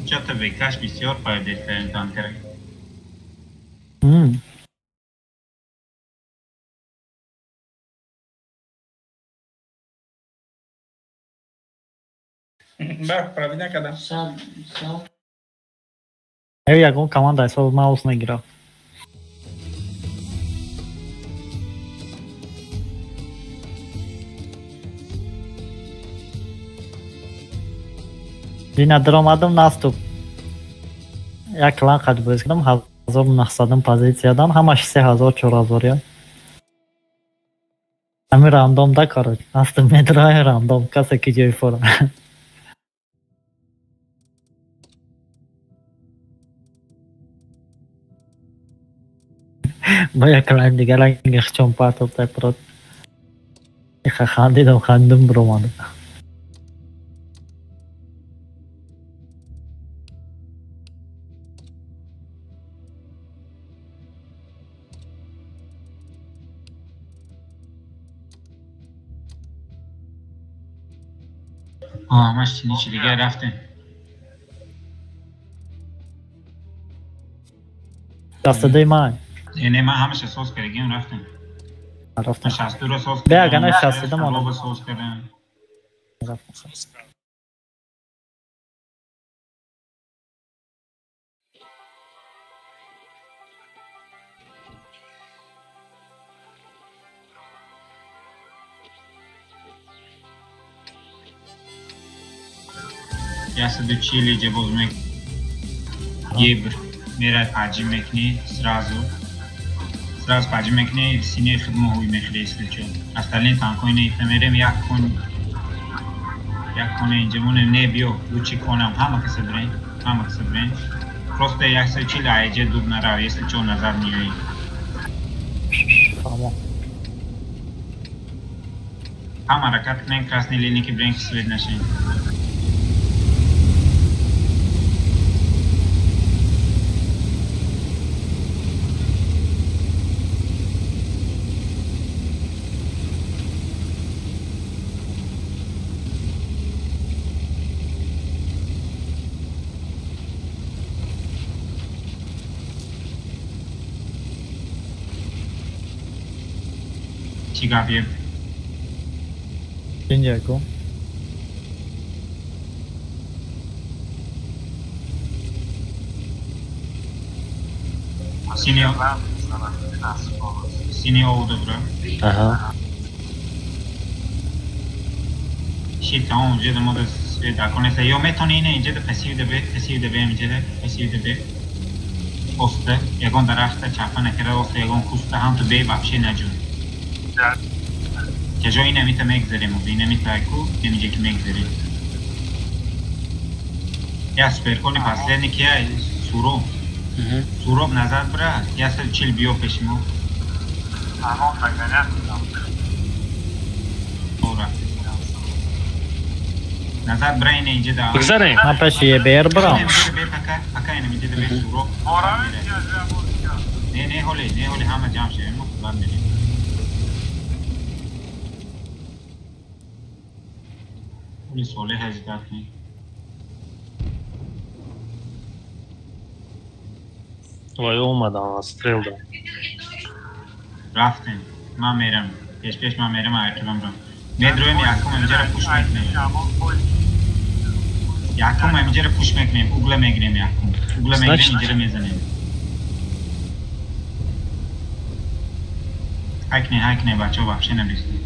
Чата векаш бисёр пайдестаем танкера. Ба, правильно кардам. Э, ягон команда ҳисоб маус нагирад. Дина даромадам наступ. Як клан қад боз кардам, 1900 позитсиядан, ҳамаш 3000, 4000 я. Ҳамин рандом да, короче. Наступ медраи рандом, касе ки ҷои фора. Ба як клан дигар ранги хчон партоб тапрод. Иха хандидам, хандум биромадам. ҳамаш чини дигар рафтем. Дастадаи ман. Не, ман ҳамаша соз кардагим, рафтем. Рафтем. 62-ро соз Бе, агар не 62 монам. Соз кардам. Рафтем. Ясаду чили ҷа боз мек ебр мерай паҷи мекунӣ сразу сразу паҷи мекунӣ синаи худмо ҳуй мехӯри если чо. Остальные танкои не мерем як кон як коне инҷа монем не биё лучи конам ҳама каса бирем ҳама каса бирем просто 140 аҷа дур нарав если чо назар меоӣ. Фаҳмо. Ҳама ҳаракат кунем красный линии ки бирем ки свет нашем. Чӣ гап еб? Инҷа ку. Сини овуда бра. Аҳа. Ши тамом ҷеда мода свет аконеса. Ё метони ина инҷеда пассив да бе, пассив да бе инҷеда, пассив да бе. Оста, ягон дарахта чапа накара, оста ягон куста ҳам ту бе вообще наҷун. Каҷо ина мита мегзарем, ина мита ку, инҷа ки мегзарем. Я суперкони последний ки я суроб. Суроб назад бра, 140 биё пеши мо. Назад бра ина инҷа да. Бигзарем. Ман пеши ЕБР брам. Пока ина инҷа да бе суроб. Не, не ҳоле, не ҳоле ҳама ҷамъ шавем, мо баъд мерем. Ҳоли Солеҳ ҳаҷдат не. Вай омадам, стрел дам. Рафтем. Ман мерам. Пеш-пеш ман мерам, ақибам рам. Медроем якум инҷаро пуш мекунем. Якум инҷаро пуш мекунем, угла мегирем якум. Угла мегирем, инҷаро мезанем. Ҳакне, ҳакне, бачаҳо вообще набистем.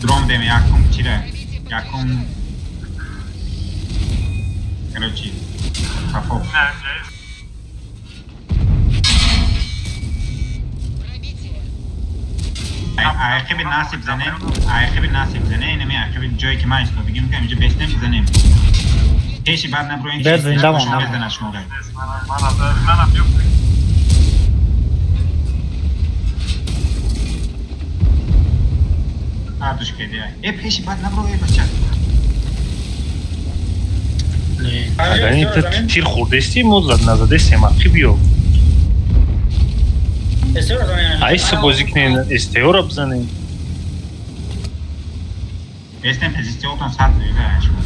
Дром дем якум чира, якум короче хафо. Ақиби насиб занем, ақиби насиб занем, инами ақиби ҷое ки ман истодагӣ мекунам, инҷа бестем занем. Пеши баъд наброем, ки мезанад шуморо. Ардуш кеди. Э пеши баъд набро, э бача. Агар ин тир хӯрдестӣ, мо назадестем, ақиб ё. Айса бозӣ кунем, СТО-ро бизанем. Бестем СТО-тон сад фоиза шумо.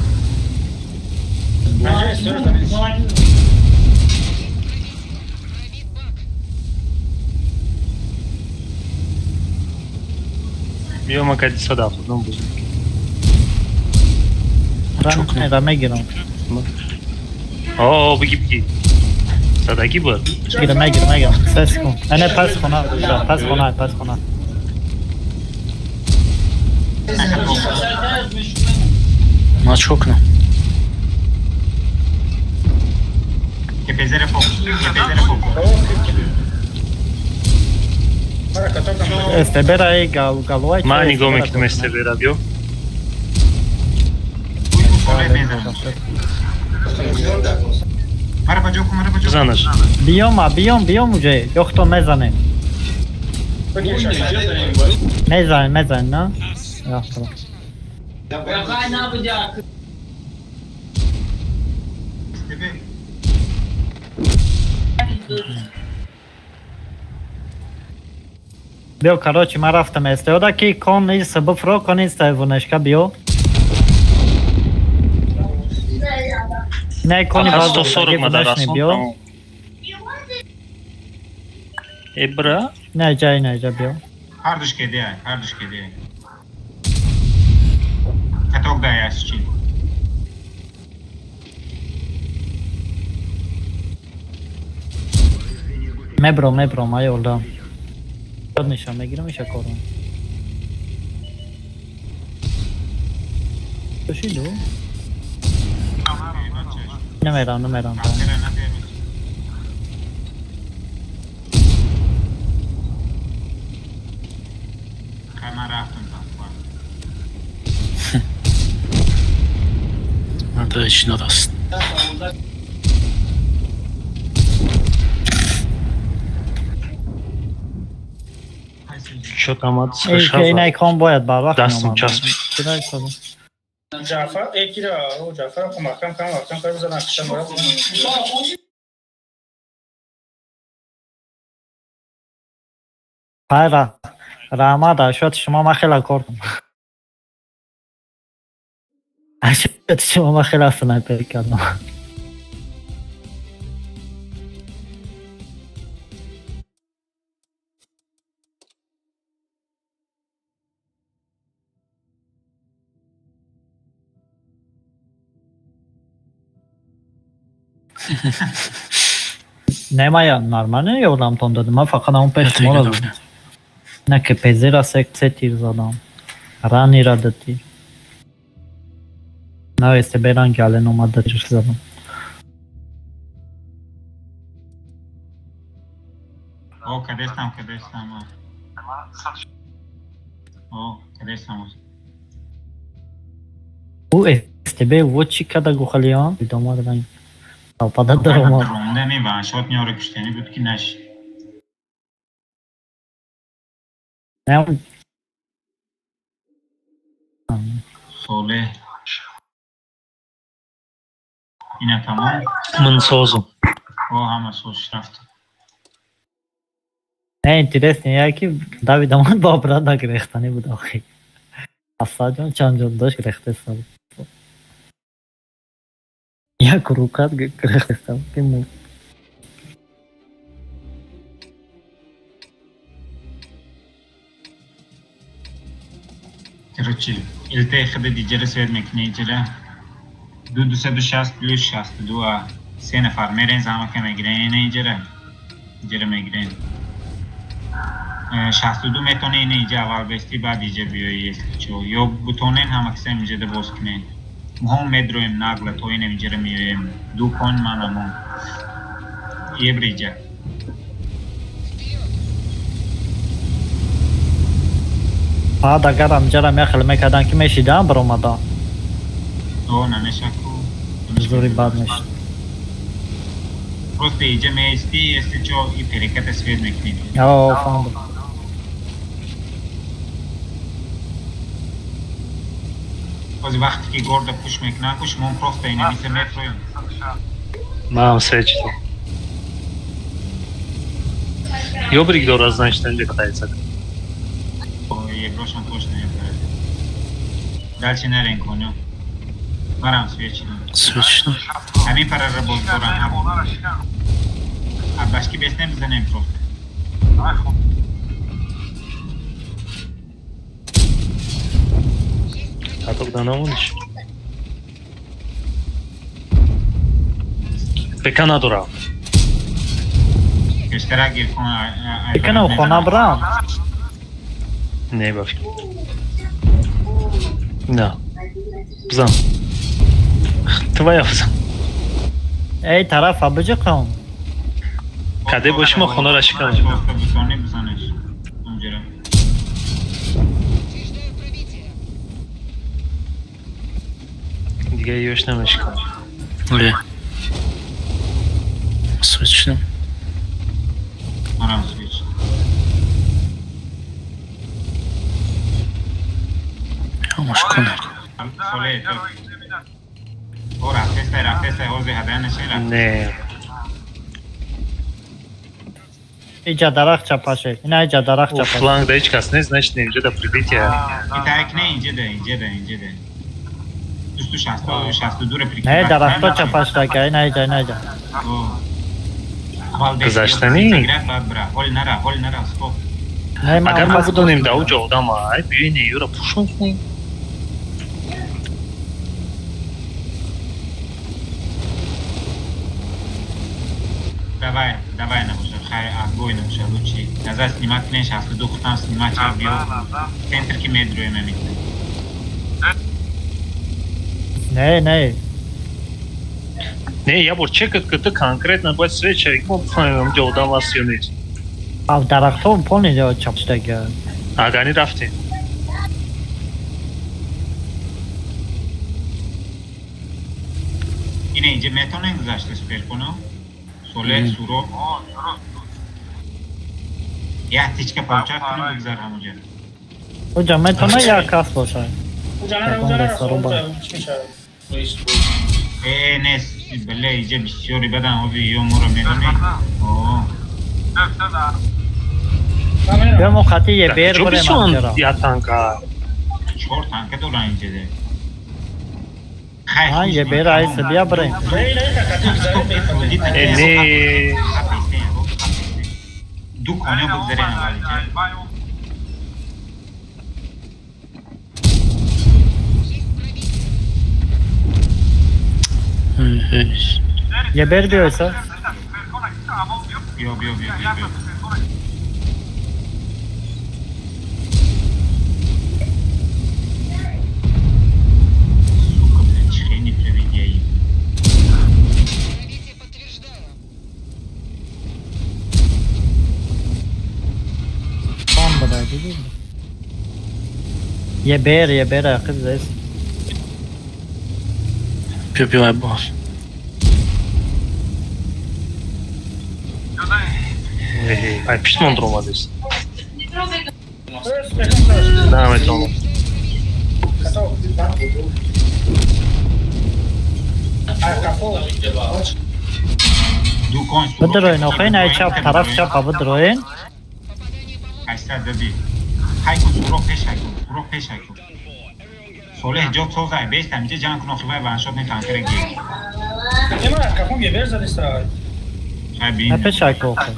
Биё ма кади 179 бозӣ кунем. Ра мегирам. О, биги биги. Садагӣ буд. Мегирам, мегирам, мегирам. Се секунд. Не, пас хона, пас хона, пас хона. Ма чӣ кунам? КПЗ-ро фокус, КПЗ-ро фокус. СТБ-ра и галуай. Ман нигоҳ мекунам СТБ-ра, биё. Бизанаш. Биёма, биём, биём уже. Ё хто мезанем. Мезанем, мезанем, на? Биё, короче, ман рафтам СТО-да ки кон иса бифро, кон иста вунешка биё. Не, кони баз 140 мадарас. Биё. Э бра? Не, ҷай, не, ҷа биё. Ҳардуш кеди, ҳардуш кеди. Каток дай аз чи. Мебро, мебро, май олдам. Нишон мегирам иша корам. Шиду? Намерам, намерам. Надо еще раз. Чё там от Эй, кон бояд барвақт дастам часпид. Ҷаъфар, э кира, ҷаъфар маҳкам кам, маҳкам кар бизанам, кишам. Хайра, раҳмат, ашёти шумо ман хеле кор кунам. Ашёти шумо ман хеле снайпер кардам. Не, ман нормально ёрдамтон додам. Ман фақат ҳамон пеш шуморо задам. На КПЗ-ра се тир задам. Ранира ду тир. На СТБ ранги ален омад ду тир задам. О, кадестам, кадестам. О, кадестам. Ӯ СТБ во чӣ када гухалиён? Идома ранг. Пада даромад. Ронда ми ваншот меоре куштанӣ буд ки нашид. Не. Солеҳ. Ина тамом. Ман созам. О, ҳама соз рафт. Не, интересно, яки Давид омад ба обратно гирехтанӣ буд охи. Асаҷон чанд ҷон дошт гирехтеста буд. Як рукат гирехтеста буд ки мурд. Короче, илтаи хида диҷара свет мекунӣ иҷара. Ду дусаду шаст плюс шасту ду а се нафар мерен замака мегирен ина иҷара. Иҷара мегирен. 62 метоне ина иҷа аввал бести баъд иҷа биёи если чо. Ё бутонен ҳама кисам иҷада боз кунен. Моҳом медроем нагла то инам иҷара меоем. Ду кон ман амон. Ебр иҷа. Баъд агар амҷара мехел мекардан ки мешидам баромадам. О, намешаку. Зури бад мешид. Просто иҷа меисти, если чо и переката свет мекунӣ. О, фаҳмидам. Боз вақте ки горда пуш мекунанд, ку шумо просто инамиса мефроем. Ман свет шидам. Ёбрик дорад, значит, инҷа катается. Еброшам точно не брать. Дальше нарен коню. Марам свечину. Свечину. Ами пара работ дорам. А башки беснем занем просто. А тогда намониш. Бека надорам. Бека на хона брам. Не, бафик. На. Бзан. Твоя бзан. Эй, тарафа биҷиқам. Каде боши мо хонара шикам. Дига ёш намешикам. Не. Свечно. Марам свеч. Не. Иҷа дарахт чапаше. Ина иҷа дарахт чапаше. Фланг да ҳеҷ кас нест, значит инҷа да прибитие. Итак не, инҷа да, инҷа да, инҷа да. 262 ро прикрывать. Не, дарахто чапаштага, ина иҷа, ина иҷа. Гузаштанӣ? Ҳол нара, ҳол нара, стоп. Агар мо бидонем да уҷо одам ай, биёин юра пушон кунем. Давай, давай набошад, хай отбой набошад, лучше. Назад снимать кунем, 62 хутам снимать чав биё. Центр ки медроем амитна. Не, не. Не, я бор чекат ки ту конкретно бояд свет шавӣ, ки мо бифаҳмем онҷо одам аст ё нест. А дарахтҳо полный чапшидага. Агани рафтем. Ина инҷа метавонем гузашта супер кунам? Соле, суроб. Як тичка получать кунем бигзар ҳамонҷа. Уҷа метавона як кас бошад. Уҷа нара, уҷа нара, уҷа чӣ мешавад? Э, нест, бале, инҷа бисёри бадан, ҳозир ё моро медонӣ. О. Бیا мо хати ЕБР бурем анҷара. Я танка. Чор танка доран инҷа. Ҳа, ЕБР айса бия бурем. Э не. Ду коня бигзарем аввал инҷа. ЕБР биёйса. Биё, биё, биё, биё, биё. Сука, блядь, хрени приведяй. Кон бадай, диди. ЕБР, ЕБР, ақиб зест. Биё, биё, ай боз. Ай пиштмон дромадест. Наметавонам. Бидроен, охин, ай чап, тараф чапа бидроен. 802. Ҳай кун, суроғ пеш ҳай кун, суроғ пеш ҳай кун. Солеҳ ҷо созай, бест ҳаминҷа ҷанг кун, охи вай ваншот не танкера гир. Ема кафон ЕБР задеста. Ҳай бин. На пеш ҳай кун охи.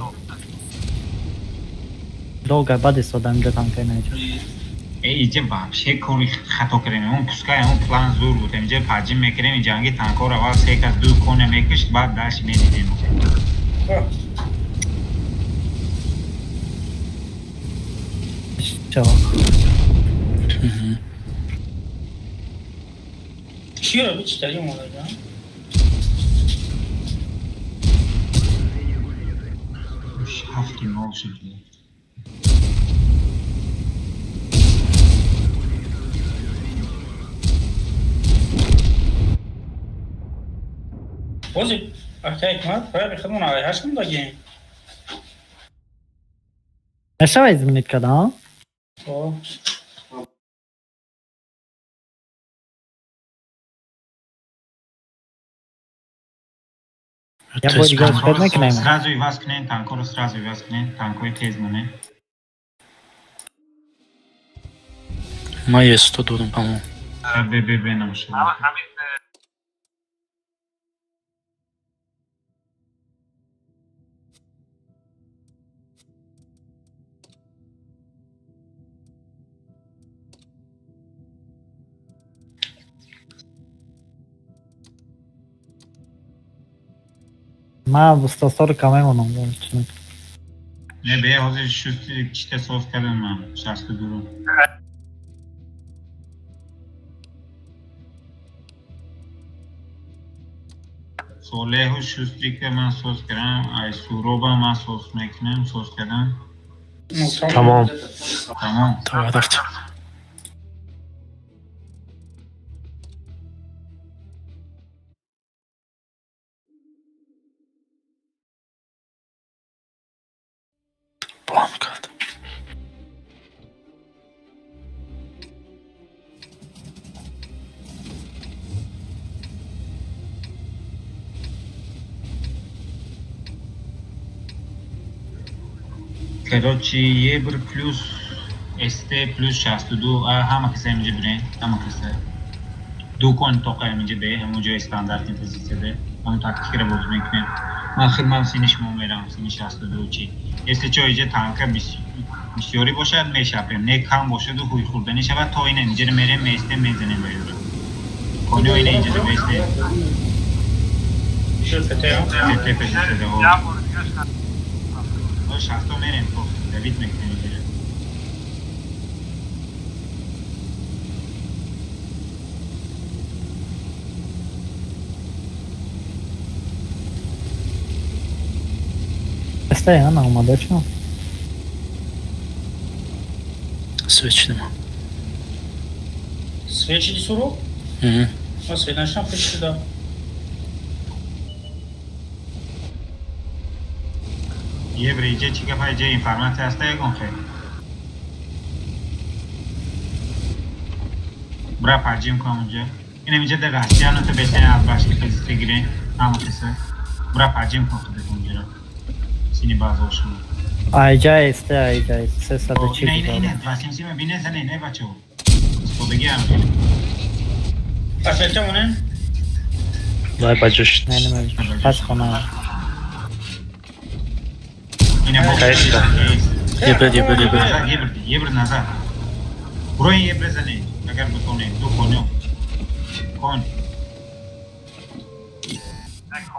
Долго баъд истода инҷа танка наҷа. Э иҷа вообще кори хато кардем. Он пускай он план зур буд. Инҷа парҷим мекардем, ҷанги танкор аввал се кас ду коня мекушт, баъд даш медидем. Чао. Чиро бичтари молада? Ҳафти нол шуд. Бози акай ҳикмат, бояд худмон ай ҳашт дагем. Мешава изменить када? О. Я бо дигар успеть мекунем. Сразу иваз кунем, танкоро сразу иваз кунем, танкои тез монем. Ма Е100 дорам, по-моему. Бе, бе, бе, намешава. Ма 140 мемонам. Не бе, ҳозир шусти чита соз кардам ман, 62. Солеҳу шустрика ман соз кардам, ай суроба ман соз мекунам, соз кардам. Тамом. Тамом. Давай, рафтем. Короче, ЕБР плюс СТ плюс 62, ҳама каса инҷа бирен, ҳама каса. Ду кон тоқа инҷа бе, ҳамон ҷои стандартни позитсия бе, ҳамон тактикаро бозӣ мекунем. Ман хидмам сини шумо мерам, сини 62 чи. Если чо инҷа танка бисёрӣ бошад, мешапем, не кам бошаду ҳуй хӯрданӣ шавад, то ина инҷа мерем, меистем, мезанем ба юра. Конио ина инҷа беистем. ПТ позитсия бе. 60 мерем, давид мекунем инҷа. Постоянно омада чо? Свечи нема. Свечи суро? Ма свет нашам пеш да. Ебре, иҷа чӣ гапа, иҷа информатсия ҳаста ягон хел? Бра парҷим кун онҷа. Инам инҷа дар Россия нота беҳтарин аз башки позитсия гирем, ҳама каса. Бра парҷим кун худат онҷаро. Сини базаҳо шумо. Айҷа эсте, айҷа эсте, 340. Не, не, не, 277 бинезане, не бачо. Господи, А что он? Вай баҷош. Не, не, пас хона. Ебер, ебер, ебер. Ебер, ебер назад. Брои ебер зане, агар бутоне, ду конё. Кон.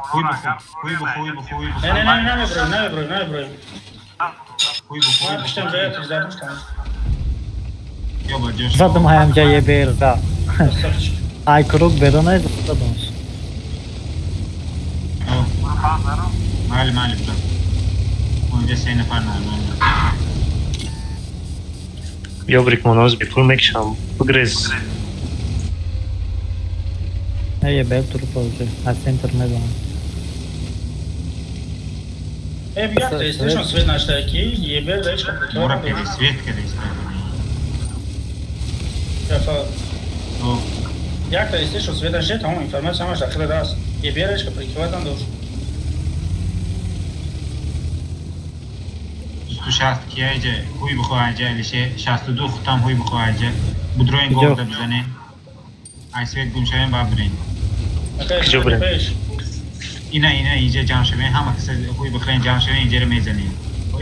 Хуй бихӯ, хуй бихӯ, хуй бихӯ, хуй бихӯ. Не, не, не, не, не, бро, не, бро. Хуй бихӯ, хуй бихӯ. Ё баҷош. Задам ҳамҷа ебер, да. Ай круг берунай задам. Майли, майли, бро. Онҷа се нафар нормально. Ёбрик моноз бипул мекшам. Бигрез. Не ебер трупа уже. А центр медонам. Э, бия, слишком свет наштаки, ебер дачка прикол. Мора пересвет кадест. Яфа. Якта слишком свет наште, там информация ҳамаш дахила даст. Ебер дачка прикрывать дошт. 60 кияҷа ҳуй бихоҳаҷа алише 62 хутам ҳуй бихоҳаҷа будроин голда бизане ай свет гум шавем ба бирен киҷо бирем ина ина инҷа ҷамъ шавем ҳама каса ҳуй бихоҳем ҷамъ шавем инҷаро мезанем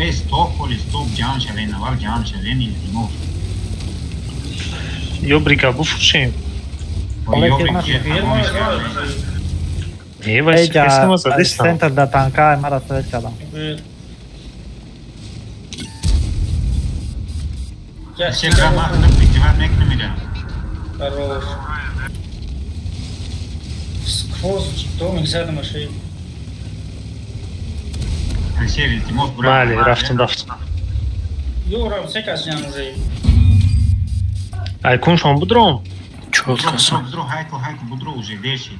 э стоп холи стоп ҷамъ шавем аввал ҷамъ шавем илтимос ёбрика буфурӯшем не вай центр да танка мара свет кардам. Хорош. Сквозь домик задам аши. Мали, рафтам, рафтам. Юрам, секас нян уже. Ай куншон будром. Чётко сам. Будро, хайко, хайко, будро уже, деши.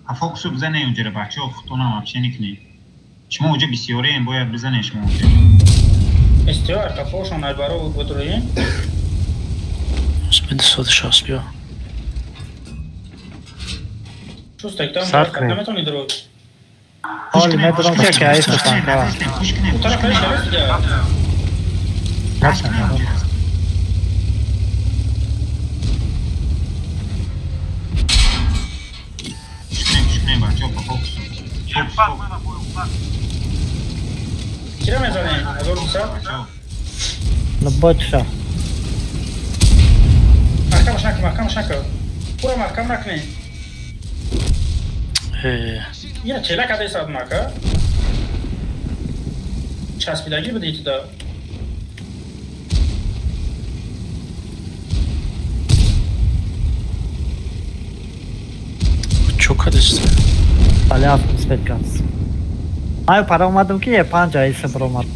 А фокусу бизане унҷара бачаҳо, хутонам вообще никне. Шумо уже бисёреем, бояд бизане шумо уже. Стюарт, кафошон айбаро будрои. 560 биё. Чустак там наметони дро. Ҳоли медонам ки ки айс танка. У тараф айш аст дигар. Кира мезанем? 1200? Лабоча. Маҳкамаш накун, маҳкамаш накун. Ура маҳкам накунӣ. Ира чела кадай сад мака. Часпидагӣ бидӣ туда. Чо кадест? Бале, свет газ. Ай пара омадам ки е панҷ айса баромад.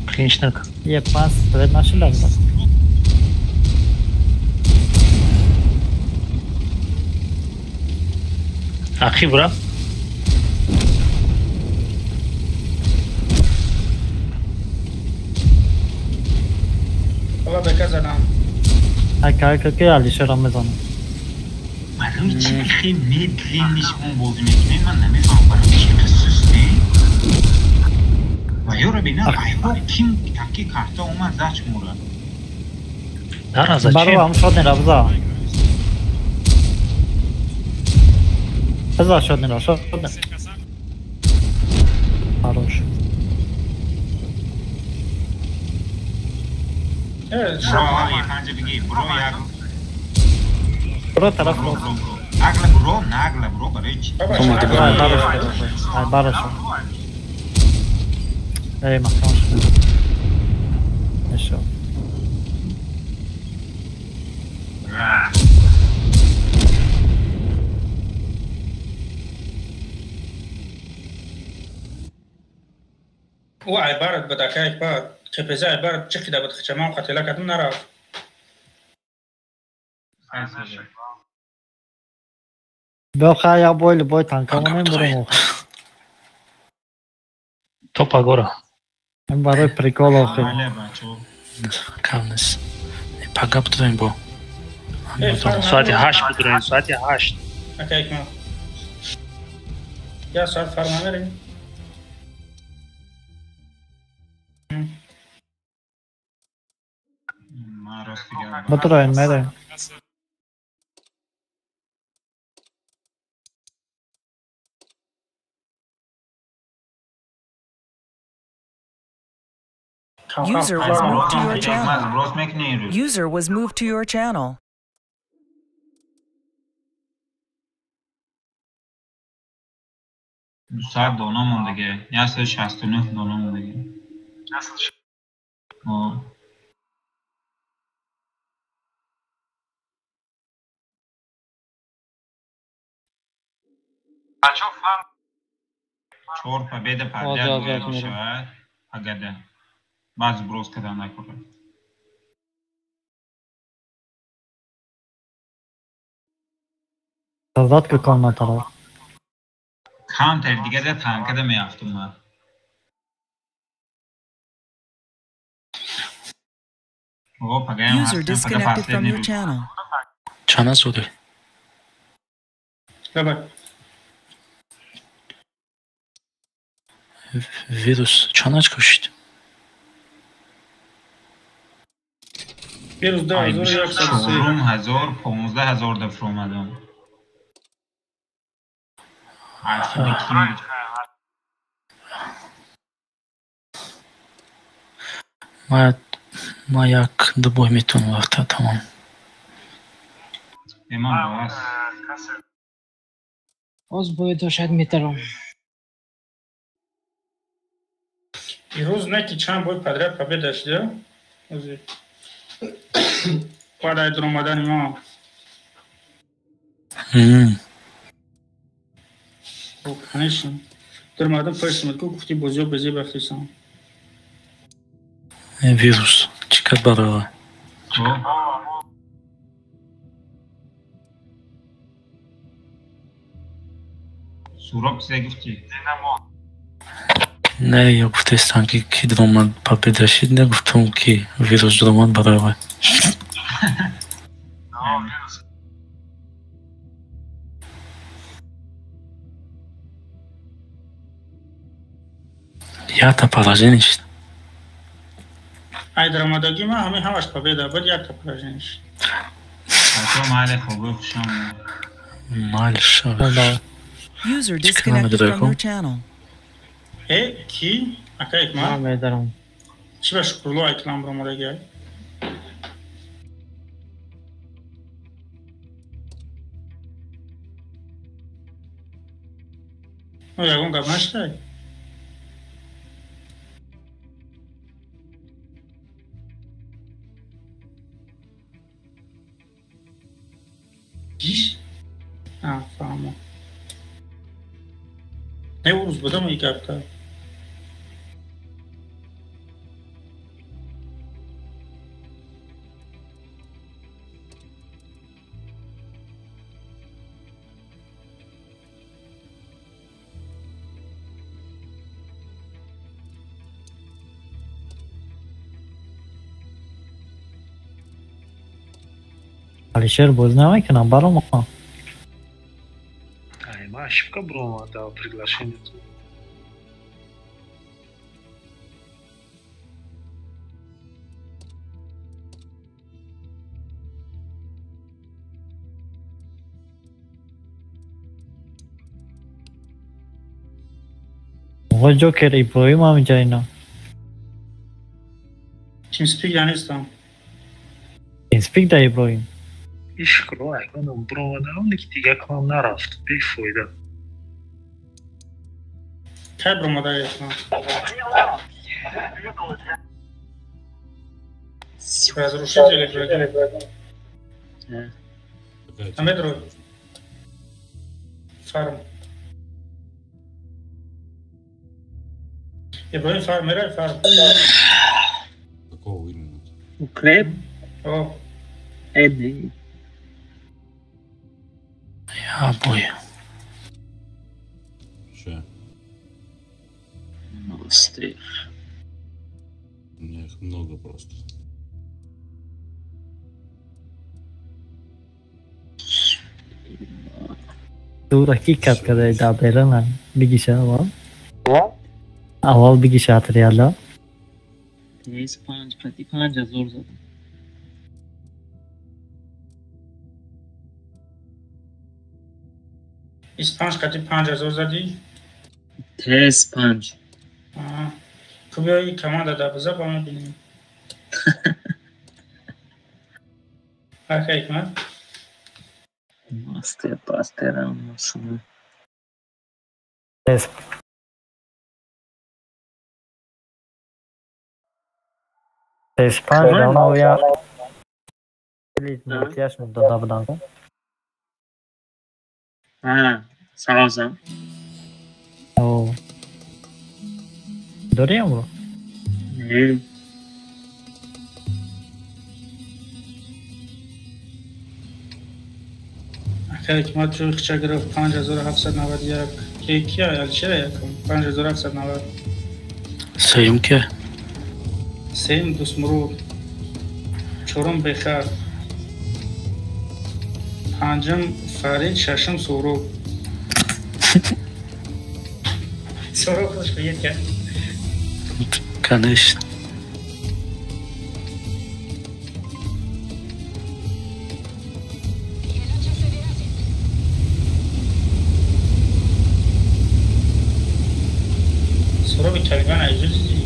Клинч накун. Е панҷ свет нашида. Ақиб рафт. Ҳола бека задам. Ай ки Алишерам мезанам. Барои чӣ хеле медленный шумо бозӣ мекунед, ман намефаҳмам барои чӣ қисусте? Ва ёро бина, айҳо ким таки карта омад зад шуморо. Нара зачем? Баро ҳам шод неравза. Биза шод нера, шод нера. Хорош. Бро тараф бро. Нагла бро, нагла бро, барои чӣ? Ай барош. Эй, маҳкам шуд. Нашо. Ӯ айбарат ба дакаек ба КПЗ айбарат чӣ қида буд хичамам қатила кардам нарафт. Бо хай я бой любой танкамон мебурем. То пагора. Барои прикол охи. Кам нест. Пага будроем бо. Соати 8 будроем, соати 8. Акаек ма. Як соат фарм намерем? Батураем, мерем. User was moved to your channel. User was moved to your channel. Дусад дона мондагӣ, 169 дона мондагӣ. Чор победа подряд бояд шавад, агада. Баъд сброс кардан накунад. Создатка комнатаро. Каунтер дига да танкада меафтум ман. О, пагаям ҳастам, пага последний рӯз. Чанд зуде? Давай. Вирус чанд очко шуд? Вирус 2103. 4000, 15000 дафр омадам. Ма як ду бой метавонам вақта тамом. Имон бас. Оз бой дошад метаром. Ирӯз не ки чанд бой подряд победа шуда? Ози. Баъд аз омадани мо. Конечно. Дар мардум пурсимад, ку гуфти бозиё безеб рафтисам. Вирус чӣ кард барои? Суроб чизе гуфтӣ? Не, я гуфтаистам ки ки даромад победа шид, не гуфтам ки вирус даромад барои вай. Якта поражение шид. Ай даромадагӣ ман ҳамин ҳамаш победа буд, якта поражение шид. Бачаҳо майли хобӣ хушам. Майли шав. User disconnected from your channel. Э, ки? Ака Икмал? Ман медарам. Чӣ ба Шукрулло Айклам баромадагӣ? Ну, ягон гап нашидай? Киш? А, фаҳмо. Не, урӯз будам и гапта. Алишер боз намекунам барома. Ай, ма ошибка брома дал приглашение. Мо Ҷокер Иброҳим ҳам инҷа ина. Тимспик я нестам. Тимспик да Иброҳим. Ишкро айконам бромадам, леки дигар клан нарафт, бефоида. Кай бромада яхна? Разрушители враги. Амедро. Фарм. Иброҳим фарм мерай фарм. Какого именно? Укреп? О. Эдди. Я бой. Че? Монстр. У меня их много просто. Дура ки кард кадай да берана. Бигиша аввал. Аввал бигиша отряда. Тез 5 қати 5000 задам. Бист панҷ қати 5000 задӣ? Тез 5. Ту биёи команда да биза ба мебинем. Ака Ҳикмат? Мастер, пастерам, мусуна. Тез. Тез 5 дамавия. Мултияш дода будам. Сразу. О. Дорӣ амро? Не. Ака Ҳикмат ҷои хича гирифт 5791. Ки кия Алишера якум 5790. Сеюм ки? Сеюм Дусмурод. Чорум Бехар. Панҷум Фарид, шашум Сӯроб. Сӯроб худаш привет кард. Конечно. Сӯроби калиман айҷо дидӣ?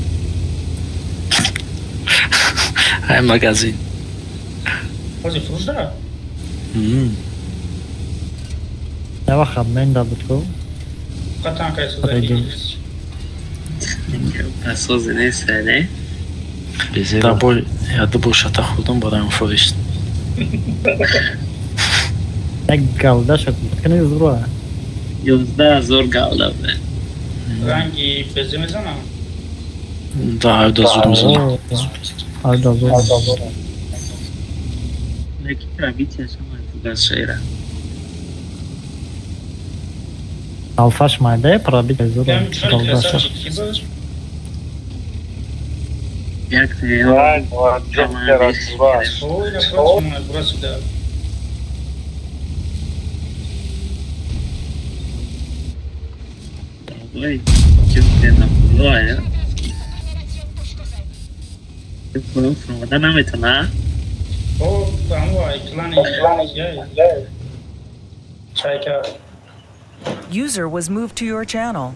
Ай магазин. Ҳозир фурӯш дорад? Я вақт обмен да буд ку. Қатан кай соза. Асози нест, не? Да бой, я ду бор шата хӯрдам барои фурӯш. Як галда шуд. Кани зура. 11000 галда бе. Ранги безе мезанам? Да, айда зур мезанам. Айда зур. Леки пробитие шама фугас шера. Алфаш майда пробитие зур. Як те. Ой, чё-то на пуло, наметона. О, амва клани чайка. User was moved to your channel.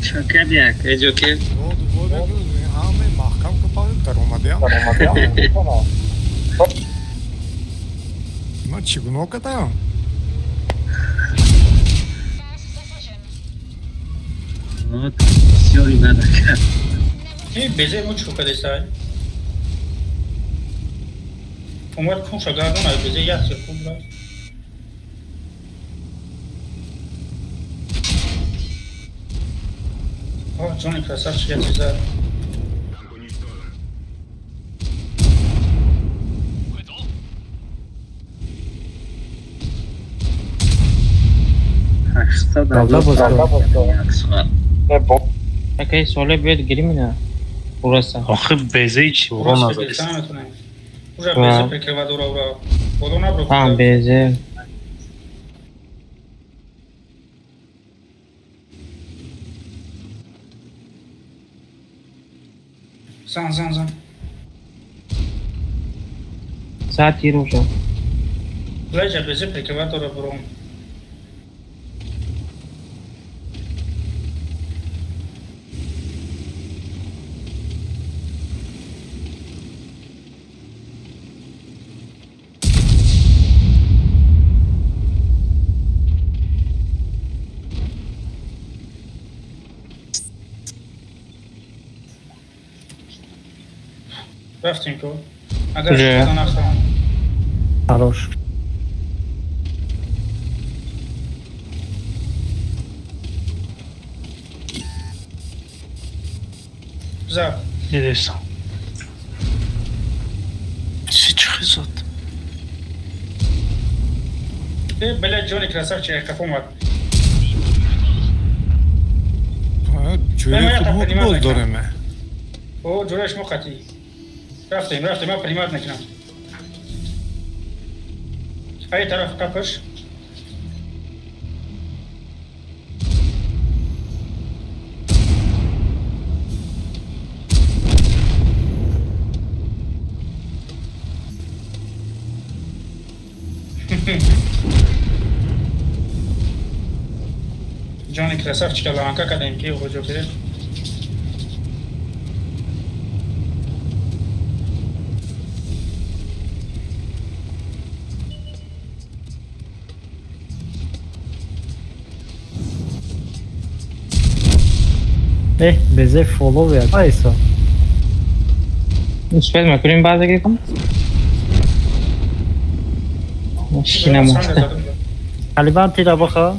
Чакадяк, эҷоке. Маҳкам купалим, даромадям. Ма чӣ гуноҳ кардам? Вот, бисёри надака. Безе мо чӣ кардесай? Омад кунша гардон, ай безе як секунд рафт. О, ҷони красавчик як чиза. Акай соле биёд гирим ина. Ураса. Охи безе чӣ уро назадист. Уже безе прикрывад ура ура. Боло набро. А безе. Зан зан зан. Саат тир уже. Леҷа безе прикрывад ура буром. Рафтем ку. Агар шуда нахоҳам. Хорош. Зад. Дидестам. Чӣ чӣ зад? Э, блядь, ҷони красавчик қафо омад. Ҷӯраи худ мо боз дорем. О, ҷӯраи шумо қатъӣ. Рафтем, рафтем, ман принимать мекунам. Ай тараф қапш. Ҷони красавчика ланка кардем ки ҳуҷо киред. Э, безе фоллоу я. Айсо. Успел мекунем баъзе гирифтам. Шинам. Талибан тира баха.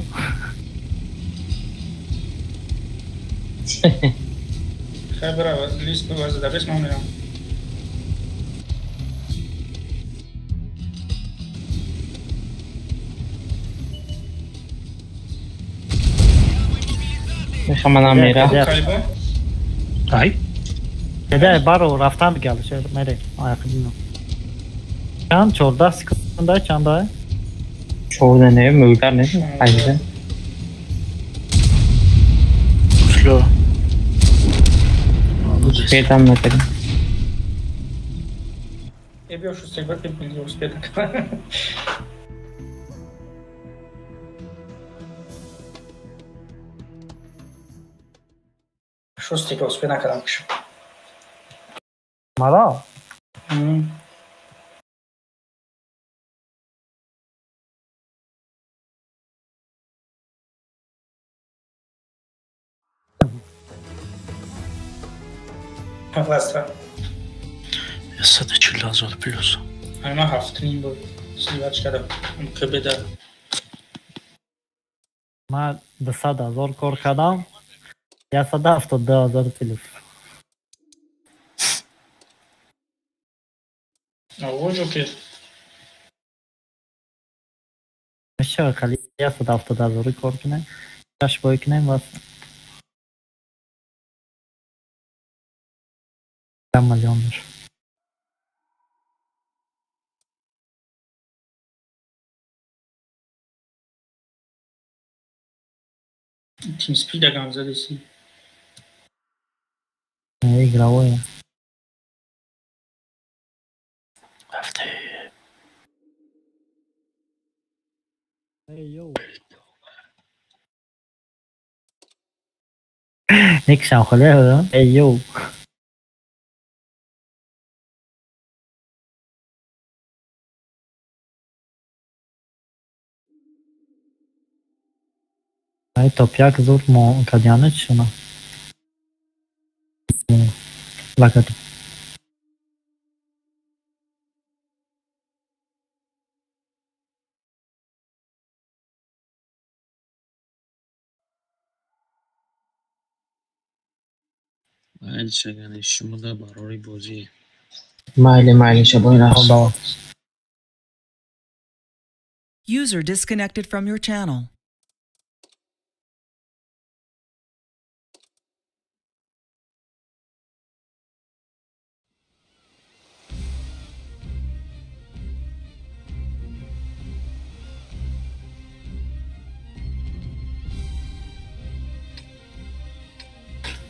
Хай бра, лист бываз да бес ман мерам. Мехам мера. Ай? Деда баро рафтан гал шер мере. Аяқдино. Чанд 14 секунда чанда? 14 не, мӯлтар не. Айда. Сло. Успетам накардем. Э биё шуд се бир успет накардам. Шустика успе накардам кишу. Мара? Власта. 140 000 плюс. Ама 7.5 буд. Сливач кардам. МКБ да. Ма 200 000 кор кардам. 172 000 плюс. Ого, ҷокер. Мешава хали 172 000 кор кунем. Шаш бой кунем вас. 1 миллион мешава. TeamSpeak гам задеси. Игровое. Рафте. Эй, йоу. Никшам холе, эй, йоу. Ай топяк зур мо кадянич шуна. Лакат. Майли шагани шумода барори бозӣ. Майли, майли шабои рахс. User disconnected from your channel.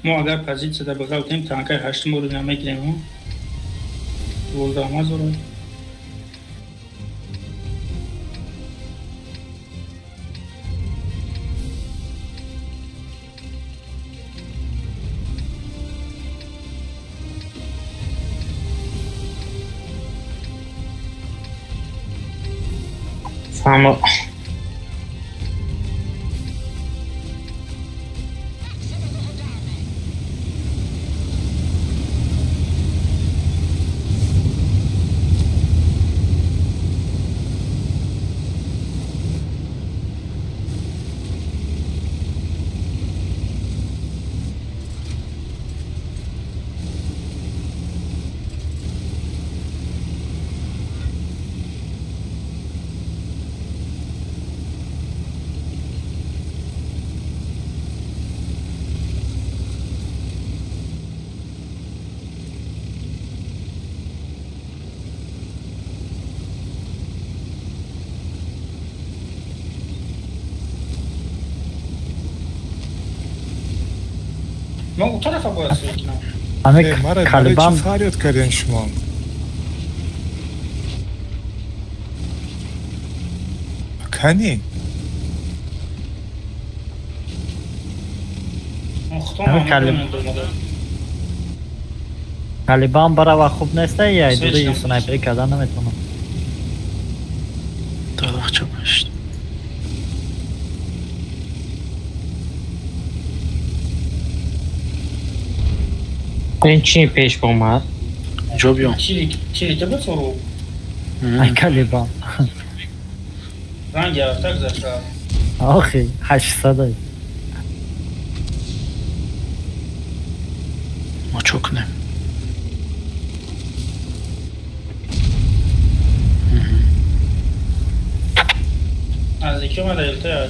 Мо агар позитсияда биғалтем, танкаи ҳаштумро намегирем. 12 000. Фаҳмо. Ма у тарафа бояд свет кунам. Ами Калибан фарёд кардем шумо. Кани? Калибан барава хуб неста, я иду снайпери кардан наметавонам. Дарахча башт. Ин чи пеш омад? Ҷо биё. Чири те буд сору? Ай Калибан. Ранги рафта гузашта. Охи, 800. Мо чо кунем? Аз яки омада елта.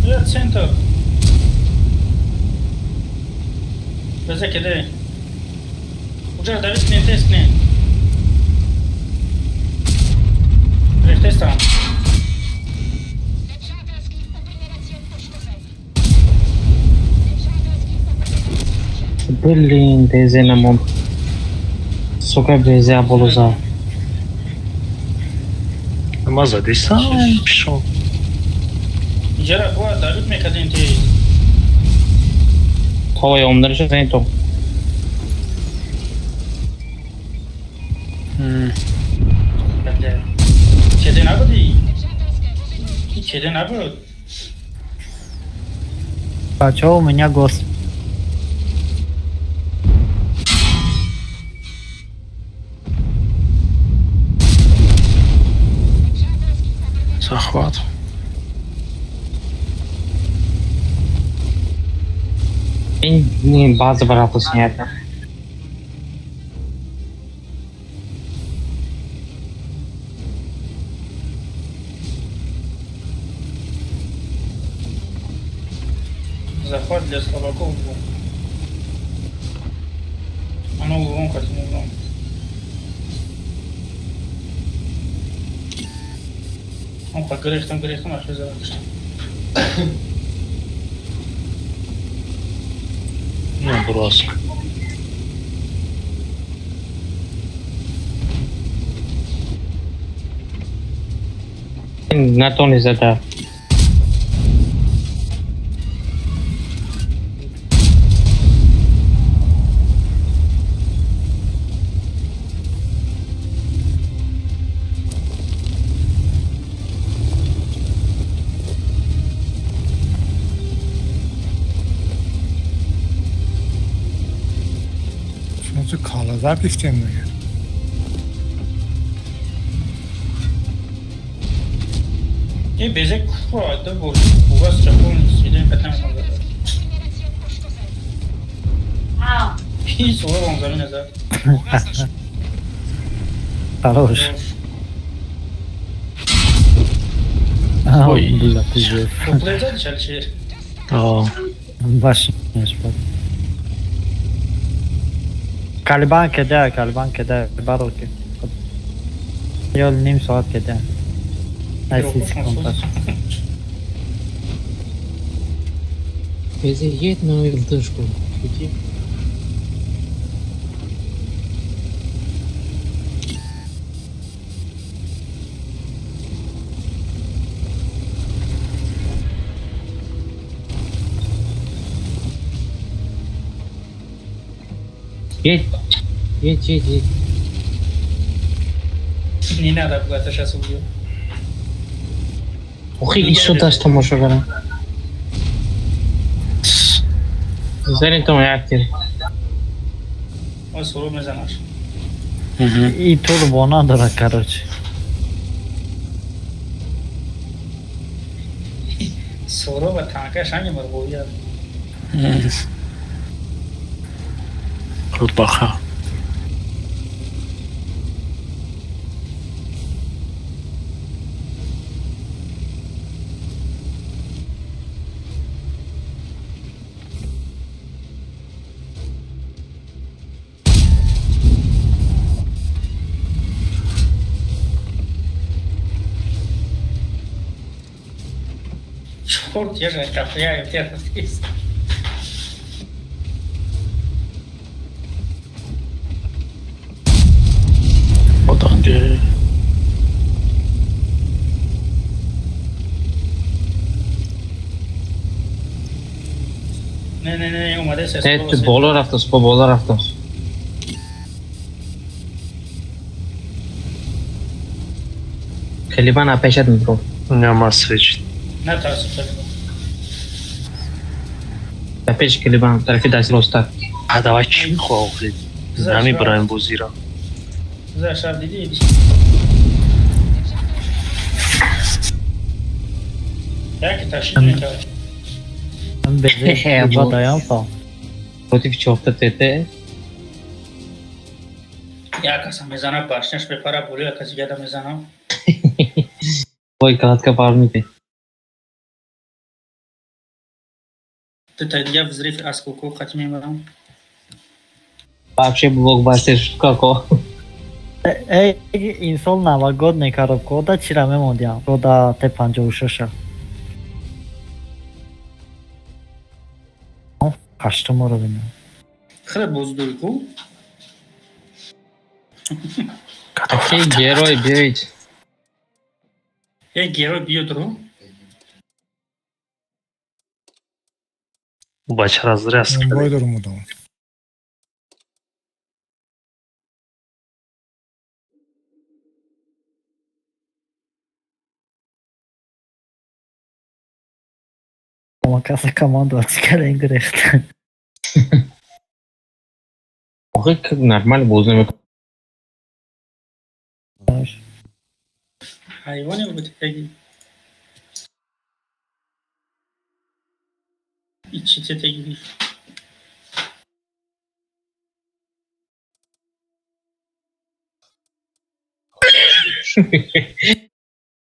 Я центр. Безе кеде. Уже давид не тест не. Рехтеста. Блин, безе намонд. Сука, безе аболоза. Ма задиса, пишо. Иҷара бояд давид мекардем тез. Толай омдарша зани то. Кеде набуди? Кеде набуд? А чё у меня гос? Захват. Не, база брату снята. Захват для слабаков был. Оно углом как не углом. Он как грехтом, а что за Ну, броск. На то не зада. Калазар гифтем мегар. И безе кура да бо бугас чапон сидем патам хонда. И сура он замин за. Хорош. Ой, бля, пиздец. Комплект чалчир. О. Башня шпад. Калибан кеде, Калибан кеде, бароки. Ёл ним соат кеде. Ай секунд. Безе едь на илдышку. Иди. Едь, едь, едь, едь. Не надо, куда-то сейчас убью. Ох, и сюда что можно говорить. Занятом актер. Ой, суровый за наш. И турбо надо, короче. Сурово танка шани маргоя. Рудбаха. Порт я же кафе, я здесь. Оданге. Не, не, не, омаде се. Не, ту боло рафтас, по боло рафтас. Калибан апешат микро. Няма свеч. Не тарси Калибан. Апеш Калибан, тарафи даст роста. А давай чӣ мехоҳ охи? Намебараем бозиро. За шаб диди. Яки ташид мекард. Против чорта ТТ. Як каса мезана башняш мепара боло, як каси гада мезана. Ой, кратка пармите. Ты я взрыв осколков хоть мимо. Вообще блокбастер штука. Эй, инсол новогодний коробка, да чира мемондиам. Года Т56. Ҳаштуморо бинам. Хеле боздорӣ ку? Ки герой биёед. Э, герой биёд ру? Бачара зря Бой дорум удам. Каса команду аз кара гирифт. Охи нормал боз намекунад. Ҳайвоне буд теги. Ичи теги.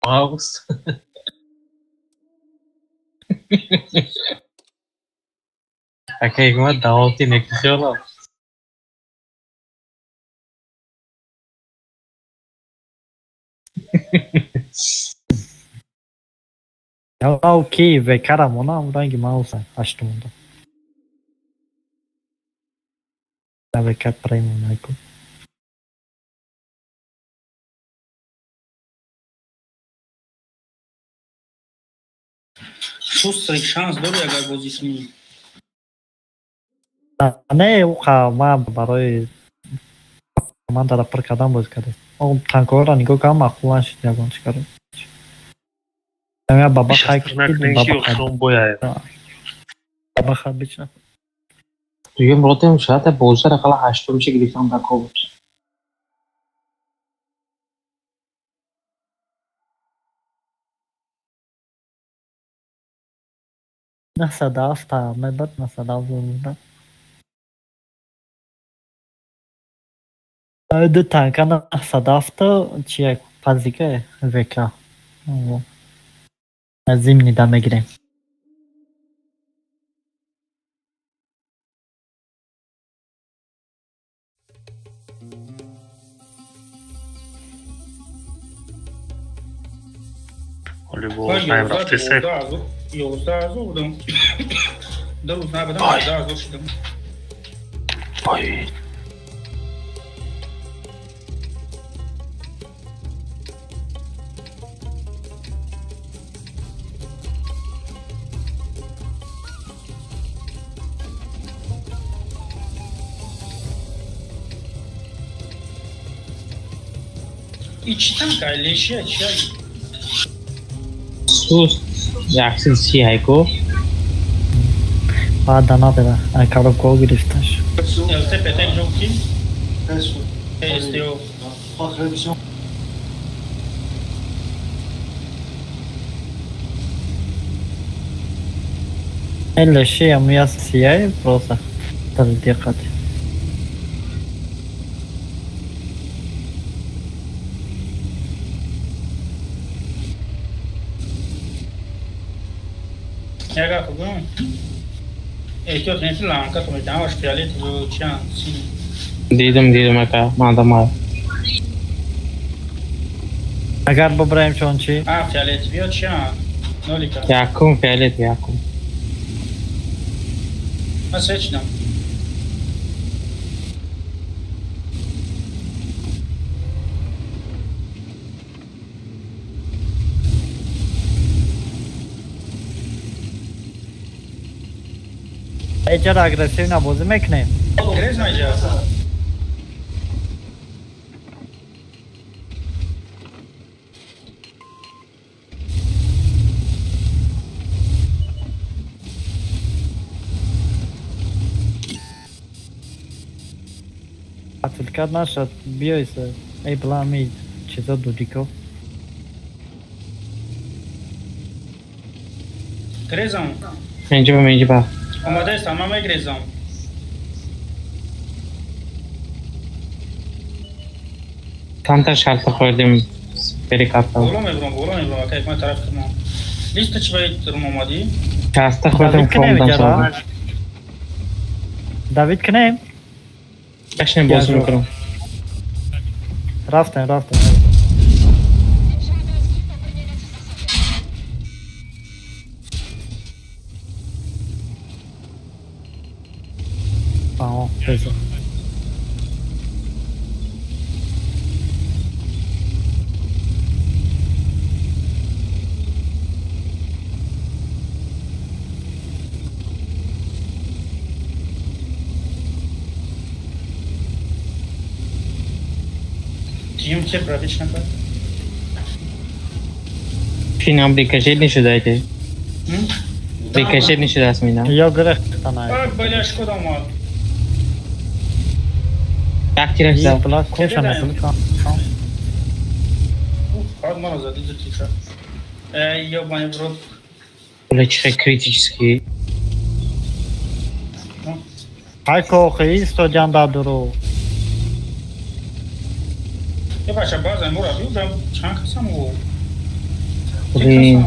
Маус. Ака ҳикмат давоти некихёлам. Ау ки векара монам ранги мауса ҳаштумонда. ВК премиум найку. Шустрик шанс дорӣ агар бозӣ кунӣ. Не, уқа ман барои командаро пур кардан бозӣ кардем. Танкҳоро нигоҳ кардам, маъқул нашуд ягон чӣ кардем. Баба хай бична. Дуюм ротем шояд бозиро ақалла ҳаштумчи гирифтам дар кобус. 907 мебад 907 буда. Ду танка 907 чия пазика ВК. Зимни да мегирем. Оли бо наем рафти се. 11 000 будам. Ду рӯз набудам, 11 000 шудам. Ой. И чӣ танка лешия чия? Суст яксил си ҳайко. Баъда надора, ай коробкаҳо гирифташ. ЛТП жовки? СТО. Лешия муя сияе просто диққат. Яга кугум. Эҳтиёт кунед, ланка то медиҳам, ваш фиолет ё чиан сини. Дидам, дидам ака, ман. Агар бубраем чон чӣ? А, фиолет биё чиан. Якум фиолет якум. Ман се чидам. Эҷара агрессивно бозӣ мекунем. Грез наҷа. Отвлекать наша биёйся. Эй, блами, чизо дудико. Грезам. Инҷо, инҷо. Омодаестам, ман мегрезам. Камтар шарта хӯрдем перекатам. Боло мебурам, боло мебурам, ака ман тараф кунам. Листа чӣ бояд рум омадӣ? Шарта хӯрдем фондам. Давид кунем? Кашнем бозӣ мекунам. Рафтем, рафтем. Ао, резо. Тим че пробич накард? Финам рикошет нишуда ки. Рикошет нишуда аст минам. Ё гирехтан ай. Бля, шкода омад. Як тираш зад. Коша накун. Фақат маро задӣ ду тиша. Эй, ёбаный в рот. Бля, чӣ критический. Ай кохи истодиан дадуру. Е бача база мура биудам чанд касам у. Блин.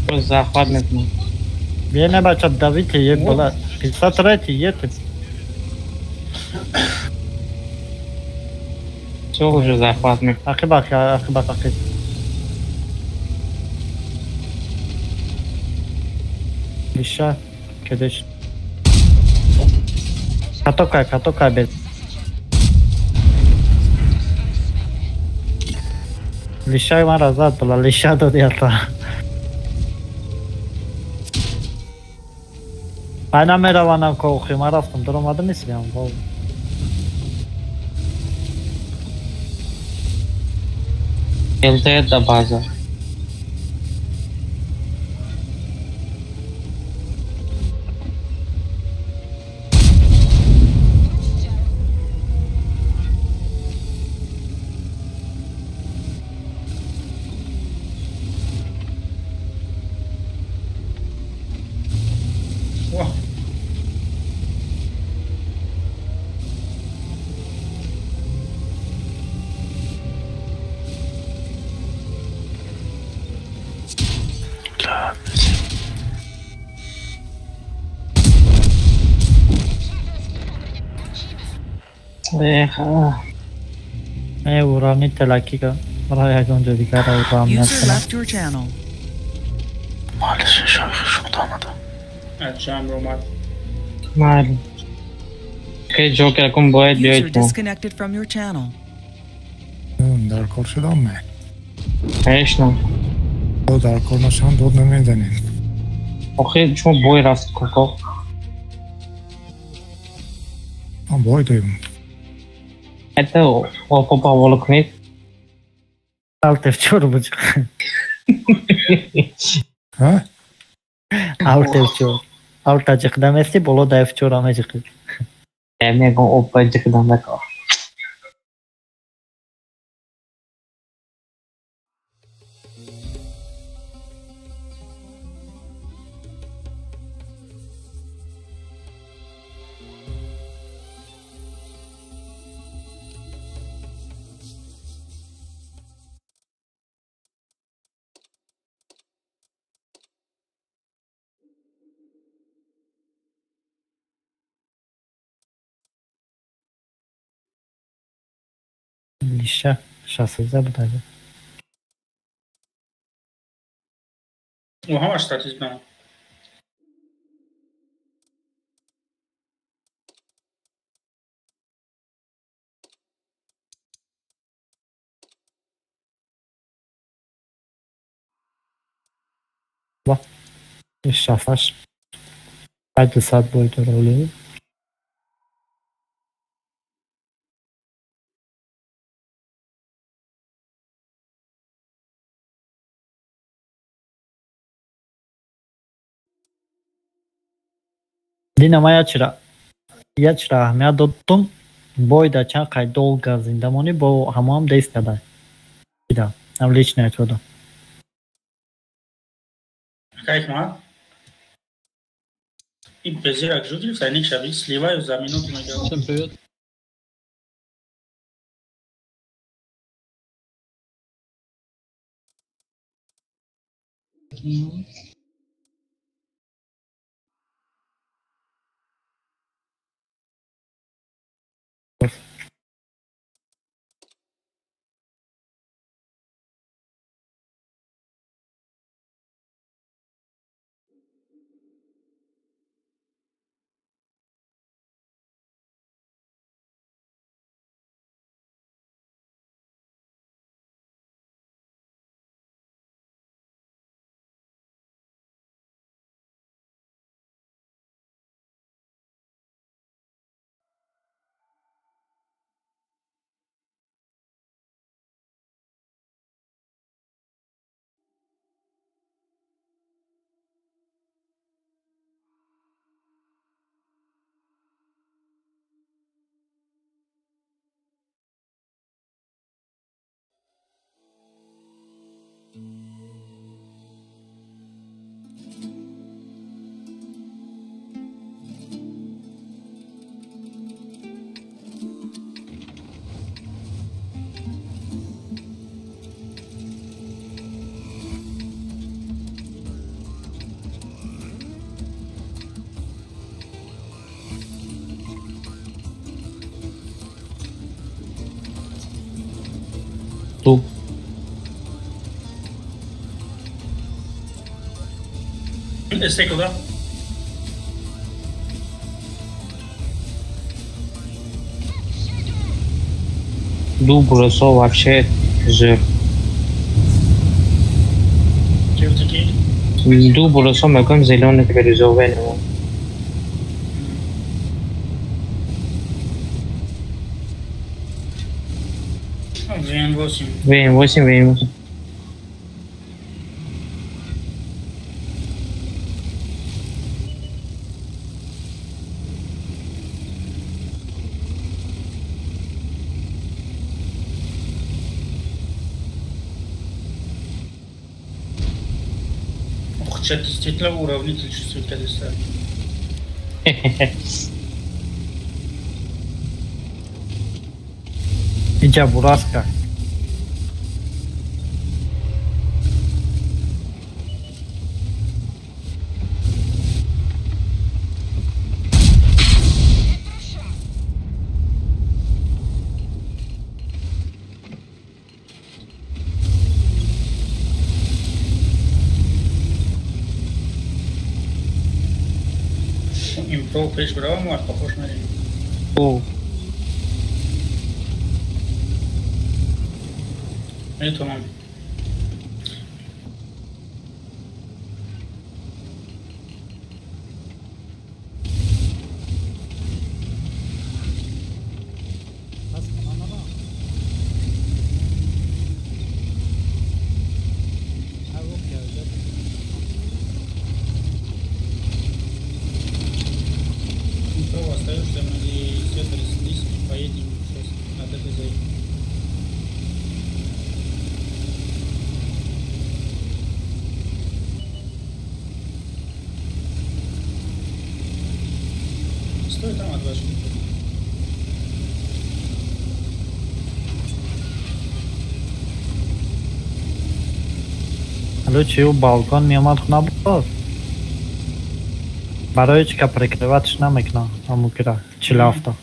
Просто захват мекунам. Бе бача давите е бала. 53 е ты. Все уже захват мекунам. Ақиба ақиба ақиб. Лиша кедеш. Катокай, катокай без. Лишай мара зад бала, лиша додията. Ай намераванам кохи, ман рафтам, даромадам мислям. ЛТ да база. Э, уравни телакика. Бра ягон ҷо дигар уравни User left your channel. Малиш шохи шуд омада. Ачам омад. Майли. Хей Джокер, акун бояд User биёед мо. disconnected from your channel. Дар кор шудам ме. Конечно. Дар кор нашам дод намеданем. Охи шумо бой рафт коко. Ман бой дорем. Это опа ҳавола кунед. Alt F4 буд. Ҳа? Alt F4. Alt ҷиқда мести боло да F4 ам ҷиқид. Мегӯм опа ҷиқдам накор. Лиша 60 буд. Ҳамаш статист бам. Шафаш 500 бой дороли. Дина ма ячра аҳамият додум, бойда чанд қай долга зинда монӣ, бо ҳамоам дест кадай. Дида, ам личная тода. Кайф ма? И безирак жу гирифт, айник шави сливаю за минуту мегирам. Всем привет. Ту. Este куда? Ду бросо вообще жир. Ду бросо мегӯем зелёный бирюзовый немо. ВМ8. ВМ8, ВМ8. Ох, что действительно уравнитель чувствует, когда ставит. Иджа бураска. Импро пеш браво, мар похож на О. Метавонам. Остаешься на 130 поедем сейчас на ДТЗ. Стой там от вашего. Алло, чӣ балкон меомад хона боз? Барои чӣ ка прикрыватш намекунам ҳамукира 47-та.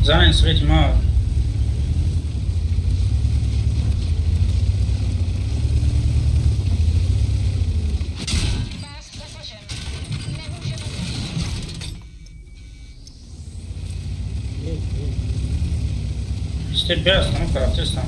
Занен свети ма. Сте бясно, каратистам.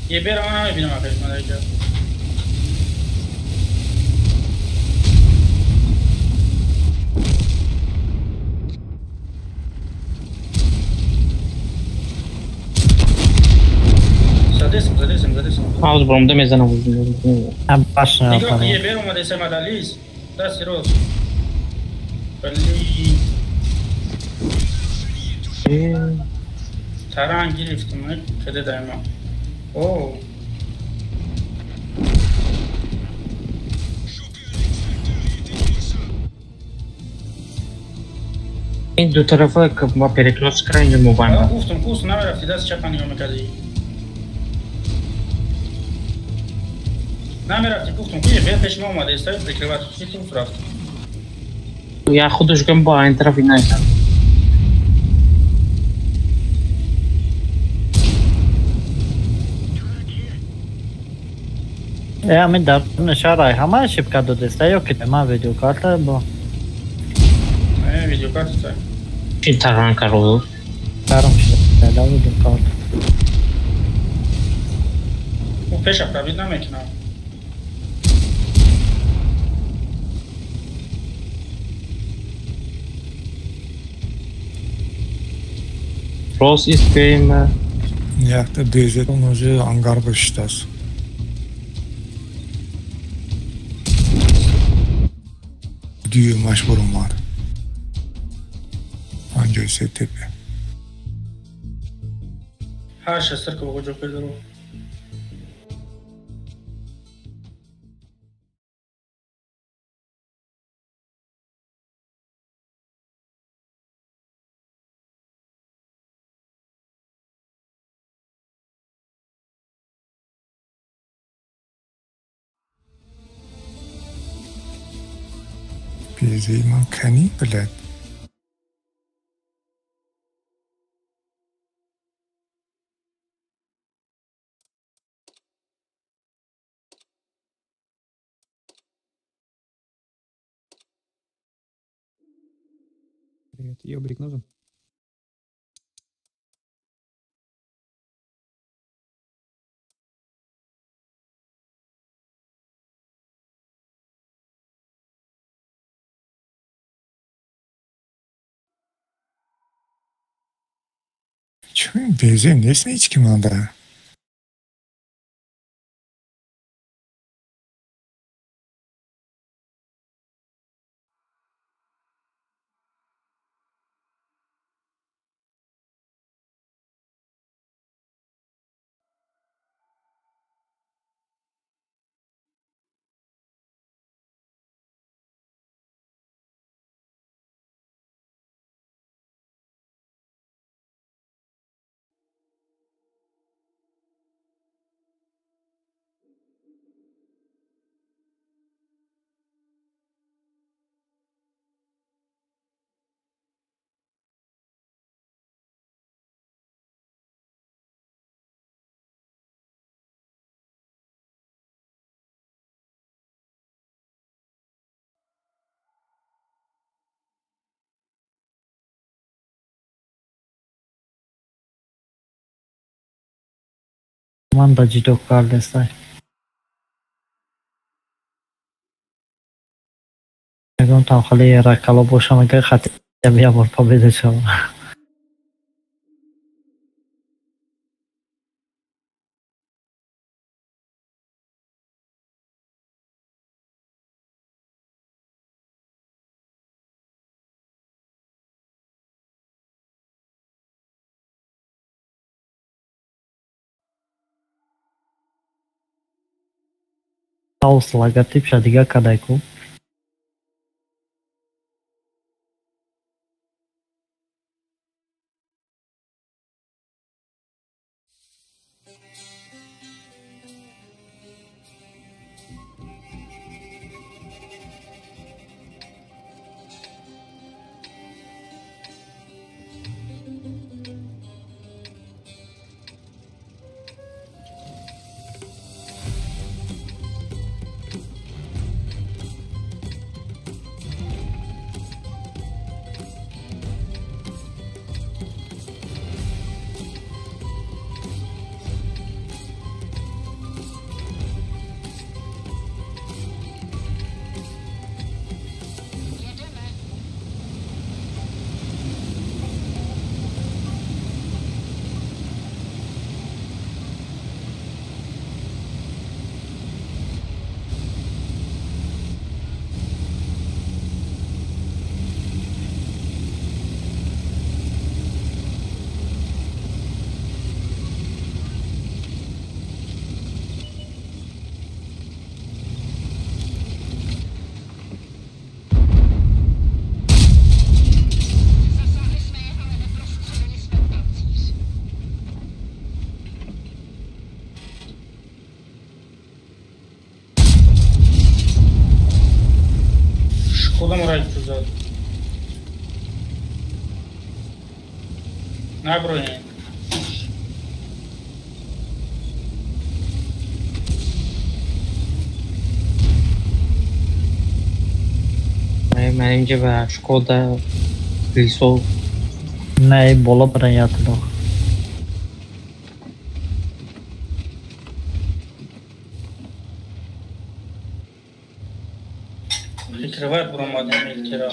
Ебера мана мебинам акаш мана иҷа. Задесам, задесам, задесам. Ауз бромда мезанам. Башня. Нигоҳ ебер омадесам адализ. Дасти рост. Блин. Таран гирифтам, каде дайма. О. Ин ду тарафа ма перекрёст крайне мобайл. Гуфтам, кус намерафти, даст чапа нигоҳ мекардӣ. Намерафти, гуфтам, ки бе пеш ма омада, истаи прикрывать, ки ту рафт. Я худаш гам ба ин тараф инайсам. Ами дар шаҳр ҳама шибка додеста ё ки ман видеокарта бо видеокарта чи таран каро тарам шуда да видеокарта у пеша правид намекунам. Рос ist game. Якта дезет он уже ангар баштас. Дуюмаш баромад. 53 тепе. Ҳаша сирка боғо ҷо кардро. Пиздец, ман кани, блядь. Привет, ёбрик нужен? Чё, безем, нест ҳеҷ ки манда. Ман ба ҷидо кардестай. Ягон там хали ракало бошам, агар хати я бор победа шавам. Хаус логотипша дига кадай ку. Куда мурать зад? На броне. Менимче ба Шкода Лисов. Не, боло бронята. Прикрывай промодем милитера.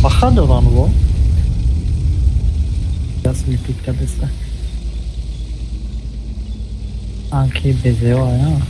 Бахадован во. Сейчас летит кадеста. Анки безева, я.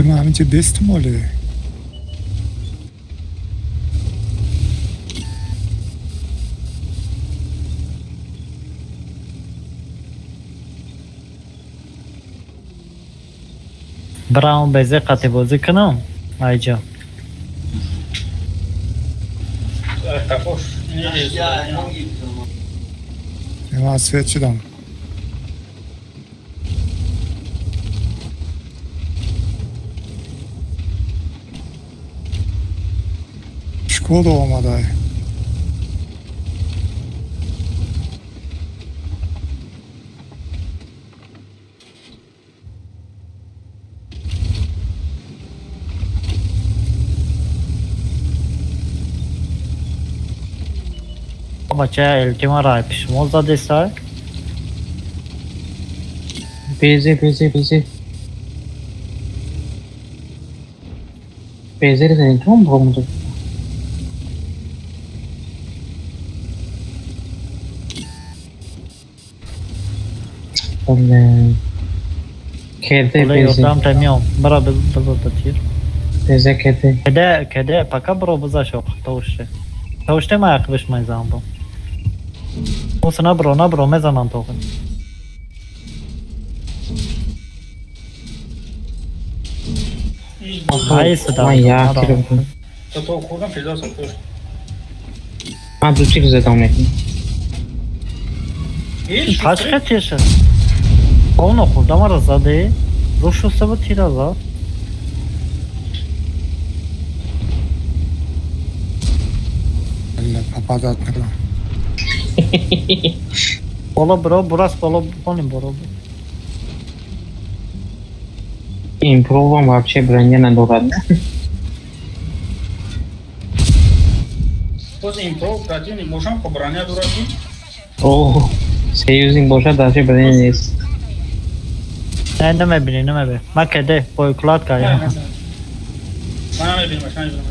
Ман ҳаминҷа бестум оле. Браун безе қати бозӣ кунам? Айҷа. Ман свет шудам. Шкода омадай. Бача элтима пишмо задеса. Безе безе безе. Безе зани том бромду. Кеде безе. Там тамиом. Бра без тир. Безе кеде. Кеде кеде пока бро бизашо товше. Товште ма яқбиш майзам бо. Ус набро набро мезанам тохи. То хурдам фирдавс тош. Ман ду тир задам мекунам. Қашқа тир Полно хурдамара заде. Рушу саба тира зад. Попадать накунам. Боло бро, бурас боло боним бро. Импровам вообще броня надорад. Боз импров противник бошам, хо броня дорад. О, союзник бошад, даже броня нест. Не, намебини, намебини. Ма кеде, бойкладка я. Ма намебинам, намебинам.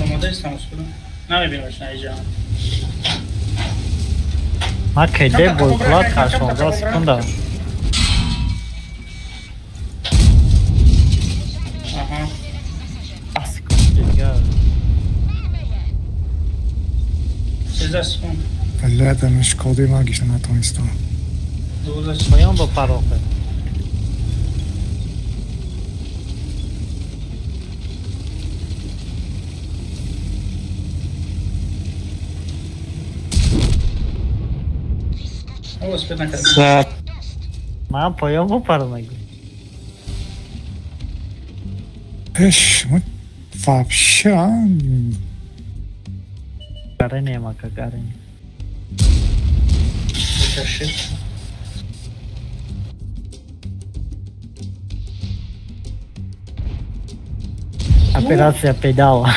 Омода истам усулам. Намебинам, наиҷа. Ма кеде бойкладка 16 секунда. Аҳа. Секунд дигар. 13 секунд. Бля, мешкоди ма гишта натонистам. 12 секунд. Поён бо парохе. Успеть накард. Ман поён бо паро мегӯ. Эш, мы вообще Гарене мака гарене. Операция педала.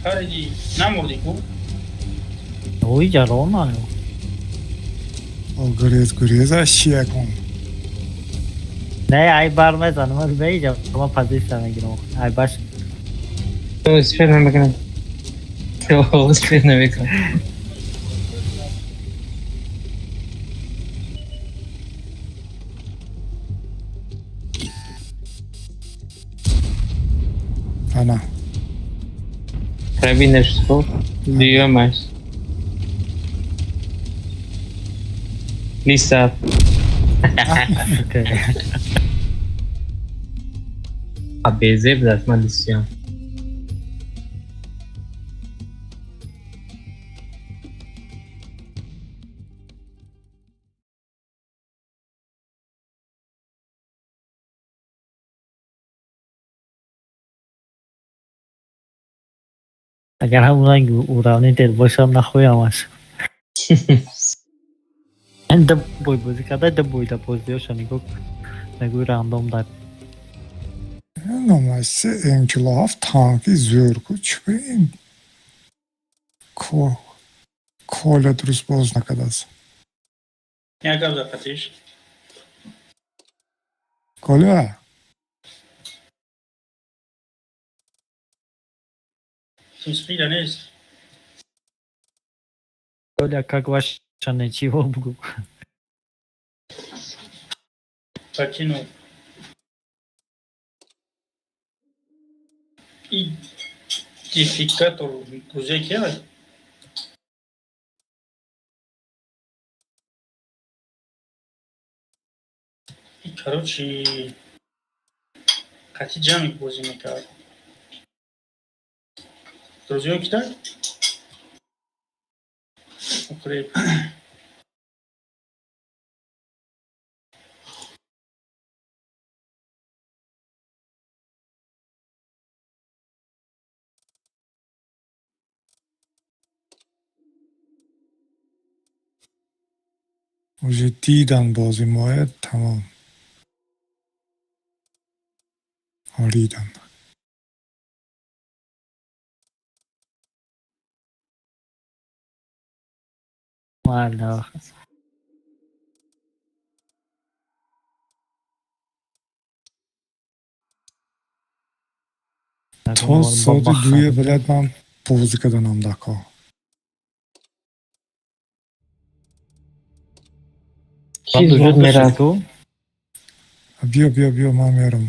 Хариди, намурди ку? Ой, жарона. О, гурез, гурез, ашиякон. Не, ай бар мезанам, аз бейҷа, ма позиция мегирам. Ай баш. Успел намекунам. Успел намекунам. Ана. Карабинаш дуюмаш. Лиса. А безеб дас ман лисиям. Агар ҳамон ранги уравни дел бошам нахоямаш. Ин ду бой бозӣ карда, ду бойда бозиёша нигоҳ мегӯи рандом дар. Номаси М47 танки зӯр ку чӣ ин Коля дуруст боз накардааст. Як гап запатиш. Коля? Тимспида нест. Коля, как ваша ничего бугу? Покинул. Идентификатор друзей келад? И, короче, қати ҷамъ бозӣ мекард. Друзья кидай? Укреп. Уже дидан бози моя тамом. Оридан. Майли. То соли дуе блядь, ман бозӣ карданам дако. Ки зуд мерад? Биё, биё, биё, ман мерам.